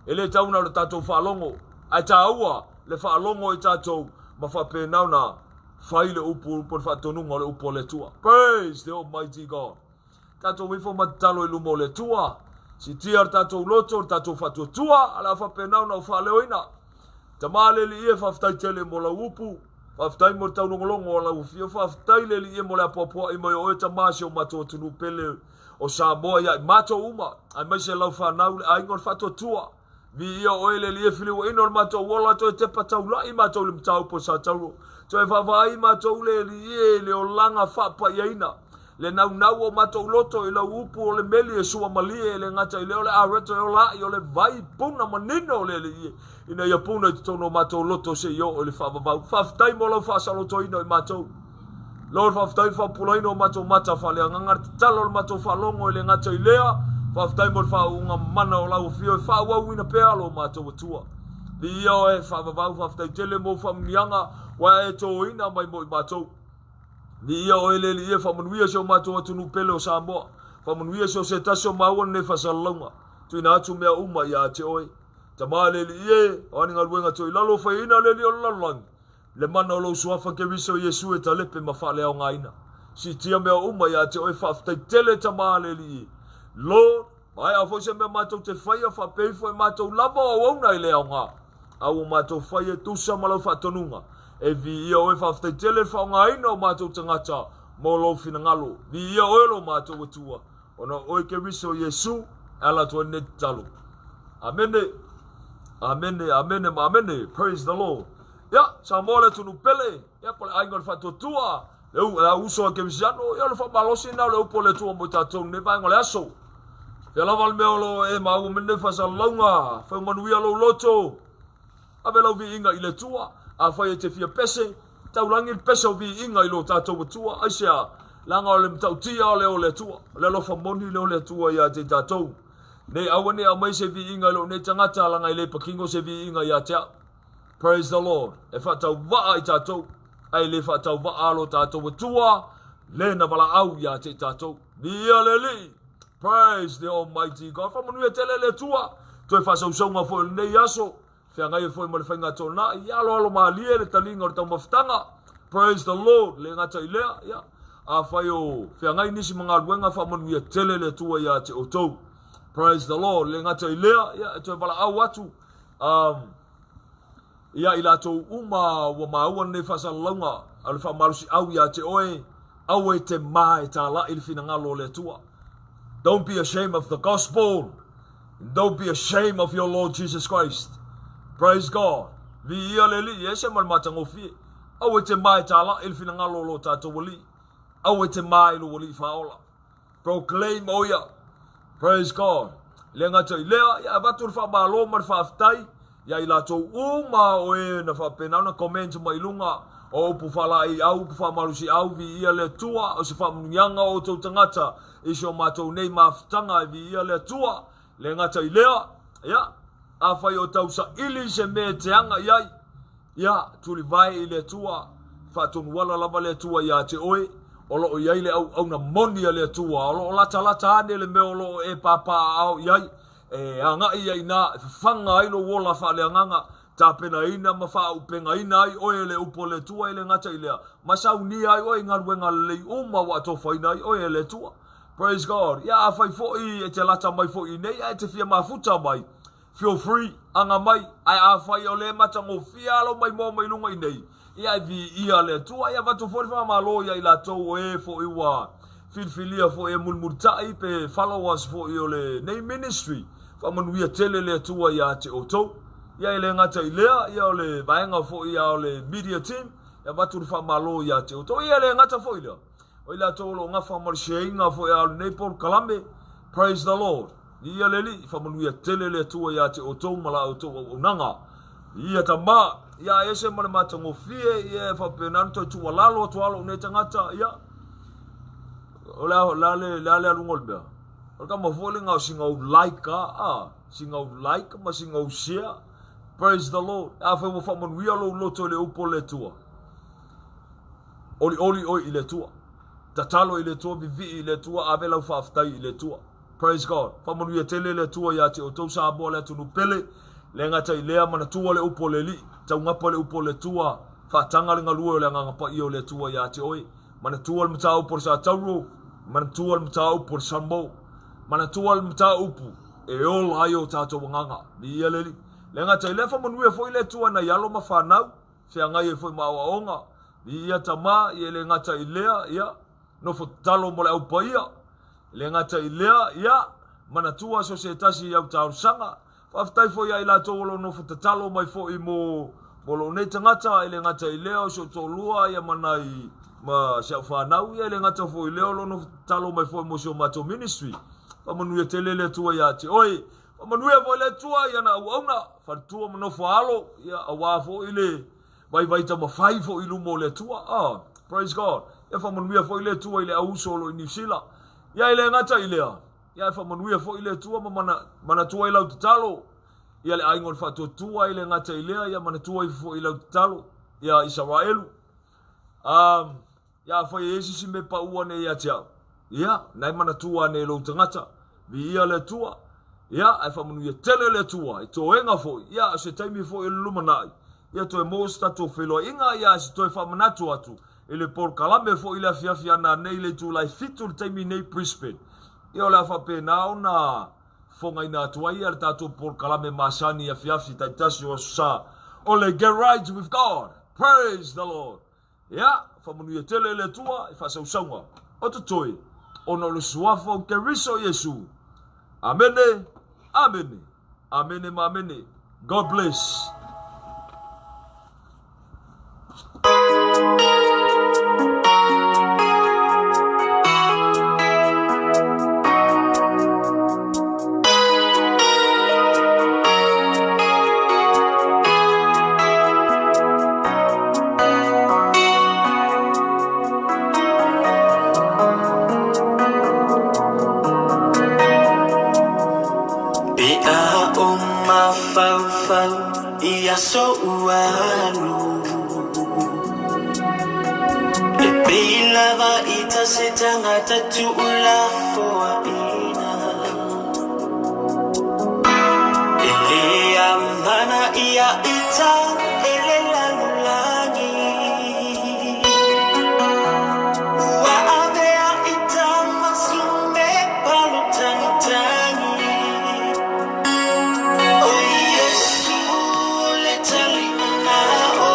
e le tau na o le tatou faalogo, ae taua le faalogo i tatou ma faapena ona fai le upu po o le faatonuga o le upu a le Atua. Praise the Almighty God. Tatou ifo ma tatalo i luma o le Atua. Siitia le tatou loto, le tatou faatuatua, a le a faapena ona ou faaleoina. Tama le Alii e, faafetai tele mo lau upu. Faafetai mo le taulogologo a lau afio. Faafetai le Alii e mo le apoapoai mai o oe Tama si o matou atunuu pele o Samoa ia i matou uma, aemaise lau fanau le aiga o le faatuatua. Viia oe le Alii e filiuaina o le matou ola, toe tepa taulai matou i le mataupu o Satauro. Toe vaavaai matou le Alii e i le olaga faapaiaina, le naunau o matou loto i lau upu o le meli e sua malie, e le gata i lea o le areto e ola ai o le vai puna manino o le Alii e, ina ia puna i totonu o matou loto se i oo i le faavavau. Faafetai mo lau faasalotoina o i matou. Lord, faafetai le faapupulaina o matou mata faaleagaga, le tatalo o le matou faalogo e le gata i lea, faafetai mo le faauuga mana o lau afio e faaauauina pea lo matou Atua. Viia oe, faavavau, faafetai tele mo faamanuiaga ua e toina mai mo i matou. Viia oe le Alii e faamanuia si o matou atunuu pele o Samoa. Faamanuia si o se tasi o maua lenei faasalalauga. Tuuina atu mea uma ia te oe. Tama le Alii e, o a ni galuega toilalo, faiaina le Alii o le lalolagi. Le mana o lou Suafa Keriso Iesu e talepe ma faaleaogaina. Siitia mea uma ia te oe faafetai tele Tama a le Alii. Lord, maea foi se mea matou te faia faapea ifo e matou lava o auauna e le aoga. A ua matou fai e tusa ma lau faatonuga. E viia oe faafetai tele le faaaogaina o matou tagata mo lou finagalo. Viia oe lo matou Atua. Ona o oe Keriso Iesu e ala atu ai lenei tatalo. Amene. Amene, amene ma amene. Praise the Lord. Ia, Samoa le atunuu pele, ia po le aiga o le faatuatua, le u, le au uso a Kerisiano, ia o le faamalosi lena o le upu a le Atua mo i tatou lenei vaega o le aso. Fea lava le mea o lo o e maua mai lenei faasalalauga, fai manuia lou loto, ave lau viiga i le Atua, afai e te fia pese, taulagi le pese o viiga i lo tatou Atua, aisea, leaga o le matautia o le o le Atua, o le alofa moni lea o le Atua ia te i tatou. Nei aua ne i aumai se viiga i lou nei tagata, leaga e le patino se viiga ia te au. Praise the Lord. E faatauvaa i tatou, ae le faatauvaa lo tatou Atua, le na valaau ia te i tatou. Viia le Alii. Praise the Almighty God. Faamanuia tele le Atua. Toe faasausauga foi o lenei aso. Feagai ai foi ma le faiga toonai. Ia aloalo malie le taliga o le taumafataga. Praise the Lord. Le gata i lea, ia. Afai o feagai nisi ma galuega, faamanuia tele le Atua ia te outou. Praise the Lord. Le gata i lea, ia, e toe valaau atu. Ia i latou uma ua maua lenei faasalalauga o le faamalosiau ia te oe, aua e te mā e tālaʻi le finagalo o le Atua. Don't be ashamed of the gospel. Don't be ashamed of your Lord Jesus Christ. Praise God. Viia le Alii, e ese ma le matagofie. Aua e te mā e tālaʻi le finagalo o lo tatou Alii. Aua e te mā i lou Alii Faaola. Proclaim o ia. Praise God. Le gata i lea, ia avatu le faamalo ma le faafetai ia i latou uma o e na faapena ona comment mai i luga o upu faalaeiau, upu faamalosiau, viia le Atua, o se faamanuiaga o outou tagata i si o matou nei mafutaga e viia le Atua. Le gata i lea, ia, afai o tausaili se mea e te aga i ai, Ia, tulivae i le Atua, faatonuala lava le Atua ia te oe, o lo o i ai le auauna moni a le Atua, o lo o latalata ane le mea o lo o e papaaao i ai, e agai ai inā, e fafaga ai lou ola faaleagaga, tapenaina ma faaaupegaina ai oe e le upu a le Atua, e le gata i lea, ma saunia ai oe i galuega lelei uma ua atofaina ai oe e le Atua. Praise God. Ia, afai foi e te lata mai foi i inei ae te fia mafuta mai, Feel free, aga mai, ae afai o le matagofie a lou maimoa mai luga i nei, Ia e viia le Atua, ia avatu foi le faamalo ia i latou o e foi ua filifilia foi e mulimulitai pe followers foi o lenei ministry. Faamanuia tele le Atua ia te outou. Ia e le gata i lea, ia o le vaega foi ia o le media team, e avatu le faamalo ia te outou. Ia e le gata foi i lea, o i latou o lo o gafa ma le shareina foi a o lenei polokalame. Praise the Lord. Viia le Alii, faamanuia tele le Atua ia te outou ma la outou auaunaga. Viia Tama, ia e ese ma le matagofie, ia e faapena ona toe tuualalo atu lava lou nei tagata, ia, o le a, le a le, le a le aluga o le mea? O le tama foi lena o sina ou like a, a, sina ou like ma sina ou share. Praise the Lord. Afai ua faamanuia lou loto i le upu o le Atua, olioli oe i le Atua. Tatalo i le Atua, vivii i le Atua, ave lau faafetai i le Atua. Praise God. Faamanuia tele le Atua ia te outou Samoa le atunuu pele. Le gata i lea, manatua le upu o le Alii, taugapa le upu o le Atua, faataga le galue o le Agaga Paia o le Atua ia te oe. Manatua le mataupu o le Satauro, manatua le mataupu o le Salmo, manatua le mataupu e ola ai o tatou agaga. Viia le Alii. Le gata i lea, faamanuia foi le Atua i nai alo ma fanau, feagai ai foi ma aoaoga. Viia Tama, ia e le gata i lea, ia, nofo tatalo mo le au paia. E le gata i lea, ia, manatua so se tasi i au talosaga. Faafetai foi ia i latou o lo o nofo tatalo mai foi mo, mo lou nei tagata, e le gata i lea o si ou toalua, ia ma nai, ma si au fanau, ia e le gata foi i lea o lo o nofo tatalo mai foi mo si o matou ministry. Faamanuia tele le Atua ia te oe. Faamanuia foi le Atua i ana auauna, faletua ma nofo a alo, ia, aua foi le vaivai taumafai foi i luma o le Atua. Ah, praise God. Ia faamanuia foi le Atua i le au uso o lo o i Niu Sila. Ia e le gata i lea, ia e faamanuia foi le Atua ma mana, manatua i lau tatalo. Ia le aiga o le faatuatua e le gata i lea, ia manatua ifo foi i lau tatalo. Ia Isaraelu. Um, Ia afai e i ai se isi mea pau ane ia te au, ia, na e manatua ane e lou tagata, viia le Atua, ia, ae faamanuia tele le Atua, i toega foi, ia, o se taimi foi o le lumanai, ia toe maua se tatou feiloaiga, ia, ae se toe faamanatu atu i le polokalame foi i le afiafi ana nei i le itula e 7 i le taimi nei Brisbane. Ia, o le a faapena ona fofogaina atu ai ia le tatou polokalame masani i afiafi taitasi o Aso Sa o le Get Right With God. Praise the Lord! Ia, faamanuia tele e le Atua i faasausauga o totoe ona o le Suafa o Keriso Iesu. Amene, amene, amene ma amene. God bless. Pe a o mafaufau i aso ua alu E pei lava i ta se tagata tuulafoaina E le amana ia ita e le lalolagi Ua avea ita masume palotagitagi O Iesu le talimanao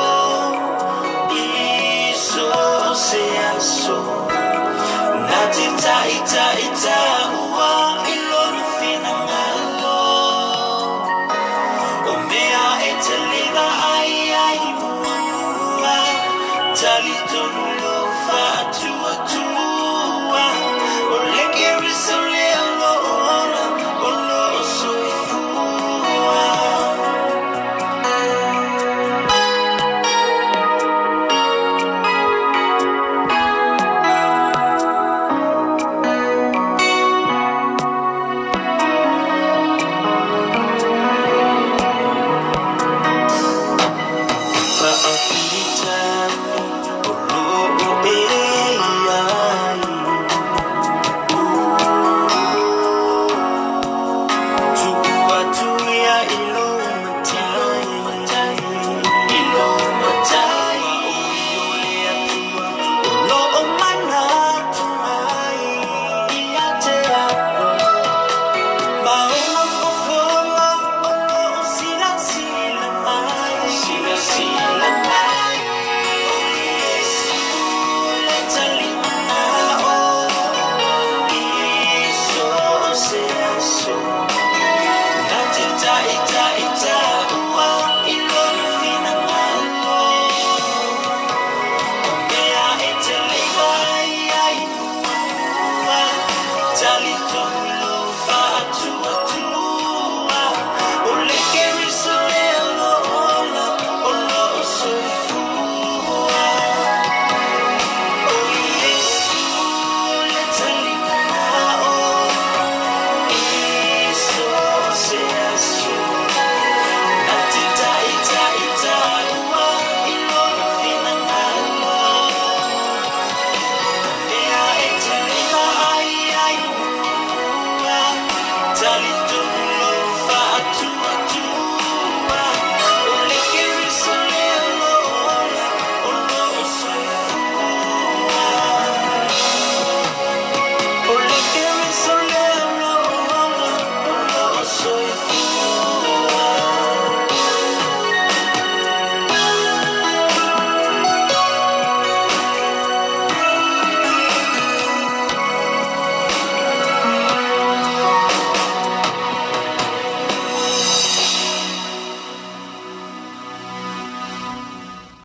I so o se aso Na te taitaita ua i.